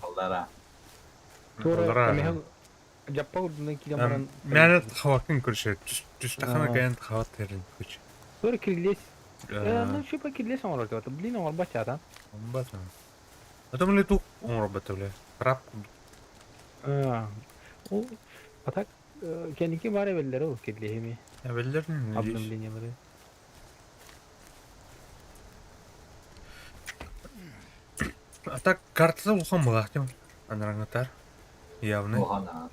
Аллара. Туора эмиһэл дьаппа урдунан киирэн баран Мээнэ хавакын көрсө түстэххинэ кэлэн хават тэрин күч. Туора кирилиэс ну шипа кирилиэс оҥорор диэбэтэ блин оҥорбот чаатан. Оҥорбот. А то блин тух оҥорбот бля. Трап. Ол а так кэнники баар эбэллэр ол кирилиэһи Эбэллэр обновлениелары. А так картата улахан буолаах дим анараңытар явно. Улахан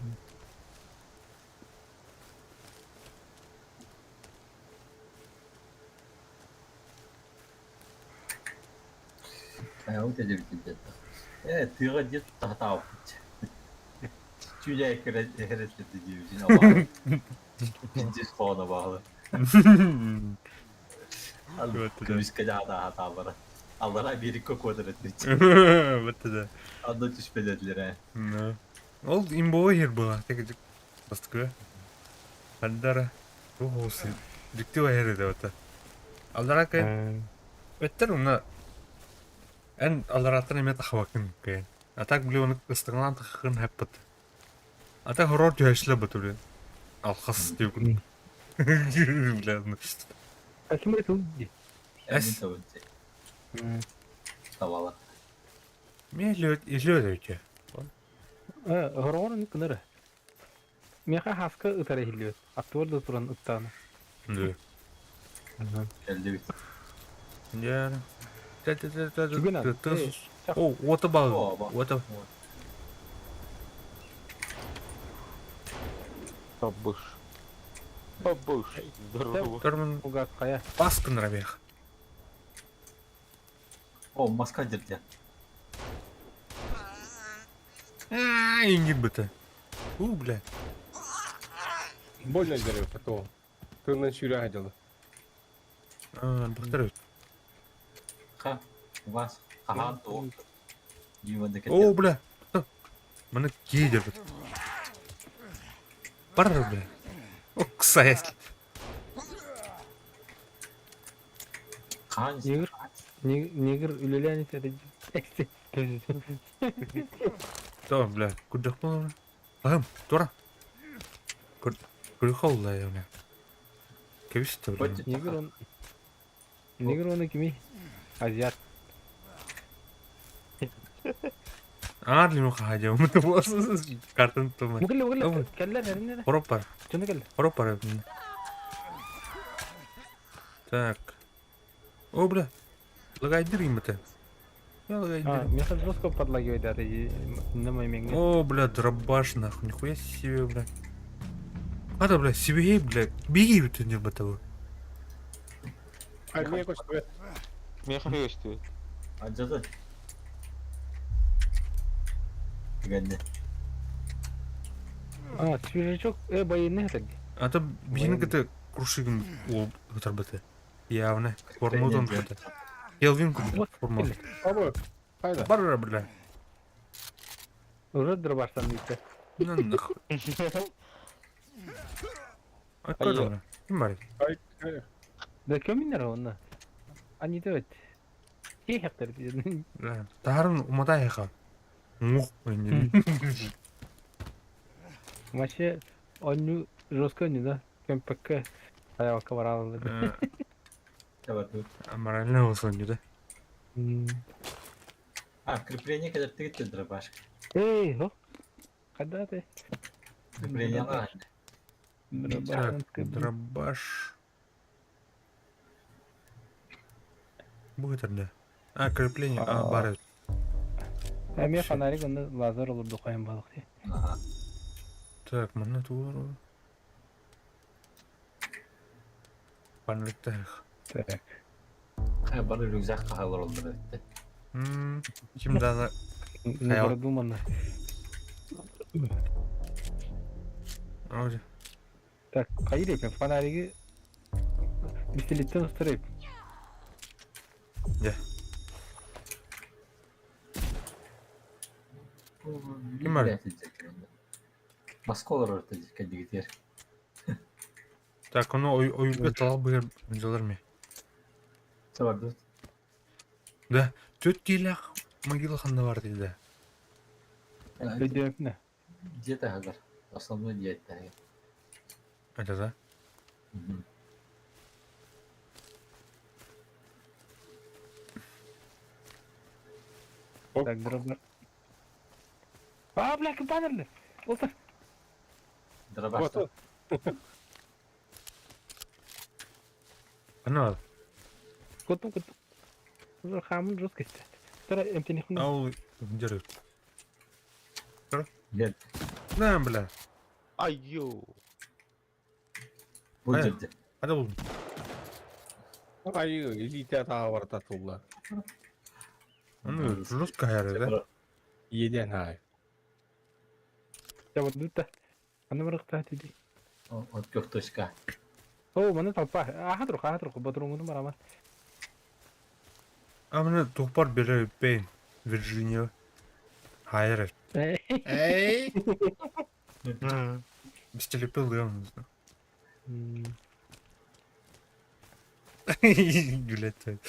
Хайабыт эдибит Э, тыаҕа дьиэ тутта сатаабыппыт. Чүлэ эккирэтти диибитин абаалы. Дьис хоон абаалы. Көмүскэ дьаата хатаабара. Аллара биирикке куотар этбит. Бытты да. Анда түспэдэтилэр ээ. Ол имбовый хер была. Бастыкы. Хандара. Туох Дьикти хер этэ бата. Аллара кэ Өттер уна эн аллараттан эмиэ тахабаккын кэйэн. А так били оны ыстаҥалаан таххын хэппыт. А так хороор түһэшлэ бут били. Алхас диэбит курдук. Бля, Ким это ди? Эс. Тавала. Мен илиөт өйчө. Хороҕор аны кынары. Миэхэ хаска ытара иһиллибэт. Аттыбар да туран ыттаана. Да. Кэллибит. Дьэ. Түгэн О, уота бал. Уота. Бабыш. Бабыш. Здорово. Тормон Угас хайа. бас кыннара О, маска дирде. Ингир быта. У, бля. Больно дерево потом. Тылынан сүүрэ сылдьаллар. Бахтар Ха, вас хаһаан туох. О, бля. Маны киидер быт. Бар, бля. Оксай. Хаан Негр, негр үлэлээн итэ То, бля, курдах буолар. Ахым, тура. Күрхолла я, бля. Кэбис бля. Негр он... Негр он кими? Азиат. Аар лиму хаажа, картын тума. Мукиле, мукиле, кэллэр эриннere. Хоропар. Чону кэллэ. Хоропар. Так. О, бля. Лагайдыр им это. Я лагайдыр. Меха жестко подлагивает это на моем О, бля, дробаш нахуй, нихуя себе, бля. А да, бля, себе, бля, беги ты не того. А мне көстүбэт. Миэхэ көстүбэт. Адьата. Түгэнне. А, свежачок, военный это. А то бигин кыты крушигин ол ытарбыты. Явно. Формудан кыты. Келвин кыты. Форму. Абы. Хайда. Бар, бля. Уже дробаштан битте. Ну нахуй. А көр Ким бар? Ай, ай. Да кеминер онна. Они делать. Хехтер. Бля, Тахарын уматай хаха. Мух. Вообще, он жестко не да. КМПК. Аялка баралды. Табар. Морально болсын да. А, крепление кэлэртигит дробашка. Эй, хо. Когда ты? Крепление ла. Так, дробаш. Будет да. А, крепление, а, бары. А мен фонарик оны лазер олурду коем балык ди. Ага. Так, манна тугар. Фонарик Так. Хай бары рюкзак хаалар олдор этте. Ким дана Не продуманно. Вроде. Так, хайыр эпин фонаригы пистолеттен устарайып. Дьэ. Ким бар? Москва олорор кэлдигитигэр. Так, ону ойуурга талах быһар дьалар ми. Сабардыбыт. Да, түөрт киилээх могила ханна бар диде. Өйдөөпүнэ. Дьиэ таһыгар. Основной дьиэ таһыгар. Это да? Так, дробар. А, бля, кымпанерлер! Олтар. Дробашта. Ана бар. Куттум, куттум. Олар хамын жестко исте. Тара, эмтенихун. Ал дерев. Нет. На, бля. Айю. Бу жерде. Хада булдум. Айы, илиитэ атаҕа барыта тулла. Аны жестко хайары да. Иеден хай. Я вот дутта. Аны барыктаа тиди. От көхтөшка. О, маны толпа. Аха турук, аха турук. Батыруңуну бараман. А мына тухпар бере пейн. Вирджиния. Хайры. Эй! Бестелепил я не знаю. Блять.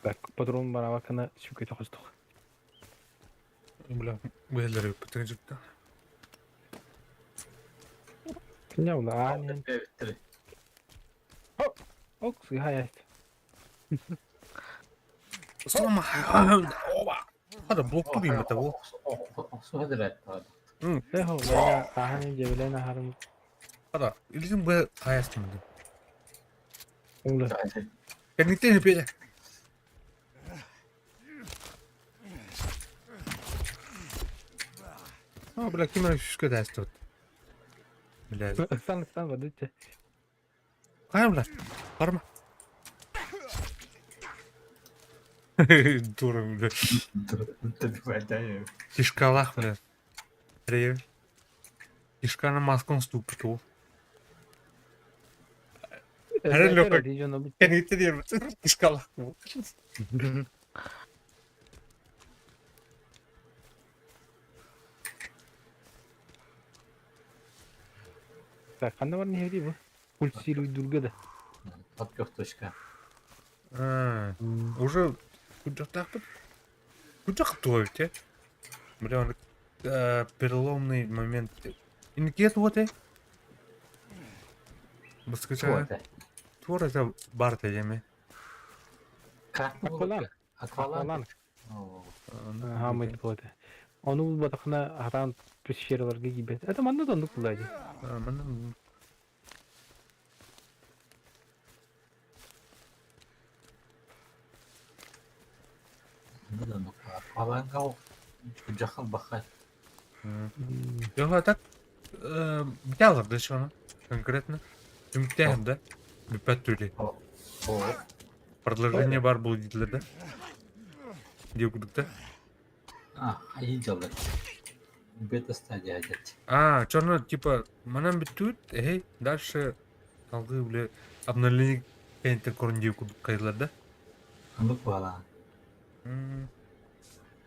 Так, патрон барабакана сүкө тохостук. Бля, быһалары пытыгы Киня ула, а, Бэбиттери. Ок, сыхаяст. Слома. Оба. Хада блок тубим это бол. Охсуһа Эхо, бля, аханы жебелена харым. Хада, илдин бу хаястым. Ула. Кәнитен педе. А, бля, ким шүшкө дәстүт. Бля. Сан, сан, бадыча. Кая, бля? Барма. Дура, бля. Кишкалах, бля. Рев. Кишканы маскон ступит ол. Хәрәл лөкө. Кәнитен дим. Кишкалах. Так, канда бар не бу? Пульсируй дурга да. От көхтөшка. А, уже куджактакпыт? Куджак туой, те? Бля, он переломный момент. Инкет вот э? Баскыча. Туор это бар те деме. Акваланг. Акваланг. Ага, мы вот. Ону батахна харан пещераларга кийбет. Это манна тондук булайды. Манна. Акваланг жахал бахай. Yok так биталар да шону конкретно. Түмүктәһем да. Бүппәт түли. Продолжение бар бул диделер да. Дип кудук да. А, айы Бета стадия дет. А, черно типа манан бүтүт, эй, дальше алгы биле обновление кентен корун дип кудук кайдылар да. Андык бала.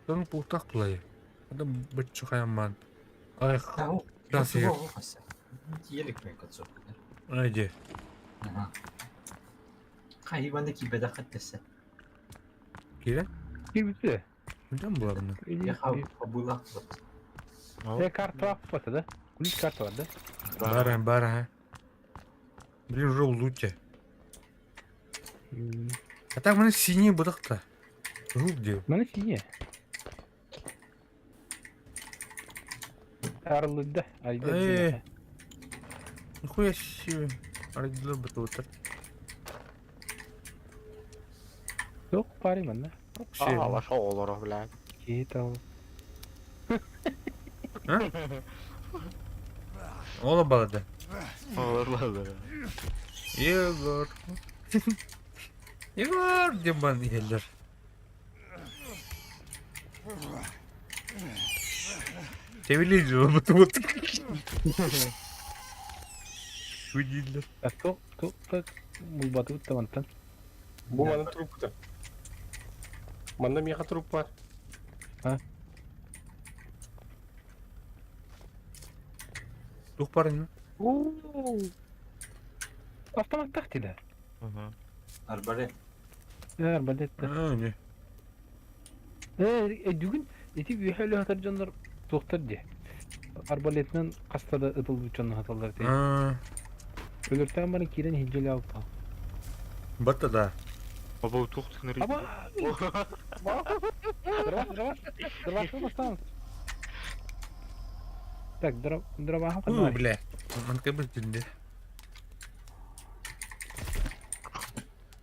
Соны пултак булай. Адам бытчы хаямман. Ай, Сейчас я. Елик мен концов. Айде. Ага. Хайванды кибеде хаттесе. Кире? Кирбитсе. Кимден була буну? Я хабула. Э, карта бар да? Кулич карта бар да? Бар, бар, ха. Блин, уже в луте. А так мы синий будак-то. Жук где? Маны синий. Арылыда. Айда. Э. Нихуя себе. Арыдылар бытылытыр. Yok пари манна. А, ваша олорох, бля. Киит ал. А? Ол балада. Ол балада. Егор. Егор диэн баран иһэллэр. Тэбилии дьолбутубут. Дииллэр. Так, туох так булбатыбыт да мантан. Бу манна труппута. Манна миэхэ труп бар. А? Туох баар Автоматтаах дилэр. Арбалет. Арбалет да. Не. Э, бүгүн ити үөһэ өлө дьоннор туохтар дии. Арбалетынан хаста да ытылбыт дьонно саталлар дии. Өлөртөөн баран киирэн иһирдьэлээ алта. Батта да. Оба туох тыгныр. Аба! Дрова, дрова, дрова бастан. Так, дрова У, бля. Манка бір түнде.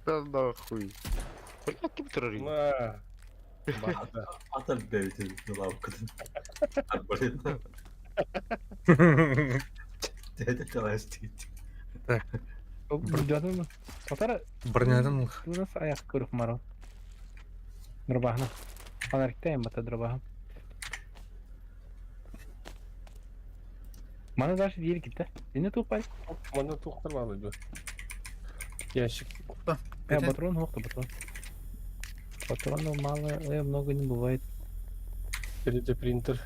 Да нахуй. Блядь, ким терроризм? На. Атар бэбитин лавкатын. Арбалет. Это таластит. Будётун. Татара Бронятын у нас аяқ көрүк маро. Дробахна. Фонарикта бата дробаха. Мана даже диир китте. Эне тупай. Манна туохтар баалар дуо? Ящик. Патрон хохта патрон. Патронов мало, много не бывает. 3D принтер.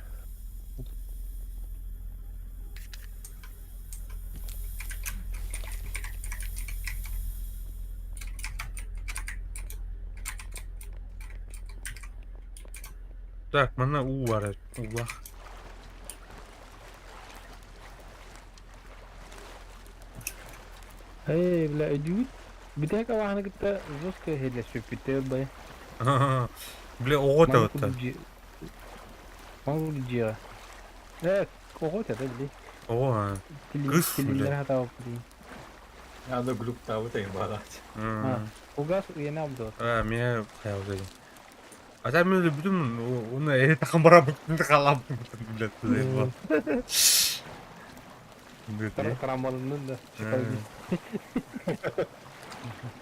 Так, манна уу бар. Уулах. Эй, бля, өйдүүгүт? Бүтэһик абааһыны кытта жестко иһиллэспиппит бай. Бля, оҕо табытта. Маны дьиэҕэ. Э, оҕо этэ били. Оҕо, Кыс, Тилиннэрэ хатаабыт дии. Аны глюк табыт эҥин баалаах. Угас уйана абдо. А, меня хаялдым. А там мен бүтүн уну эри такын бара бүтүн халам блядь, заебал. Карамалыннын да.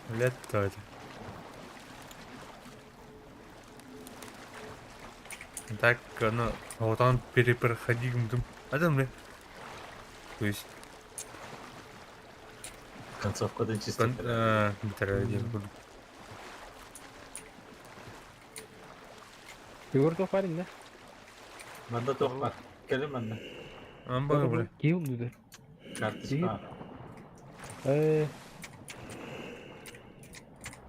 Блядь, давайте. Так, ну, вот он перепроходи, а там, бля. То есть, Концовкадан чисто. буду. Егор туох парень, да? Манна туох бар. Кэлин манна. Амба, бля. Киһи уллуду. Карточка. Э,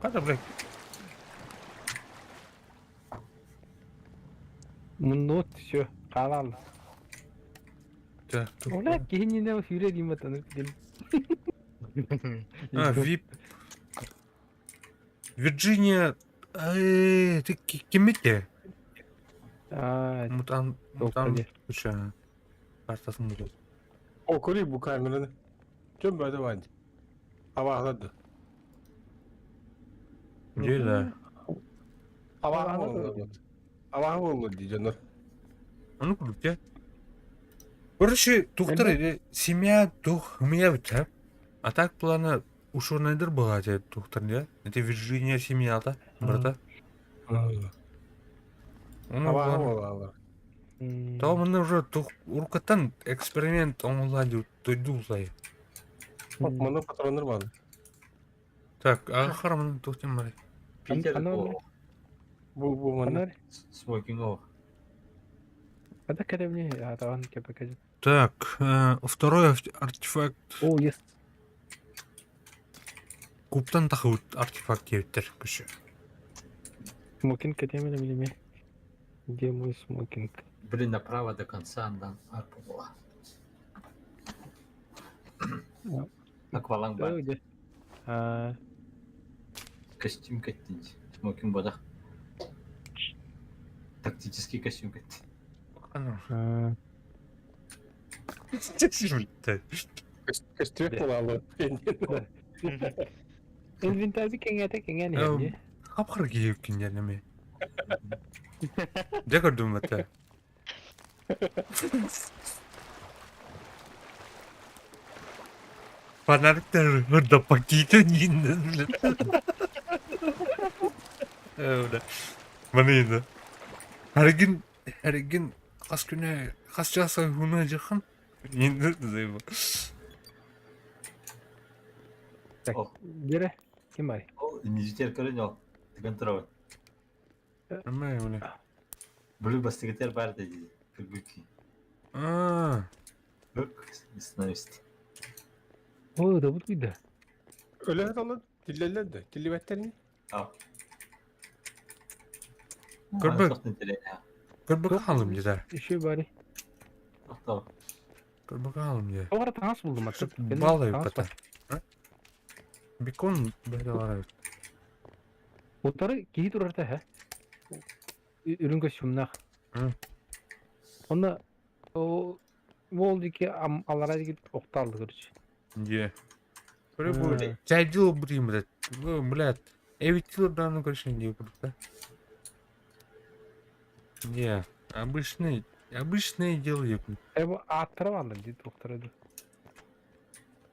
Када, бля. ну все, халал. Так, Ола киһини сүүрэ дима таныр дим. А, вип. Вирджиния... Эй, ты киммете? А, Мутант, мутант, куча. Картасын будет. О, көрүй бу камераны. Чөм бөдө бар. Абаһылар Где да? Абаһы боллу. Абаһы боллу дии дьоннор. А ну где? Короче, тухтар семья тух у меня бит, А так плана ушурнайдыр была те тухтар, да? Это Вирджиния семья, да, брата? Абаһы боллу. То мы уже тух уркаттан эксперимент онлайн дойду зай. Манна патроннар бар. Так, а харамын тухтем мари. Питер Бу бу манна. Смокинг о. А так мне, а там тебе покажу. Так, второй артефакт. О, есть. Куптан тахыут артефакт кептер күші. Смокинг катемеле билеме. Где мой смокинг? Блин, направо до конца андан арпа была. Акваланг бар. Где? А, Костюм каттинь. Смокинг бодах. Тактический костюм каттин. Көстүөк болалу. Инвентарь кеңете кеңе не? Хапқыр киіп киндер неме. Де көрдім бәтті. Фонарьтар да пакита диин бля. Маны инде. Һәргин һәргин хас күнэ хас часа хуна жахан. Инде заебал. Так, О. Бере, ким бар? Ол инжитер көрөн ол. Тыгын турабын. Нормально, бля. Блю бастыгытер бар да дейді. Кыргыки. А, Бөк, становится. Ой, да вот күйді. Өлө олор тиллеллер да. Тиллибэттерин. А. Көрбөк. Тоқтын теле. Көрбөк халым деді. Еще бари. Тоқтау. Көрбөк халым деді. Оғара таңас булдым аты. Балай бата. Бекон бәле бар. Оттары кии турарта хэ. Үрүн көсүмнах. Онна о ол дики алара диги окталды короче. Е. Көрө бу чайдыл бурим блядь. Ну, блядь. Эвитил данную короче не да. Не, обычный, обычное дело епн. Э бу аттара барлар ди доктора.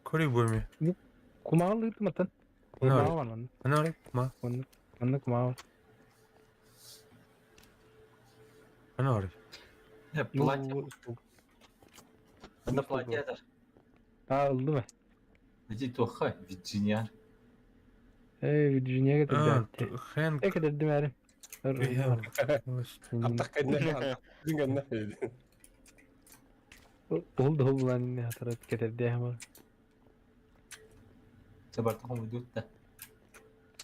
Көрө бу ми. Кумаалы ыттым аттан. Нары. Кумаа бар манна. Ана ма. Онна манна кумаа бар. Ана ары. Платье. Анда платье. А, ылды ма? Иди тоха, Вирджиния. Э, Вирджинияга А, кедерди. Хэнк. Э, кедерди мәрим. Аттак кэннэ. Дүнгэннэ. Ол да ол лан не хатарат кедерди хама. Сабартахом уйдут да.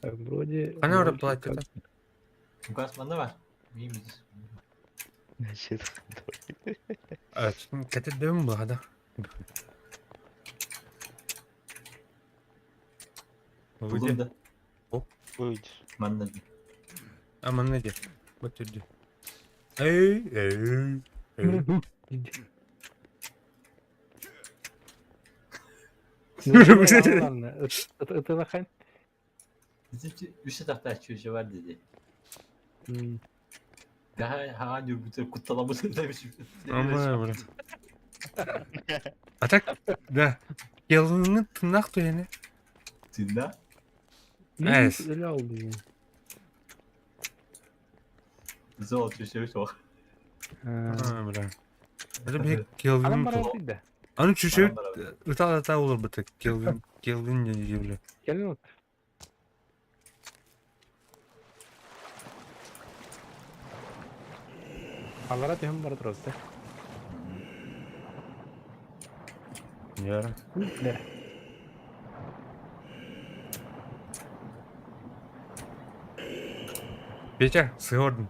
Вроде. Ана ары платье. Указ манда бар. Мимиз. Значит, А, кетердем бу хада. Выйди. Булун да. выйдешь. Манда. А манна де. Вот иди. Эй, эй, эй. Ытылахан. Үш атақта чөжі бар dedi. Daha ha нюрбүтер кутталамыз demiş. Ама, бля. А так, да. Келіннің тынақ түйені. Тинна. Эс. Öyle oldu yani. Зол чөжі жоқ. А, бля. Это бе Адам келін. бар да. Аны чүшө ыта ыта олар бітік. Келін, келін не дейді, бля. Gelin ot. Алара тем бар турат. Яра. Да. Петя, сығырдың.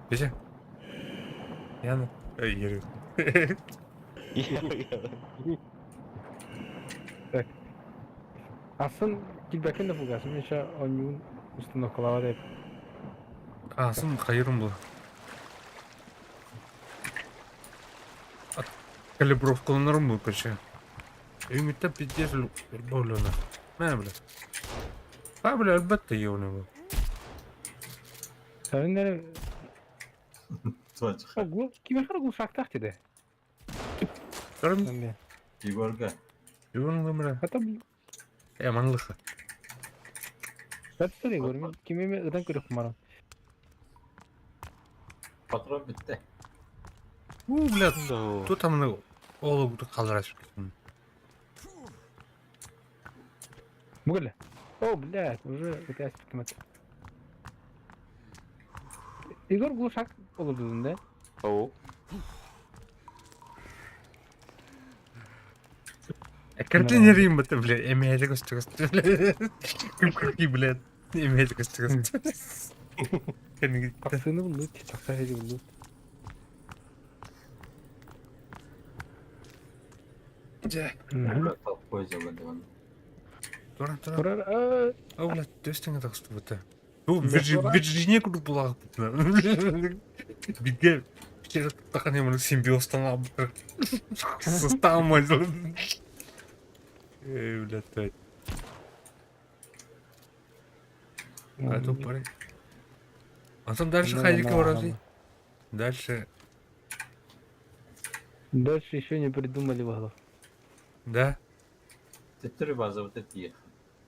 Петя. Яна. Эй, ерю. Асын килбәкен дә булгасын, мен ша онюн установкалава деп. Асын қайырым бұл. Калибровкаланырым бұл, короче. Үмітті пиздец бөліні. Мә, бля. А, бля, әлбәтте еуіне бұл. Сәвеннәре Туа чыға. гул кимә хар гул шактак диде. Көрім, Мен. Егорга. еуінің өмірі. Хата Э, манлыха. Бәттер көрмін. Кимеме ыдан көріп барам. Патрон бітті. У, бля, Да. тут там олугду қалдырасып кеттім. Бүгілі. О, блядь, уже это аспектымат. Егор глушак olurdu да? Оу. Картин ерейін бітті, бля, эмейлі көсті бля. Кім бля, эмейлі көсті Кәдімгі Тақсыны buldu, тақса хеди buldu. Жа. Талып қой жабын деп. Тура, тура. Турар, О, бля, төстіңе тақсты бітті. Бу Вирджиния күріп бұлағы бітті. Бізге вчера тақтаған емін симбиозтан алып Сыстан Эй, бля, тать. А тут парень. А там дальше Ну, хайдика ну, вроде. ну. Дальше. Дальше еще не придумали ваглов. Да? Төттөрү базабыта тиийэ.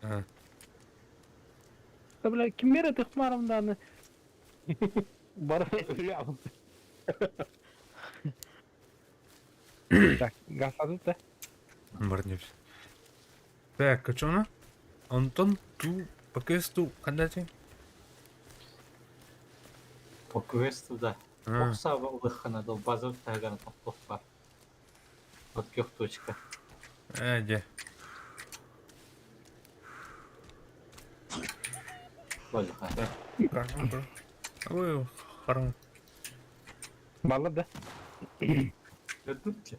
А. Да бля, киммер этих дааны. Бары өлө Так, гасады да. Барнев. Так, а что Антон, ту по квесту хандати? По квесту да. А, Ох саба улыххана дол базабыт таһыгар тохтох бар. От көх точка. э, де. Болха. Ой, харам. Баллар да. Өтүрчү.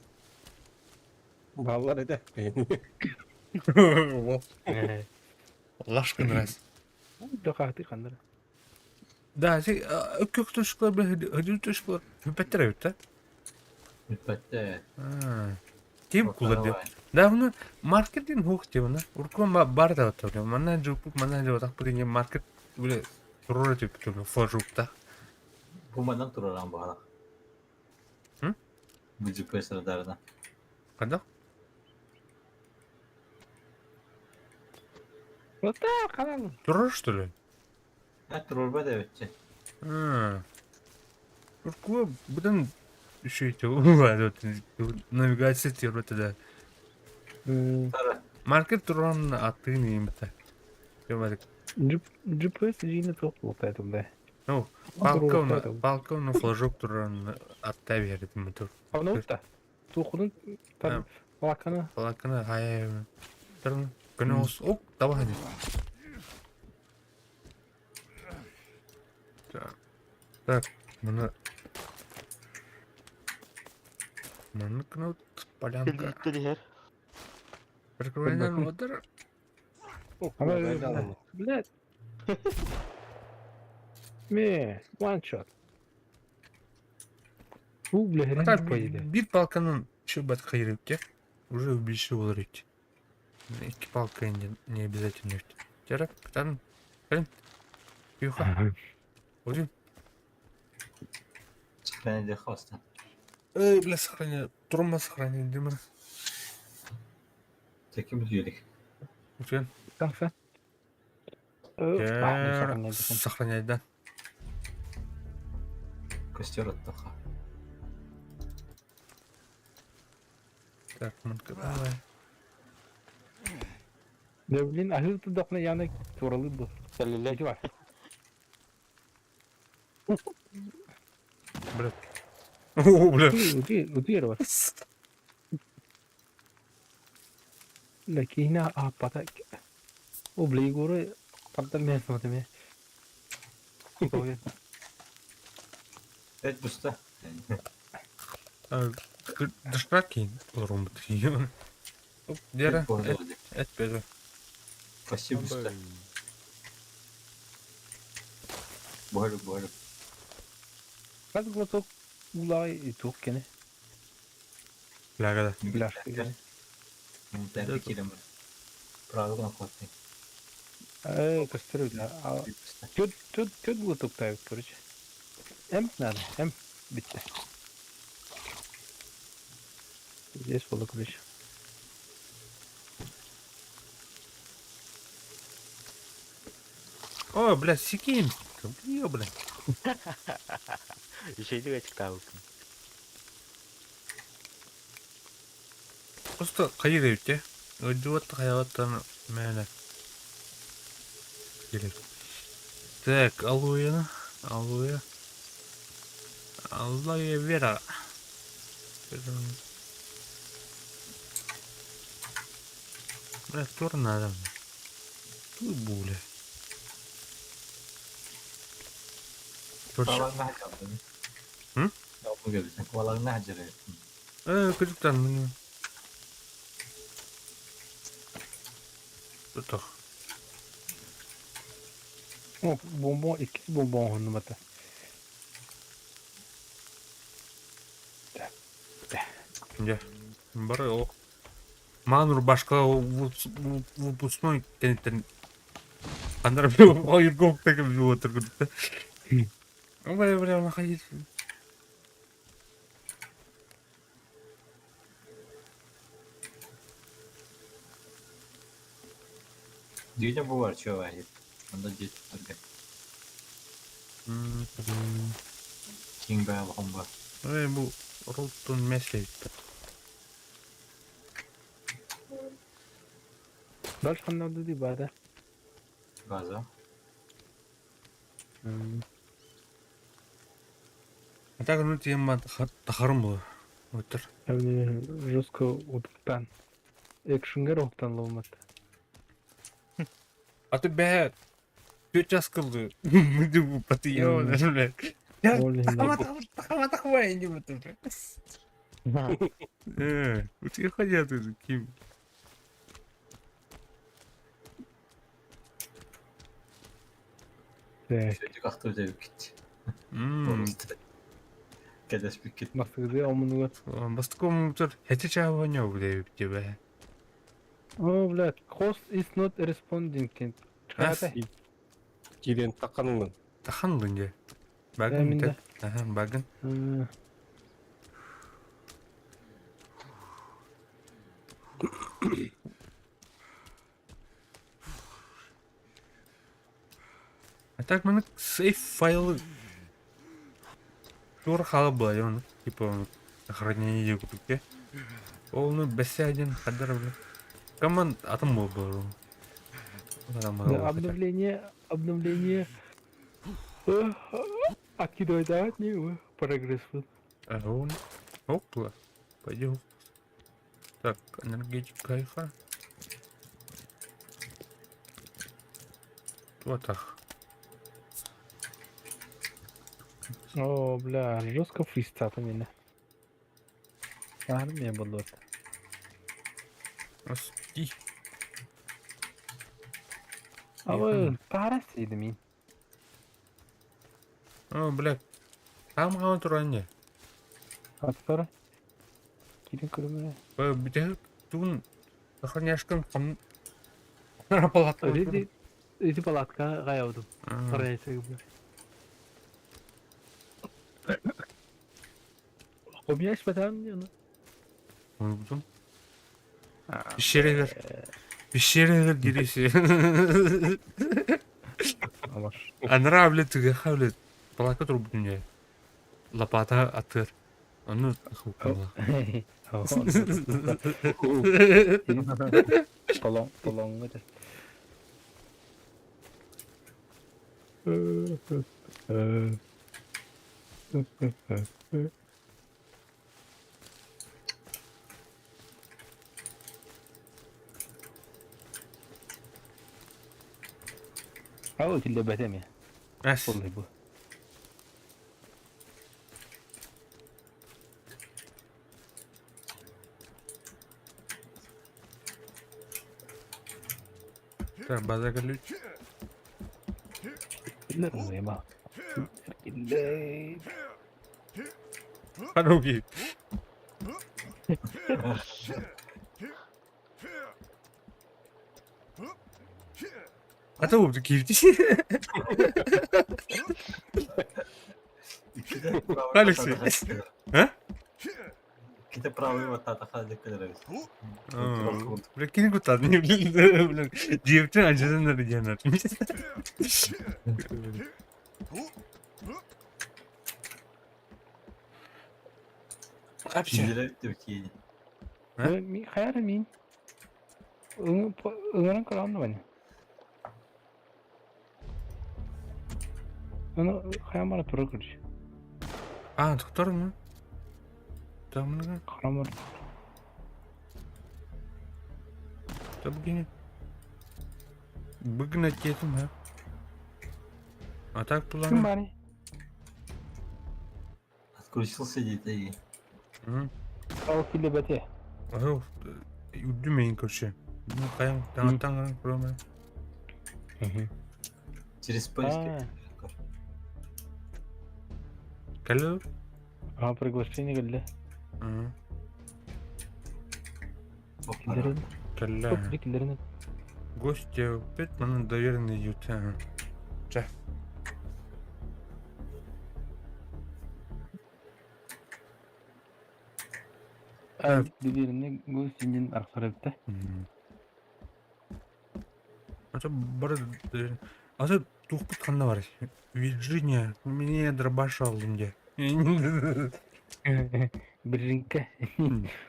Баллар этэ. Лашкын раз. Дохаты ханнар. Да, өккөх точкалар бile хөдүл точкалар хүпеттер эбит да. Бүппәттэ. Ким кулар деп. Да, уну маркет дин хук деп уну. Уркун бар да отыр. Манна жупук, манна жупук бу деген маркет биле турор деп тур фожукта. Бу манан тураран баара. М? Бу GPS радарына. Кандай? Вот так, халал. Турор что ли? Ә турарба да өтче. Уркуа будан еще навигация тербете да. Тара. Маркет туран атын имте. GPS жиini тоқ болтайды да. Ну, балкон, балкон флажок туран атта бердим тур. Аны да. Тухунун там лаканы Балкона хай. Туран күнөс оп давай. Так. Так, мына Маны кнут полянка. Кэлбиттэр иһэр. Прикольно отыр. Ана, Блядь. Ме, one shot. У, бля, Так, хрен поеде. бир палканын чөбат кайрыпке. Уже убийши болар ит. Эки палка не, не обязательно. Жарак, там, блин. Юха, один. Сохраняй хоста. Эй, бля, сохраняй. Трума сохраняй, Дима. Таким бүлек. Үтен. Танса. Сохраняй, да. Костер оттоха. Так, мынка давай. Да блин, а ты дохна яны туралы был. Кэллилэр. Эти бар. Бля. О, бля. Утуер бар. Лакина апата. О, бля, Егоры, правда, мясо вот мне. Эт буста. Дышраки румб. Дера, эт беде. Спасибо буста. Бары бары. Хас глоток улай и тух кене. Лягада. Бляшка. Мен килем. Правильно хотны. Э, кастрюля. да. Тут, тут, тут глоток тавит, короче. М надо, М. Битте. Здесь было, короче. О, бля, секин. Ё, бля. Үчэйдик ачыктаабыккын. Просто кайыр эбит Өдүөт хаябаттан мээнэ. Керек. Так, алоэ, алоэ. Алоэ вера. Бля, тур надо. Тут буля. Балаңна хаҗалдым. М? Балаңна хаҗары. Э, күтүктан міне. Тутах. О, бонбон, иккис бонбон хоннумата. Дьэ. Бары ол. Маан рубашка выпускной кенеттен Андар ойыргок деген билип отыр күрдүк да. Бля, бля, находить. Дьиҥэ бу бар чуо Онно дьиэ туттарга. Киҥ баа улахан бар. Эй, бу ролтон меслейт. Дальше ханна дии баада. База. А так ну тема тахарым было. Өтөр. Жестко утуктан. Экшингер уктан ломат. А ты бэт. Түөрт час кылды. Ким? Сөтүк ахтыбыт эбиккит. Кэтэспиккит. Бастыгы омунугар. Бастакы омунугар хэти чаабаньо билэбит О, блядь, host is not responding. Киирэн таххан ылын. Тахан ылын дьэ. Багын Да, Аха, багын. А так маннык сейф файлы туора хаала буолар ону типа сохранение диэн курдук дьэ. Ол ону бэсэ диэн ханна эрэ Команд атын буолбут Да, обновление, обновление. Откидывай не прогресс. Опла. Пойдем. Так, энергетик кайфа. Вот так. О, бля, жестко фристата меня. Армия была. Прости. А вы пара мин. О, бля. Там хаан туран Аттара. Кирин көрүмэ. Бүтэ тугун сохраняшкын кам палатка. Эти эти палатка гаябдым. Сарайсы бля. Хомяш батан яны. Унутум. Пещерелер. Пещерелер дириси. Анра блядь, түгэ блядь. Палатка турбут мне. Лопата атыр. Ону хукала. Толон, толон это. Ау, тилде бэтэми. Эс. Боллай бу. Так, база ключ. Ма. Харуги. Ата убdu киирди. Алексей. А? Ките правый вот тата хадик кыдырабыз. Бля, кини кутадын. Бля, дьиэбитин алдьатан эрэ диэн Киирэр киини. Хайа мин. Ыҥыран көрөҕүн да бани. Аны хайа бара турар короче. А, доктор мы? Там много. Харамар. Табгини. Быгнать кетим, ha. А так Ким планы. бары? Отключился детей. Ал киле бәте. Ага, үрдүмейин короче. Ну, каяң, таңаттан көрөмө. Через поиск. Кэлэ? А, приглашение келди. Киллерин. Кэлэ. Киллерин. Гости опять манан доверенный ют. Чэ. Доверенный гость дин архарыпта. Ата бары ата туохпут ханна барый? Вирджиния, мне дробаш алдым дии. Биржинка.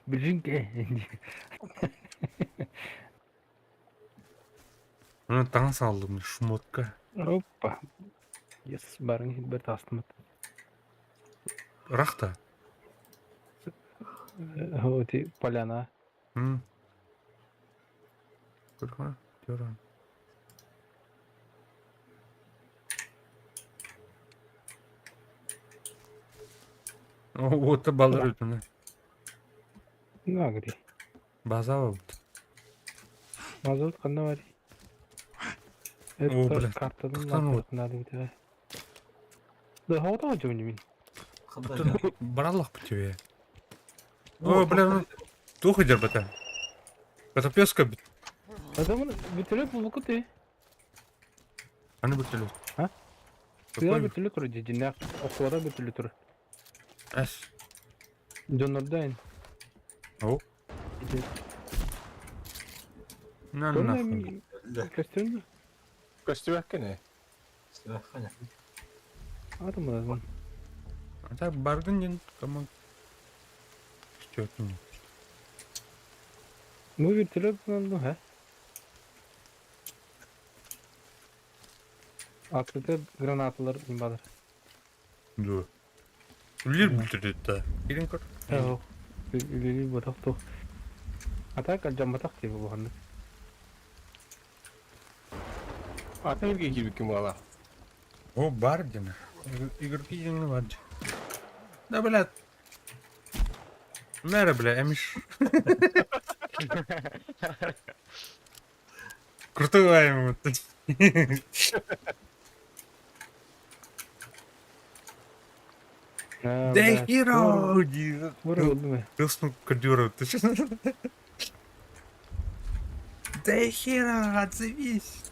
Биржинка. Аны таҥас алдым, шмотка. Опа. Yes, барың иһит бэрт астыммыт. Ырах да? Ити поляна. М. Көргө, көрөн. Уота балар үтүнэ. Нагри. База буолбут. Мазут ханна барый? О, Это блядь, картадан тохтон вот. надо бит. Да, хоото дьон мин. Ханна Бараллах тебе. О, бля, туох идер бата. Это песка бит. Адамын бүтүрөп булуку ты. Аны бүтүлү. А? Тыа бүтүлү тур дьиннээх оскуола бүтүлү тур. Эс. Дьоннордоин. О. На нахуй. Көстүн. Көстүбэккин ээ. Сүбэххэ. Атымын. А так баргын ден команд. Что-то. Ну вертолет ну ха. Открытый гранаталар бадар. Да. Үлер бүлтүрдүт да. Кирин көр. Оо. Үлели ботах тох. Атака жамбатах тиби буганны. Атын ирге киирбиккин буолла. О, бар ден. Игорьки ден бар. Да, блядь. Мэра, бля, эмиш. Крутой ему. Да херо! Тылсну кодюру. Да хера, отзовись!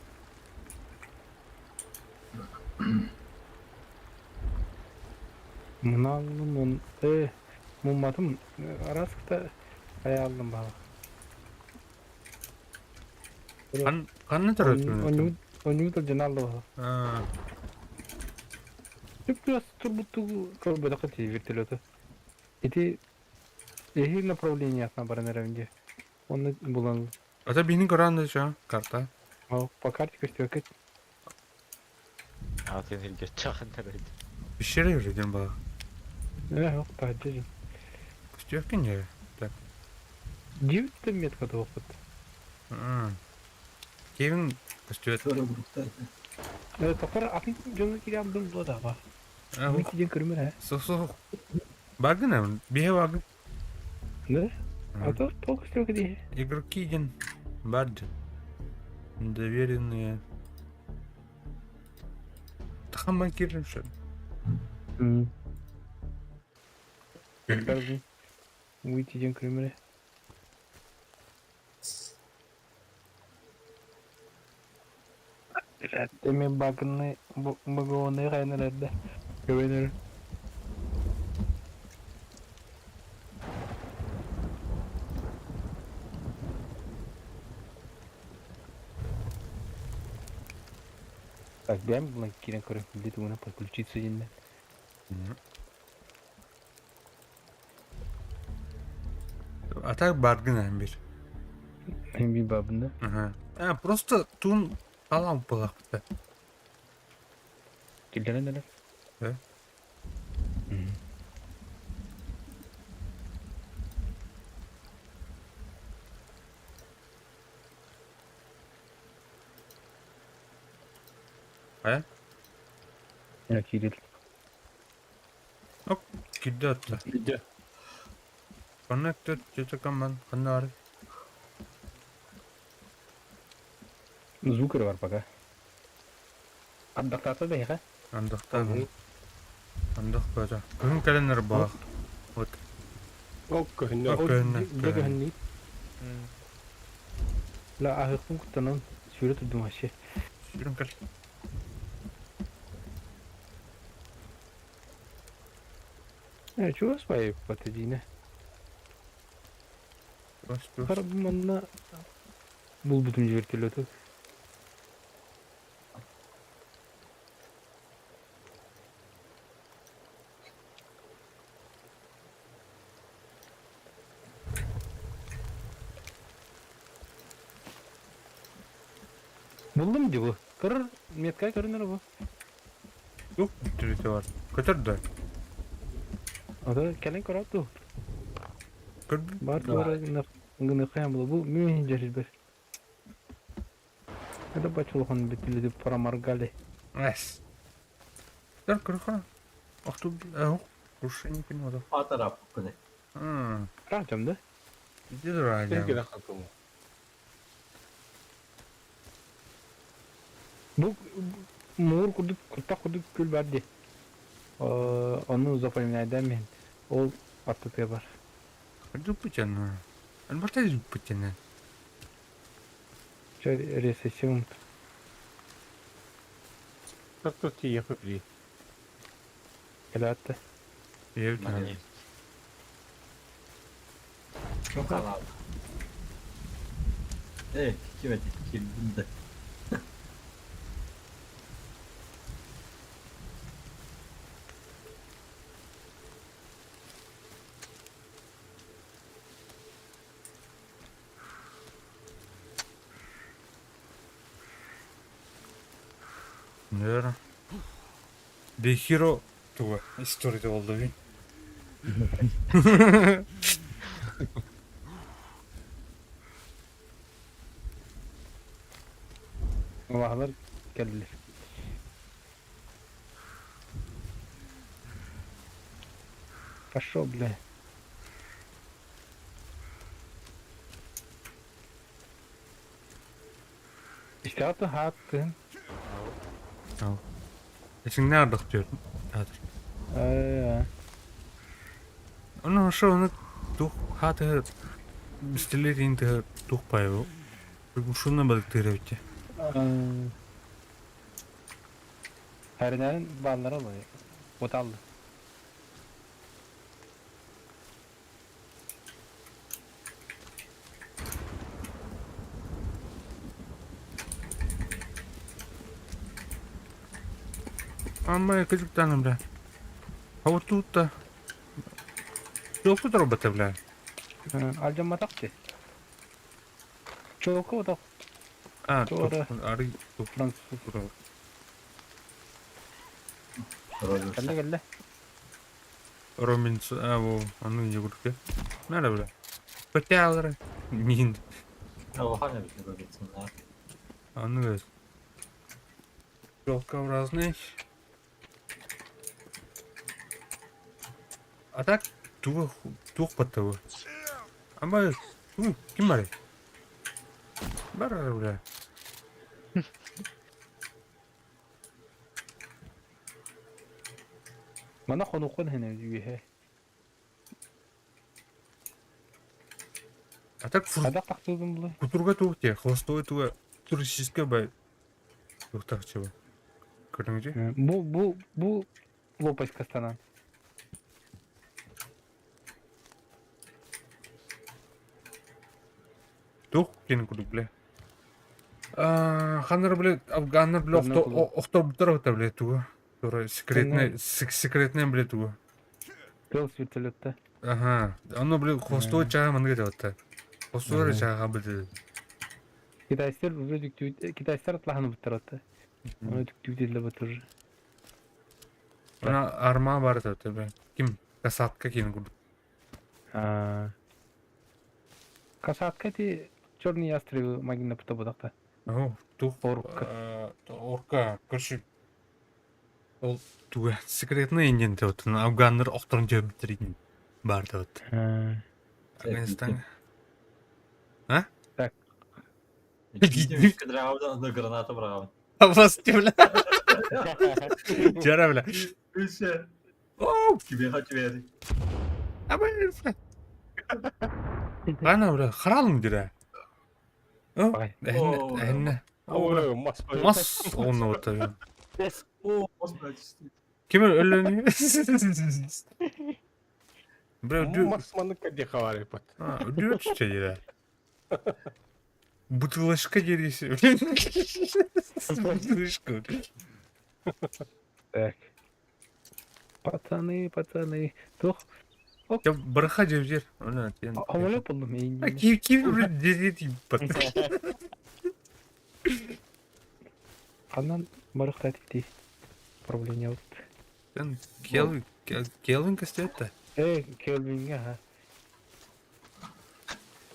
Мыналлым он мумматым араскта аялдым бала. Ханна төрөтүн? Онюта жаналды бала. Түп турбуттугу көрбөдө ти вертолеты. Ити эһи направление атна баран эревинде. Оны булан. Ата бини көрөн да карта. По карте көстөкөт. А ты илдьэ чахан тэрэй. Пещера жүрден бала. Э, тажы. Көстөккүн не? Так. Девять метка тоқыт. Кевин көстөт. Э, топар атын жону кирям дым да ба. Мен киден көрмөр, ә. Со-со. Багын, бие багын. Да? А то толк көстөкөт. Игроки ден барды. Доверенные. Тахаман киримши. Выйти ден көрмөр. Эми багыны багоны кайнар Көбөнөр. Так, бэм булан кирен көрө билет уна подключиться динне. А так баргын әмбир. Эми бабында. Ага. А, просто тун алам булакты. Килдерен эле. Э? Э? Я кирил. Оп, кирде атты. Иде. Connected to command ханнары. Звук бар пока. Ардактата да яха. Андахта. Андах бата. Күн календар бах. Вот. Ол көһүннэ. Ок. Көһүннэ, Көһүннэ. Ла ахыктын куттанан сүрөт думашы. Сүрүн кал. Э, чугас бай патадина. Бас Хар манна бул бүтүн вертолету. Буллум дии бу. Көрөр, метка көрүнэр бу. Туох бүтүрүтэ бар? Көтөр да. Ото кэлэн көрөөт дуу. Көрбүт. Бар туора гыныххайан була. Бу мүн дьэрилбэр. Это бачулахан бүтүлү проморгали. Эс. Дар көрөхө. Охту э крушение понимаю. Атарап күнэ. Раджам да? Иди раджам. Кэлэн хатым. Бу муур курдук куртах курдук күл бар дии. Ону запоминайдаан мин. Ол аттытыа бар. Дуппутяна. Альберта дуппутяна. Чэ ресессиум. Тарту тиийэхэ били. Кэлээт Ийэбит Халаал. Э, ким эти кирдим да. Наверное. The Hero туга история буолла бин. Улаһалар кэллилэр. Пошел, бля. Истэҕэ хааттыын. Эсиҥнэ ардах түөр. Ээ. Ону ошо ону тух хаатыһы бистилиэтин тыһы тух пайы Ушунна балыктыыр эбитчи. Хэринэрин бааллара олой. Уталды. Amma кызыктаным бля. А вот тут-то. Туохпут робота бля. Алдьамматах дии. Чолку отох А, Туора. арый тух. француз. Кэллэ кэллэ. Роминс, а, во, аны егурке. Надо бля. Потялры. Мин. Улахан эбит Робинсоннар. Аны Желкообразный. А так туох туох баттабы. Ама ту ким барый? Бар бля. Мана хонуқын хэнэ үөһэ. А так фур Хайдах тахсыытын булай? кутурга туох те холостой туга туристическая бай туохтаах чего. Көрүҥү Бу бу бу лопасть кастанан. Туох кин курдук бля. Ханнар бля афганнар бля Онно кулу. охторбуттар бля бля туга. Тура секретный секретный бля туга. Тыл вертолетта. Ага. Оно бля холостой чаға маннык этэ Холостой чаға бля. Китайстар вроде китайстар атлаһаны буттар Оны түктүүтелле тоже. Она арма бар это бля. Ким касатка кин курдук. Касатка ти черный ястребы магина пута будакта. О, тух Орка. Орка, короче, ол туга секретный инген вот афганнар охторун жөбүттерин бар вот. Афганистан. А? Так. Кыдырабын, граната бырабын. Абас бля. Жара бля. Үсө. О, Кибе хочу бери. абай бля. Ана бля, харалым дира. О, Бай. эхне. Ой, мас. Мас онно вот. О, господи. Ким өлөнү? Бля, дю. Мас маннык кадде хавары пат. А, дю дира. Бутылочка дерись. Бутылочка. Так. Пацаны, пацаны. Тух. Я барха жер. Она тен. Хамоле болдум А ки ки блин дерет ебать. Ханан барыхтаат ити управлениебыт? Sen Kelvin, Kelvin костюмта? Э, Келвинге, ага.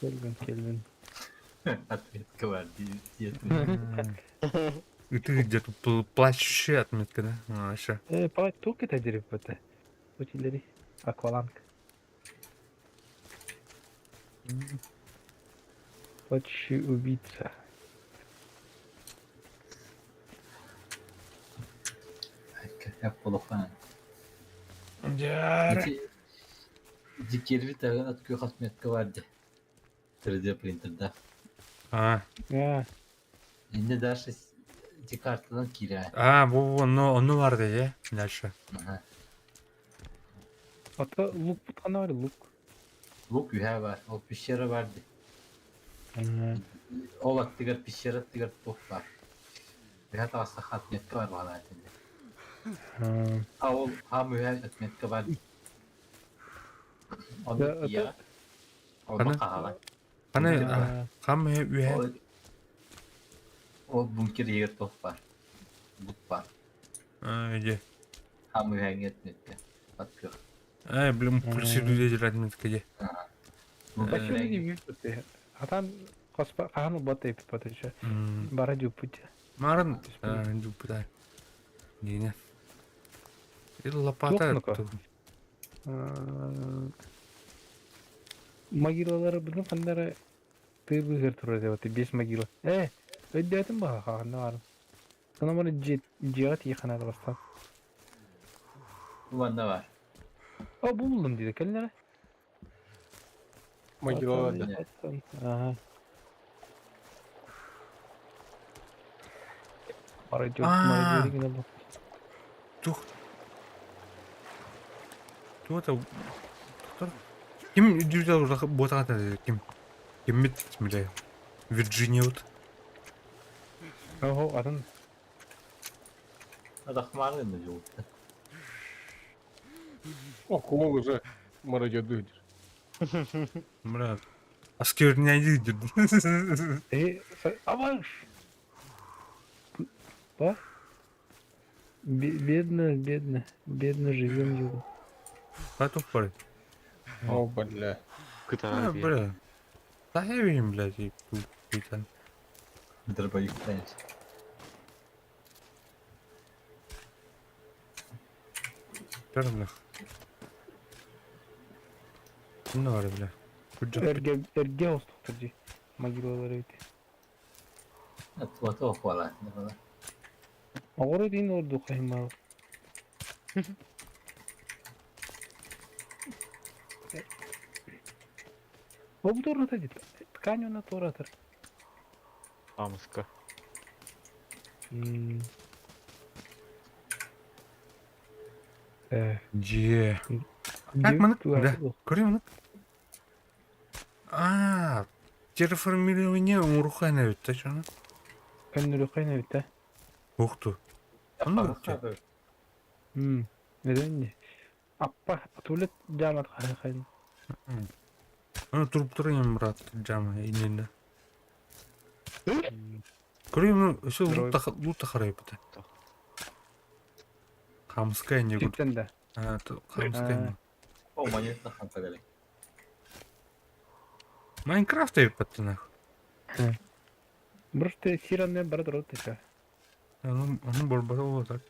Келвин, Келвин. Отметка бар диет. И ты где-то плачущая отметка, да? А, еще. Э, палать тук это дерево это. Утилери. Акваланг. Плачущий убийца. Кэп болохан. Дьэ. Ити ити кирбит ат күөх отметка бар ди. 3D принтерда. А, А, Инде дальше ити картадан киирэ. а, бу ону ону бар дии, дальше. Аха. ата лук путана бар лук. Лук үһэ бар, ол пещера бар ди. Ол аттыгар пещера аттыгар туох бар. Үһэ таҕыстахха отметка бар баҕалаах этинде. А ол хаам үһэ отметка бар ди. Ону Да, тиийэҕэ. Онно Аны? хаһаҕа. Аны хам үһэ Ол ол бункер иһигэр туох бар. Бут бар. иди. Хаам үһэҥҥэ отметка. От күөх. Ай, блин, пульсирует отметка де. Почему не вижу? Атан хоспа хаан бот эпит еще. Бара дюпут. Марын дюпутай. Дине. Или лопата. Туох ну-ка? Могилалары бұның қандары ты быгыр турар деп аты бес могила. Э, өйдөтүм баха ханна бар. Ана маны жига тииханада бастан. Бу манна бар. О, бу булдум дейді келинere. Могилаларда. Ага. Мародер, А. мародеры гына бу. Тух. Туох это? Ким дюза ботата ким? Ким бля? Вирджиния вот. Ого, атын. Адахмарын да жолутта. О, кумул уже мародер Бля. Оскверняй Э, аваш. Ба? Бедно, бедно, бедно живем его. Хату пары. О, бля. Кытарар А, биэр. бля. Да я видим, блядь, и тут. Дробовик станет. Бля. Ну, бля. Күджак. Эрге, эрге остуктыр могилалар эбит. Туата охвала. Оҕоро диин орду хаймал. О, бу туората дит. Ткань она туоратыр. Амыска. Э, Дьэ. Как маны? Да. Көрүм маны. А, терраформирование урухайна бит, точно? Көннүрү бит, Ух ты. Аны М. Neden? Аппа, туалет жамат хайын. Аны туруп турайын, брат, жама иненде. Көрүм, өсө лута харай бит. Хамская не гуд. Типтен да. А, хамская. О, монета ханкадали. Майнкрафт эппат нах. Просто сиранны бар дұры тыша. Аны аны борбата болот.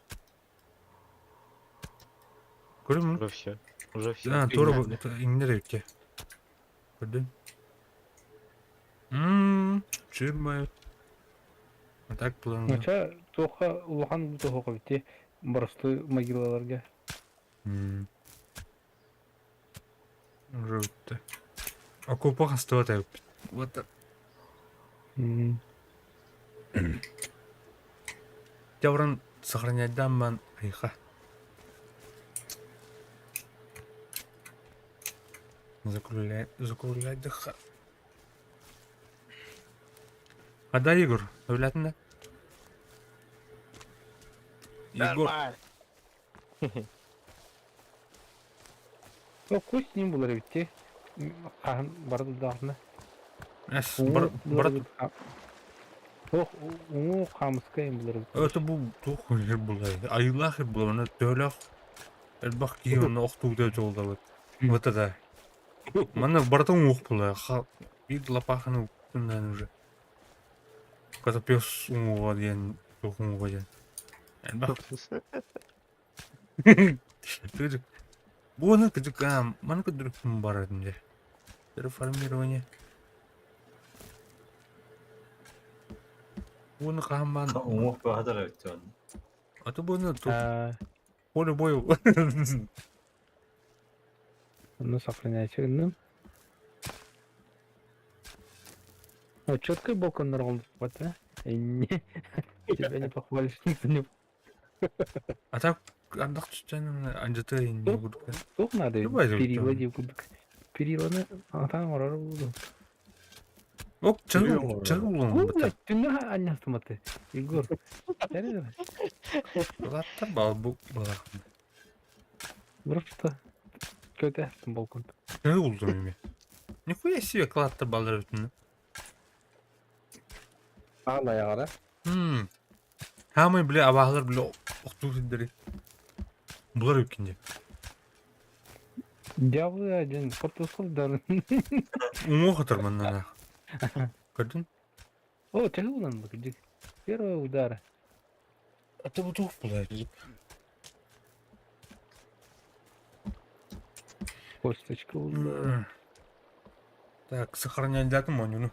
Көрүм. Уже все. Уже все. А, тура иңнер эбитке. Көрдүм. Мм, чырмай. А так план. Нача тоха улахан бу тоха битти. Просто могилаларга. Мм. Уже битти. Окопа хастыбат эбит. Вот. М. Жабран сохранять ман айха. Закругляй, закругляй дыха. А да, Егор, өвләтінде? Егор, О, кость ним булар битти. Хахан барды дағына. әс, бар, брат, Ох, уҥуох хаамыска им булар. Это бу туох хир булай. Айылаах хир булар, оны төһөлөөх элбэх киһи онно охтуута дьоллабыт. Вот это. Манна барыта уҥуох булай. Биир лапаханы уктунан уже. Котопес уҥуоҕа диэн, туох уҥуоҕа диэн. Элбэх. Кыдьык. Бу аны кыдьык, а, маны кыдырык баратын дьэ. Реформирование. Буну хаһан баан Уҥуох баһатар эбит дьон. А то буну тут поле бою. Ну, сохраняйте. Ну. О, четкий балкон вот, а? Не, тебя не похвалишь, никто не... А так ардах түстэн андьата инни курдук. Туох надо Давай, перила дии курдук. Периланы атаан оҥорор буолуо. Ок, чагы чагы Бу булан блядь, түннэ анньастыматы. Егор. Серьезно? Булаттар бал бу бала. Просто көтәстім балкон. Чагы булдум эми. Нихуя себе кылааттар балдар бүтүнү. Аан айаҕара. Хм. Хаамай бile абаһалар бile охтуу сирдэри. Булар үккин дии. Дьяволы один фотосылдар. Уҥуох атар манна. Көрдүн? О, чагы булан бу кырдьык. Первого удара. А ты бу туох булай? Косточка удара. Так, сохраняйдатым оонньууну.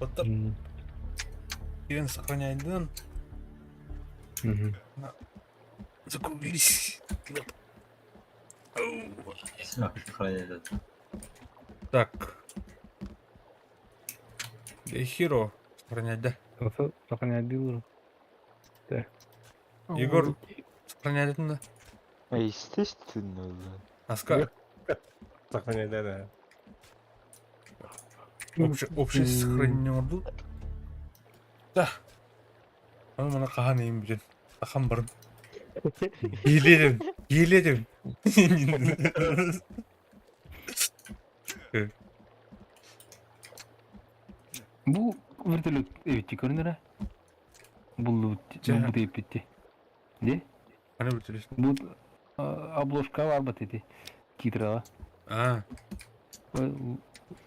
Оттон киирэн сохраняйдын. Закруглись. Сохраняйдат. Так. Хиро сохранять, да? Сохраняйдылар. Так. Егор сохраняйдын да? Естественно, да. Аска Сохраняйда да. Общее сохранение оҥордуу. Да. Аны мана хаһан иһин бүтэн. Ахан барын. Иилиэдим. Иилиэдим. Бу вертолет эбитти көрүнэрэ. Буллубут Дьэ. бу эппитти. Де? Аны вертолет. Бу обложка барбат ити. Титраҕа. А. Бу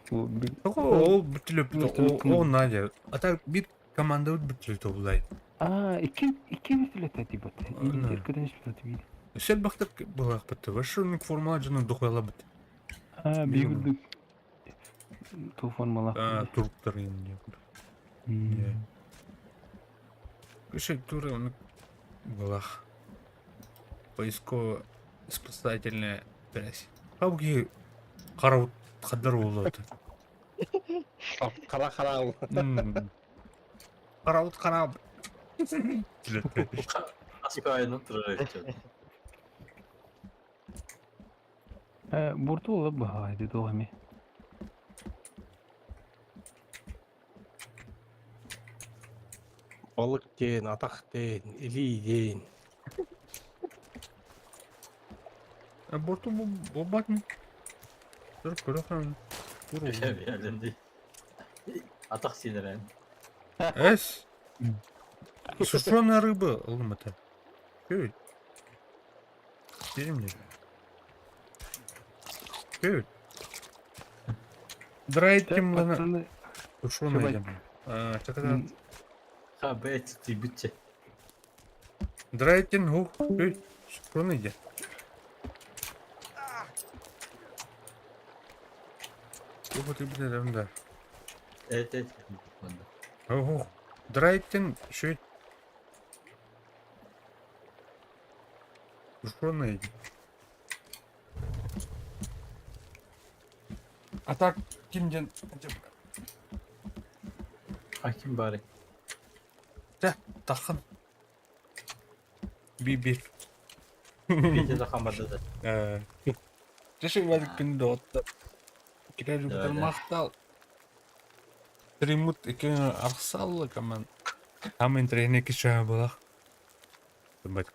Ол вертолет Вертолет ол Надя. А так бит команда вертолет булай. А, икки икки вертолет эти бат. Ана. Иркеден вертолет бит. Сел бахтар булаах бит. Вашу форма дьону дохуяла бит. А, бигүрдүк. Ту формалах. А, туруктар инде. Кеше туры оны булах. Поисково спасательная операция. Хабги карабут кадар болот. Хара хара. Карабут караб. Аска айынан турар эбит дьон. Бурту олып баһа ди тугами. Балык диэн, атах диэн, илии диэн. Борту бу батын. Тур көрөхөн. Тур. Бээлэнди. Атах сиэнэрэн. Эс. Сушеная рыба, ылым это. Күйт. Берем мне. Күйт. Драйтим лана. Пацаны, Сушеная Чубай. дем. А, чакада. Ха бэт тибитче. Драйтин ху. Күйт. Сушеная дем. Уху ты блядь, да. Эт эт. Манна. Оху. Драйтин шөйт. Сушеная дем. А так, ким ден? Хаким бары. Тахан. Би-би. Бите да хамбарда да. Тэшик валик күн доҕоттор. Кирер Да, да. махтал. Тримут икки архсалла команд. Там интрене кишаа булах. Бат.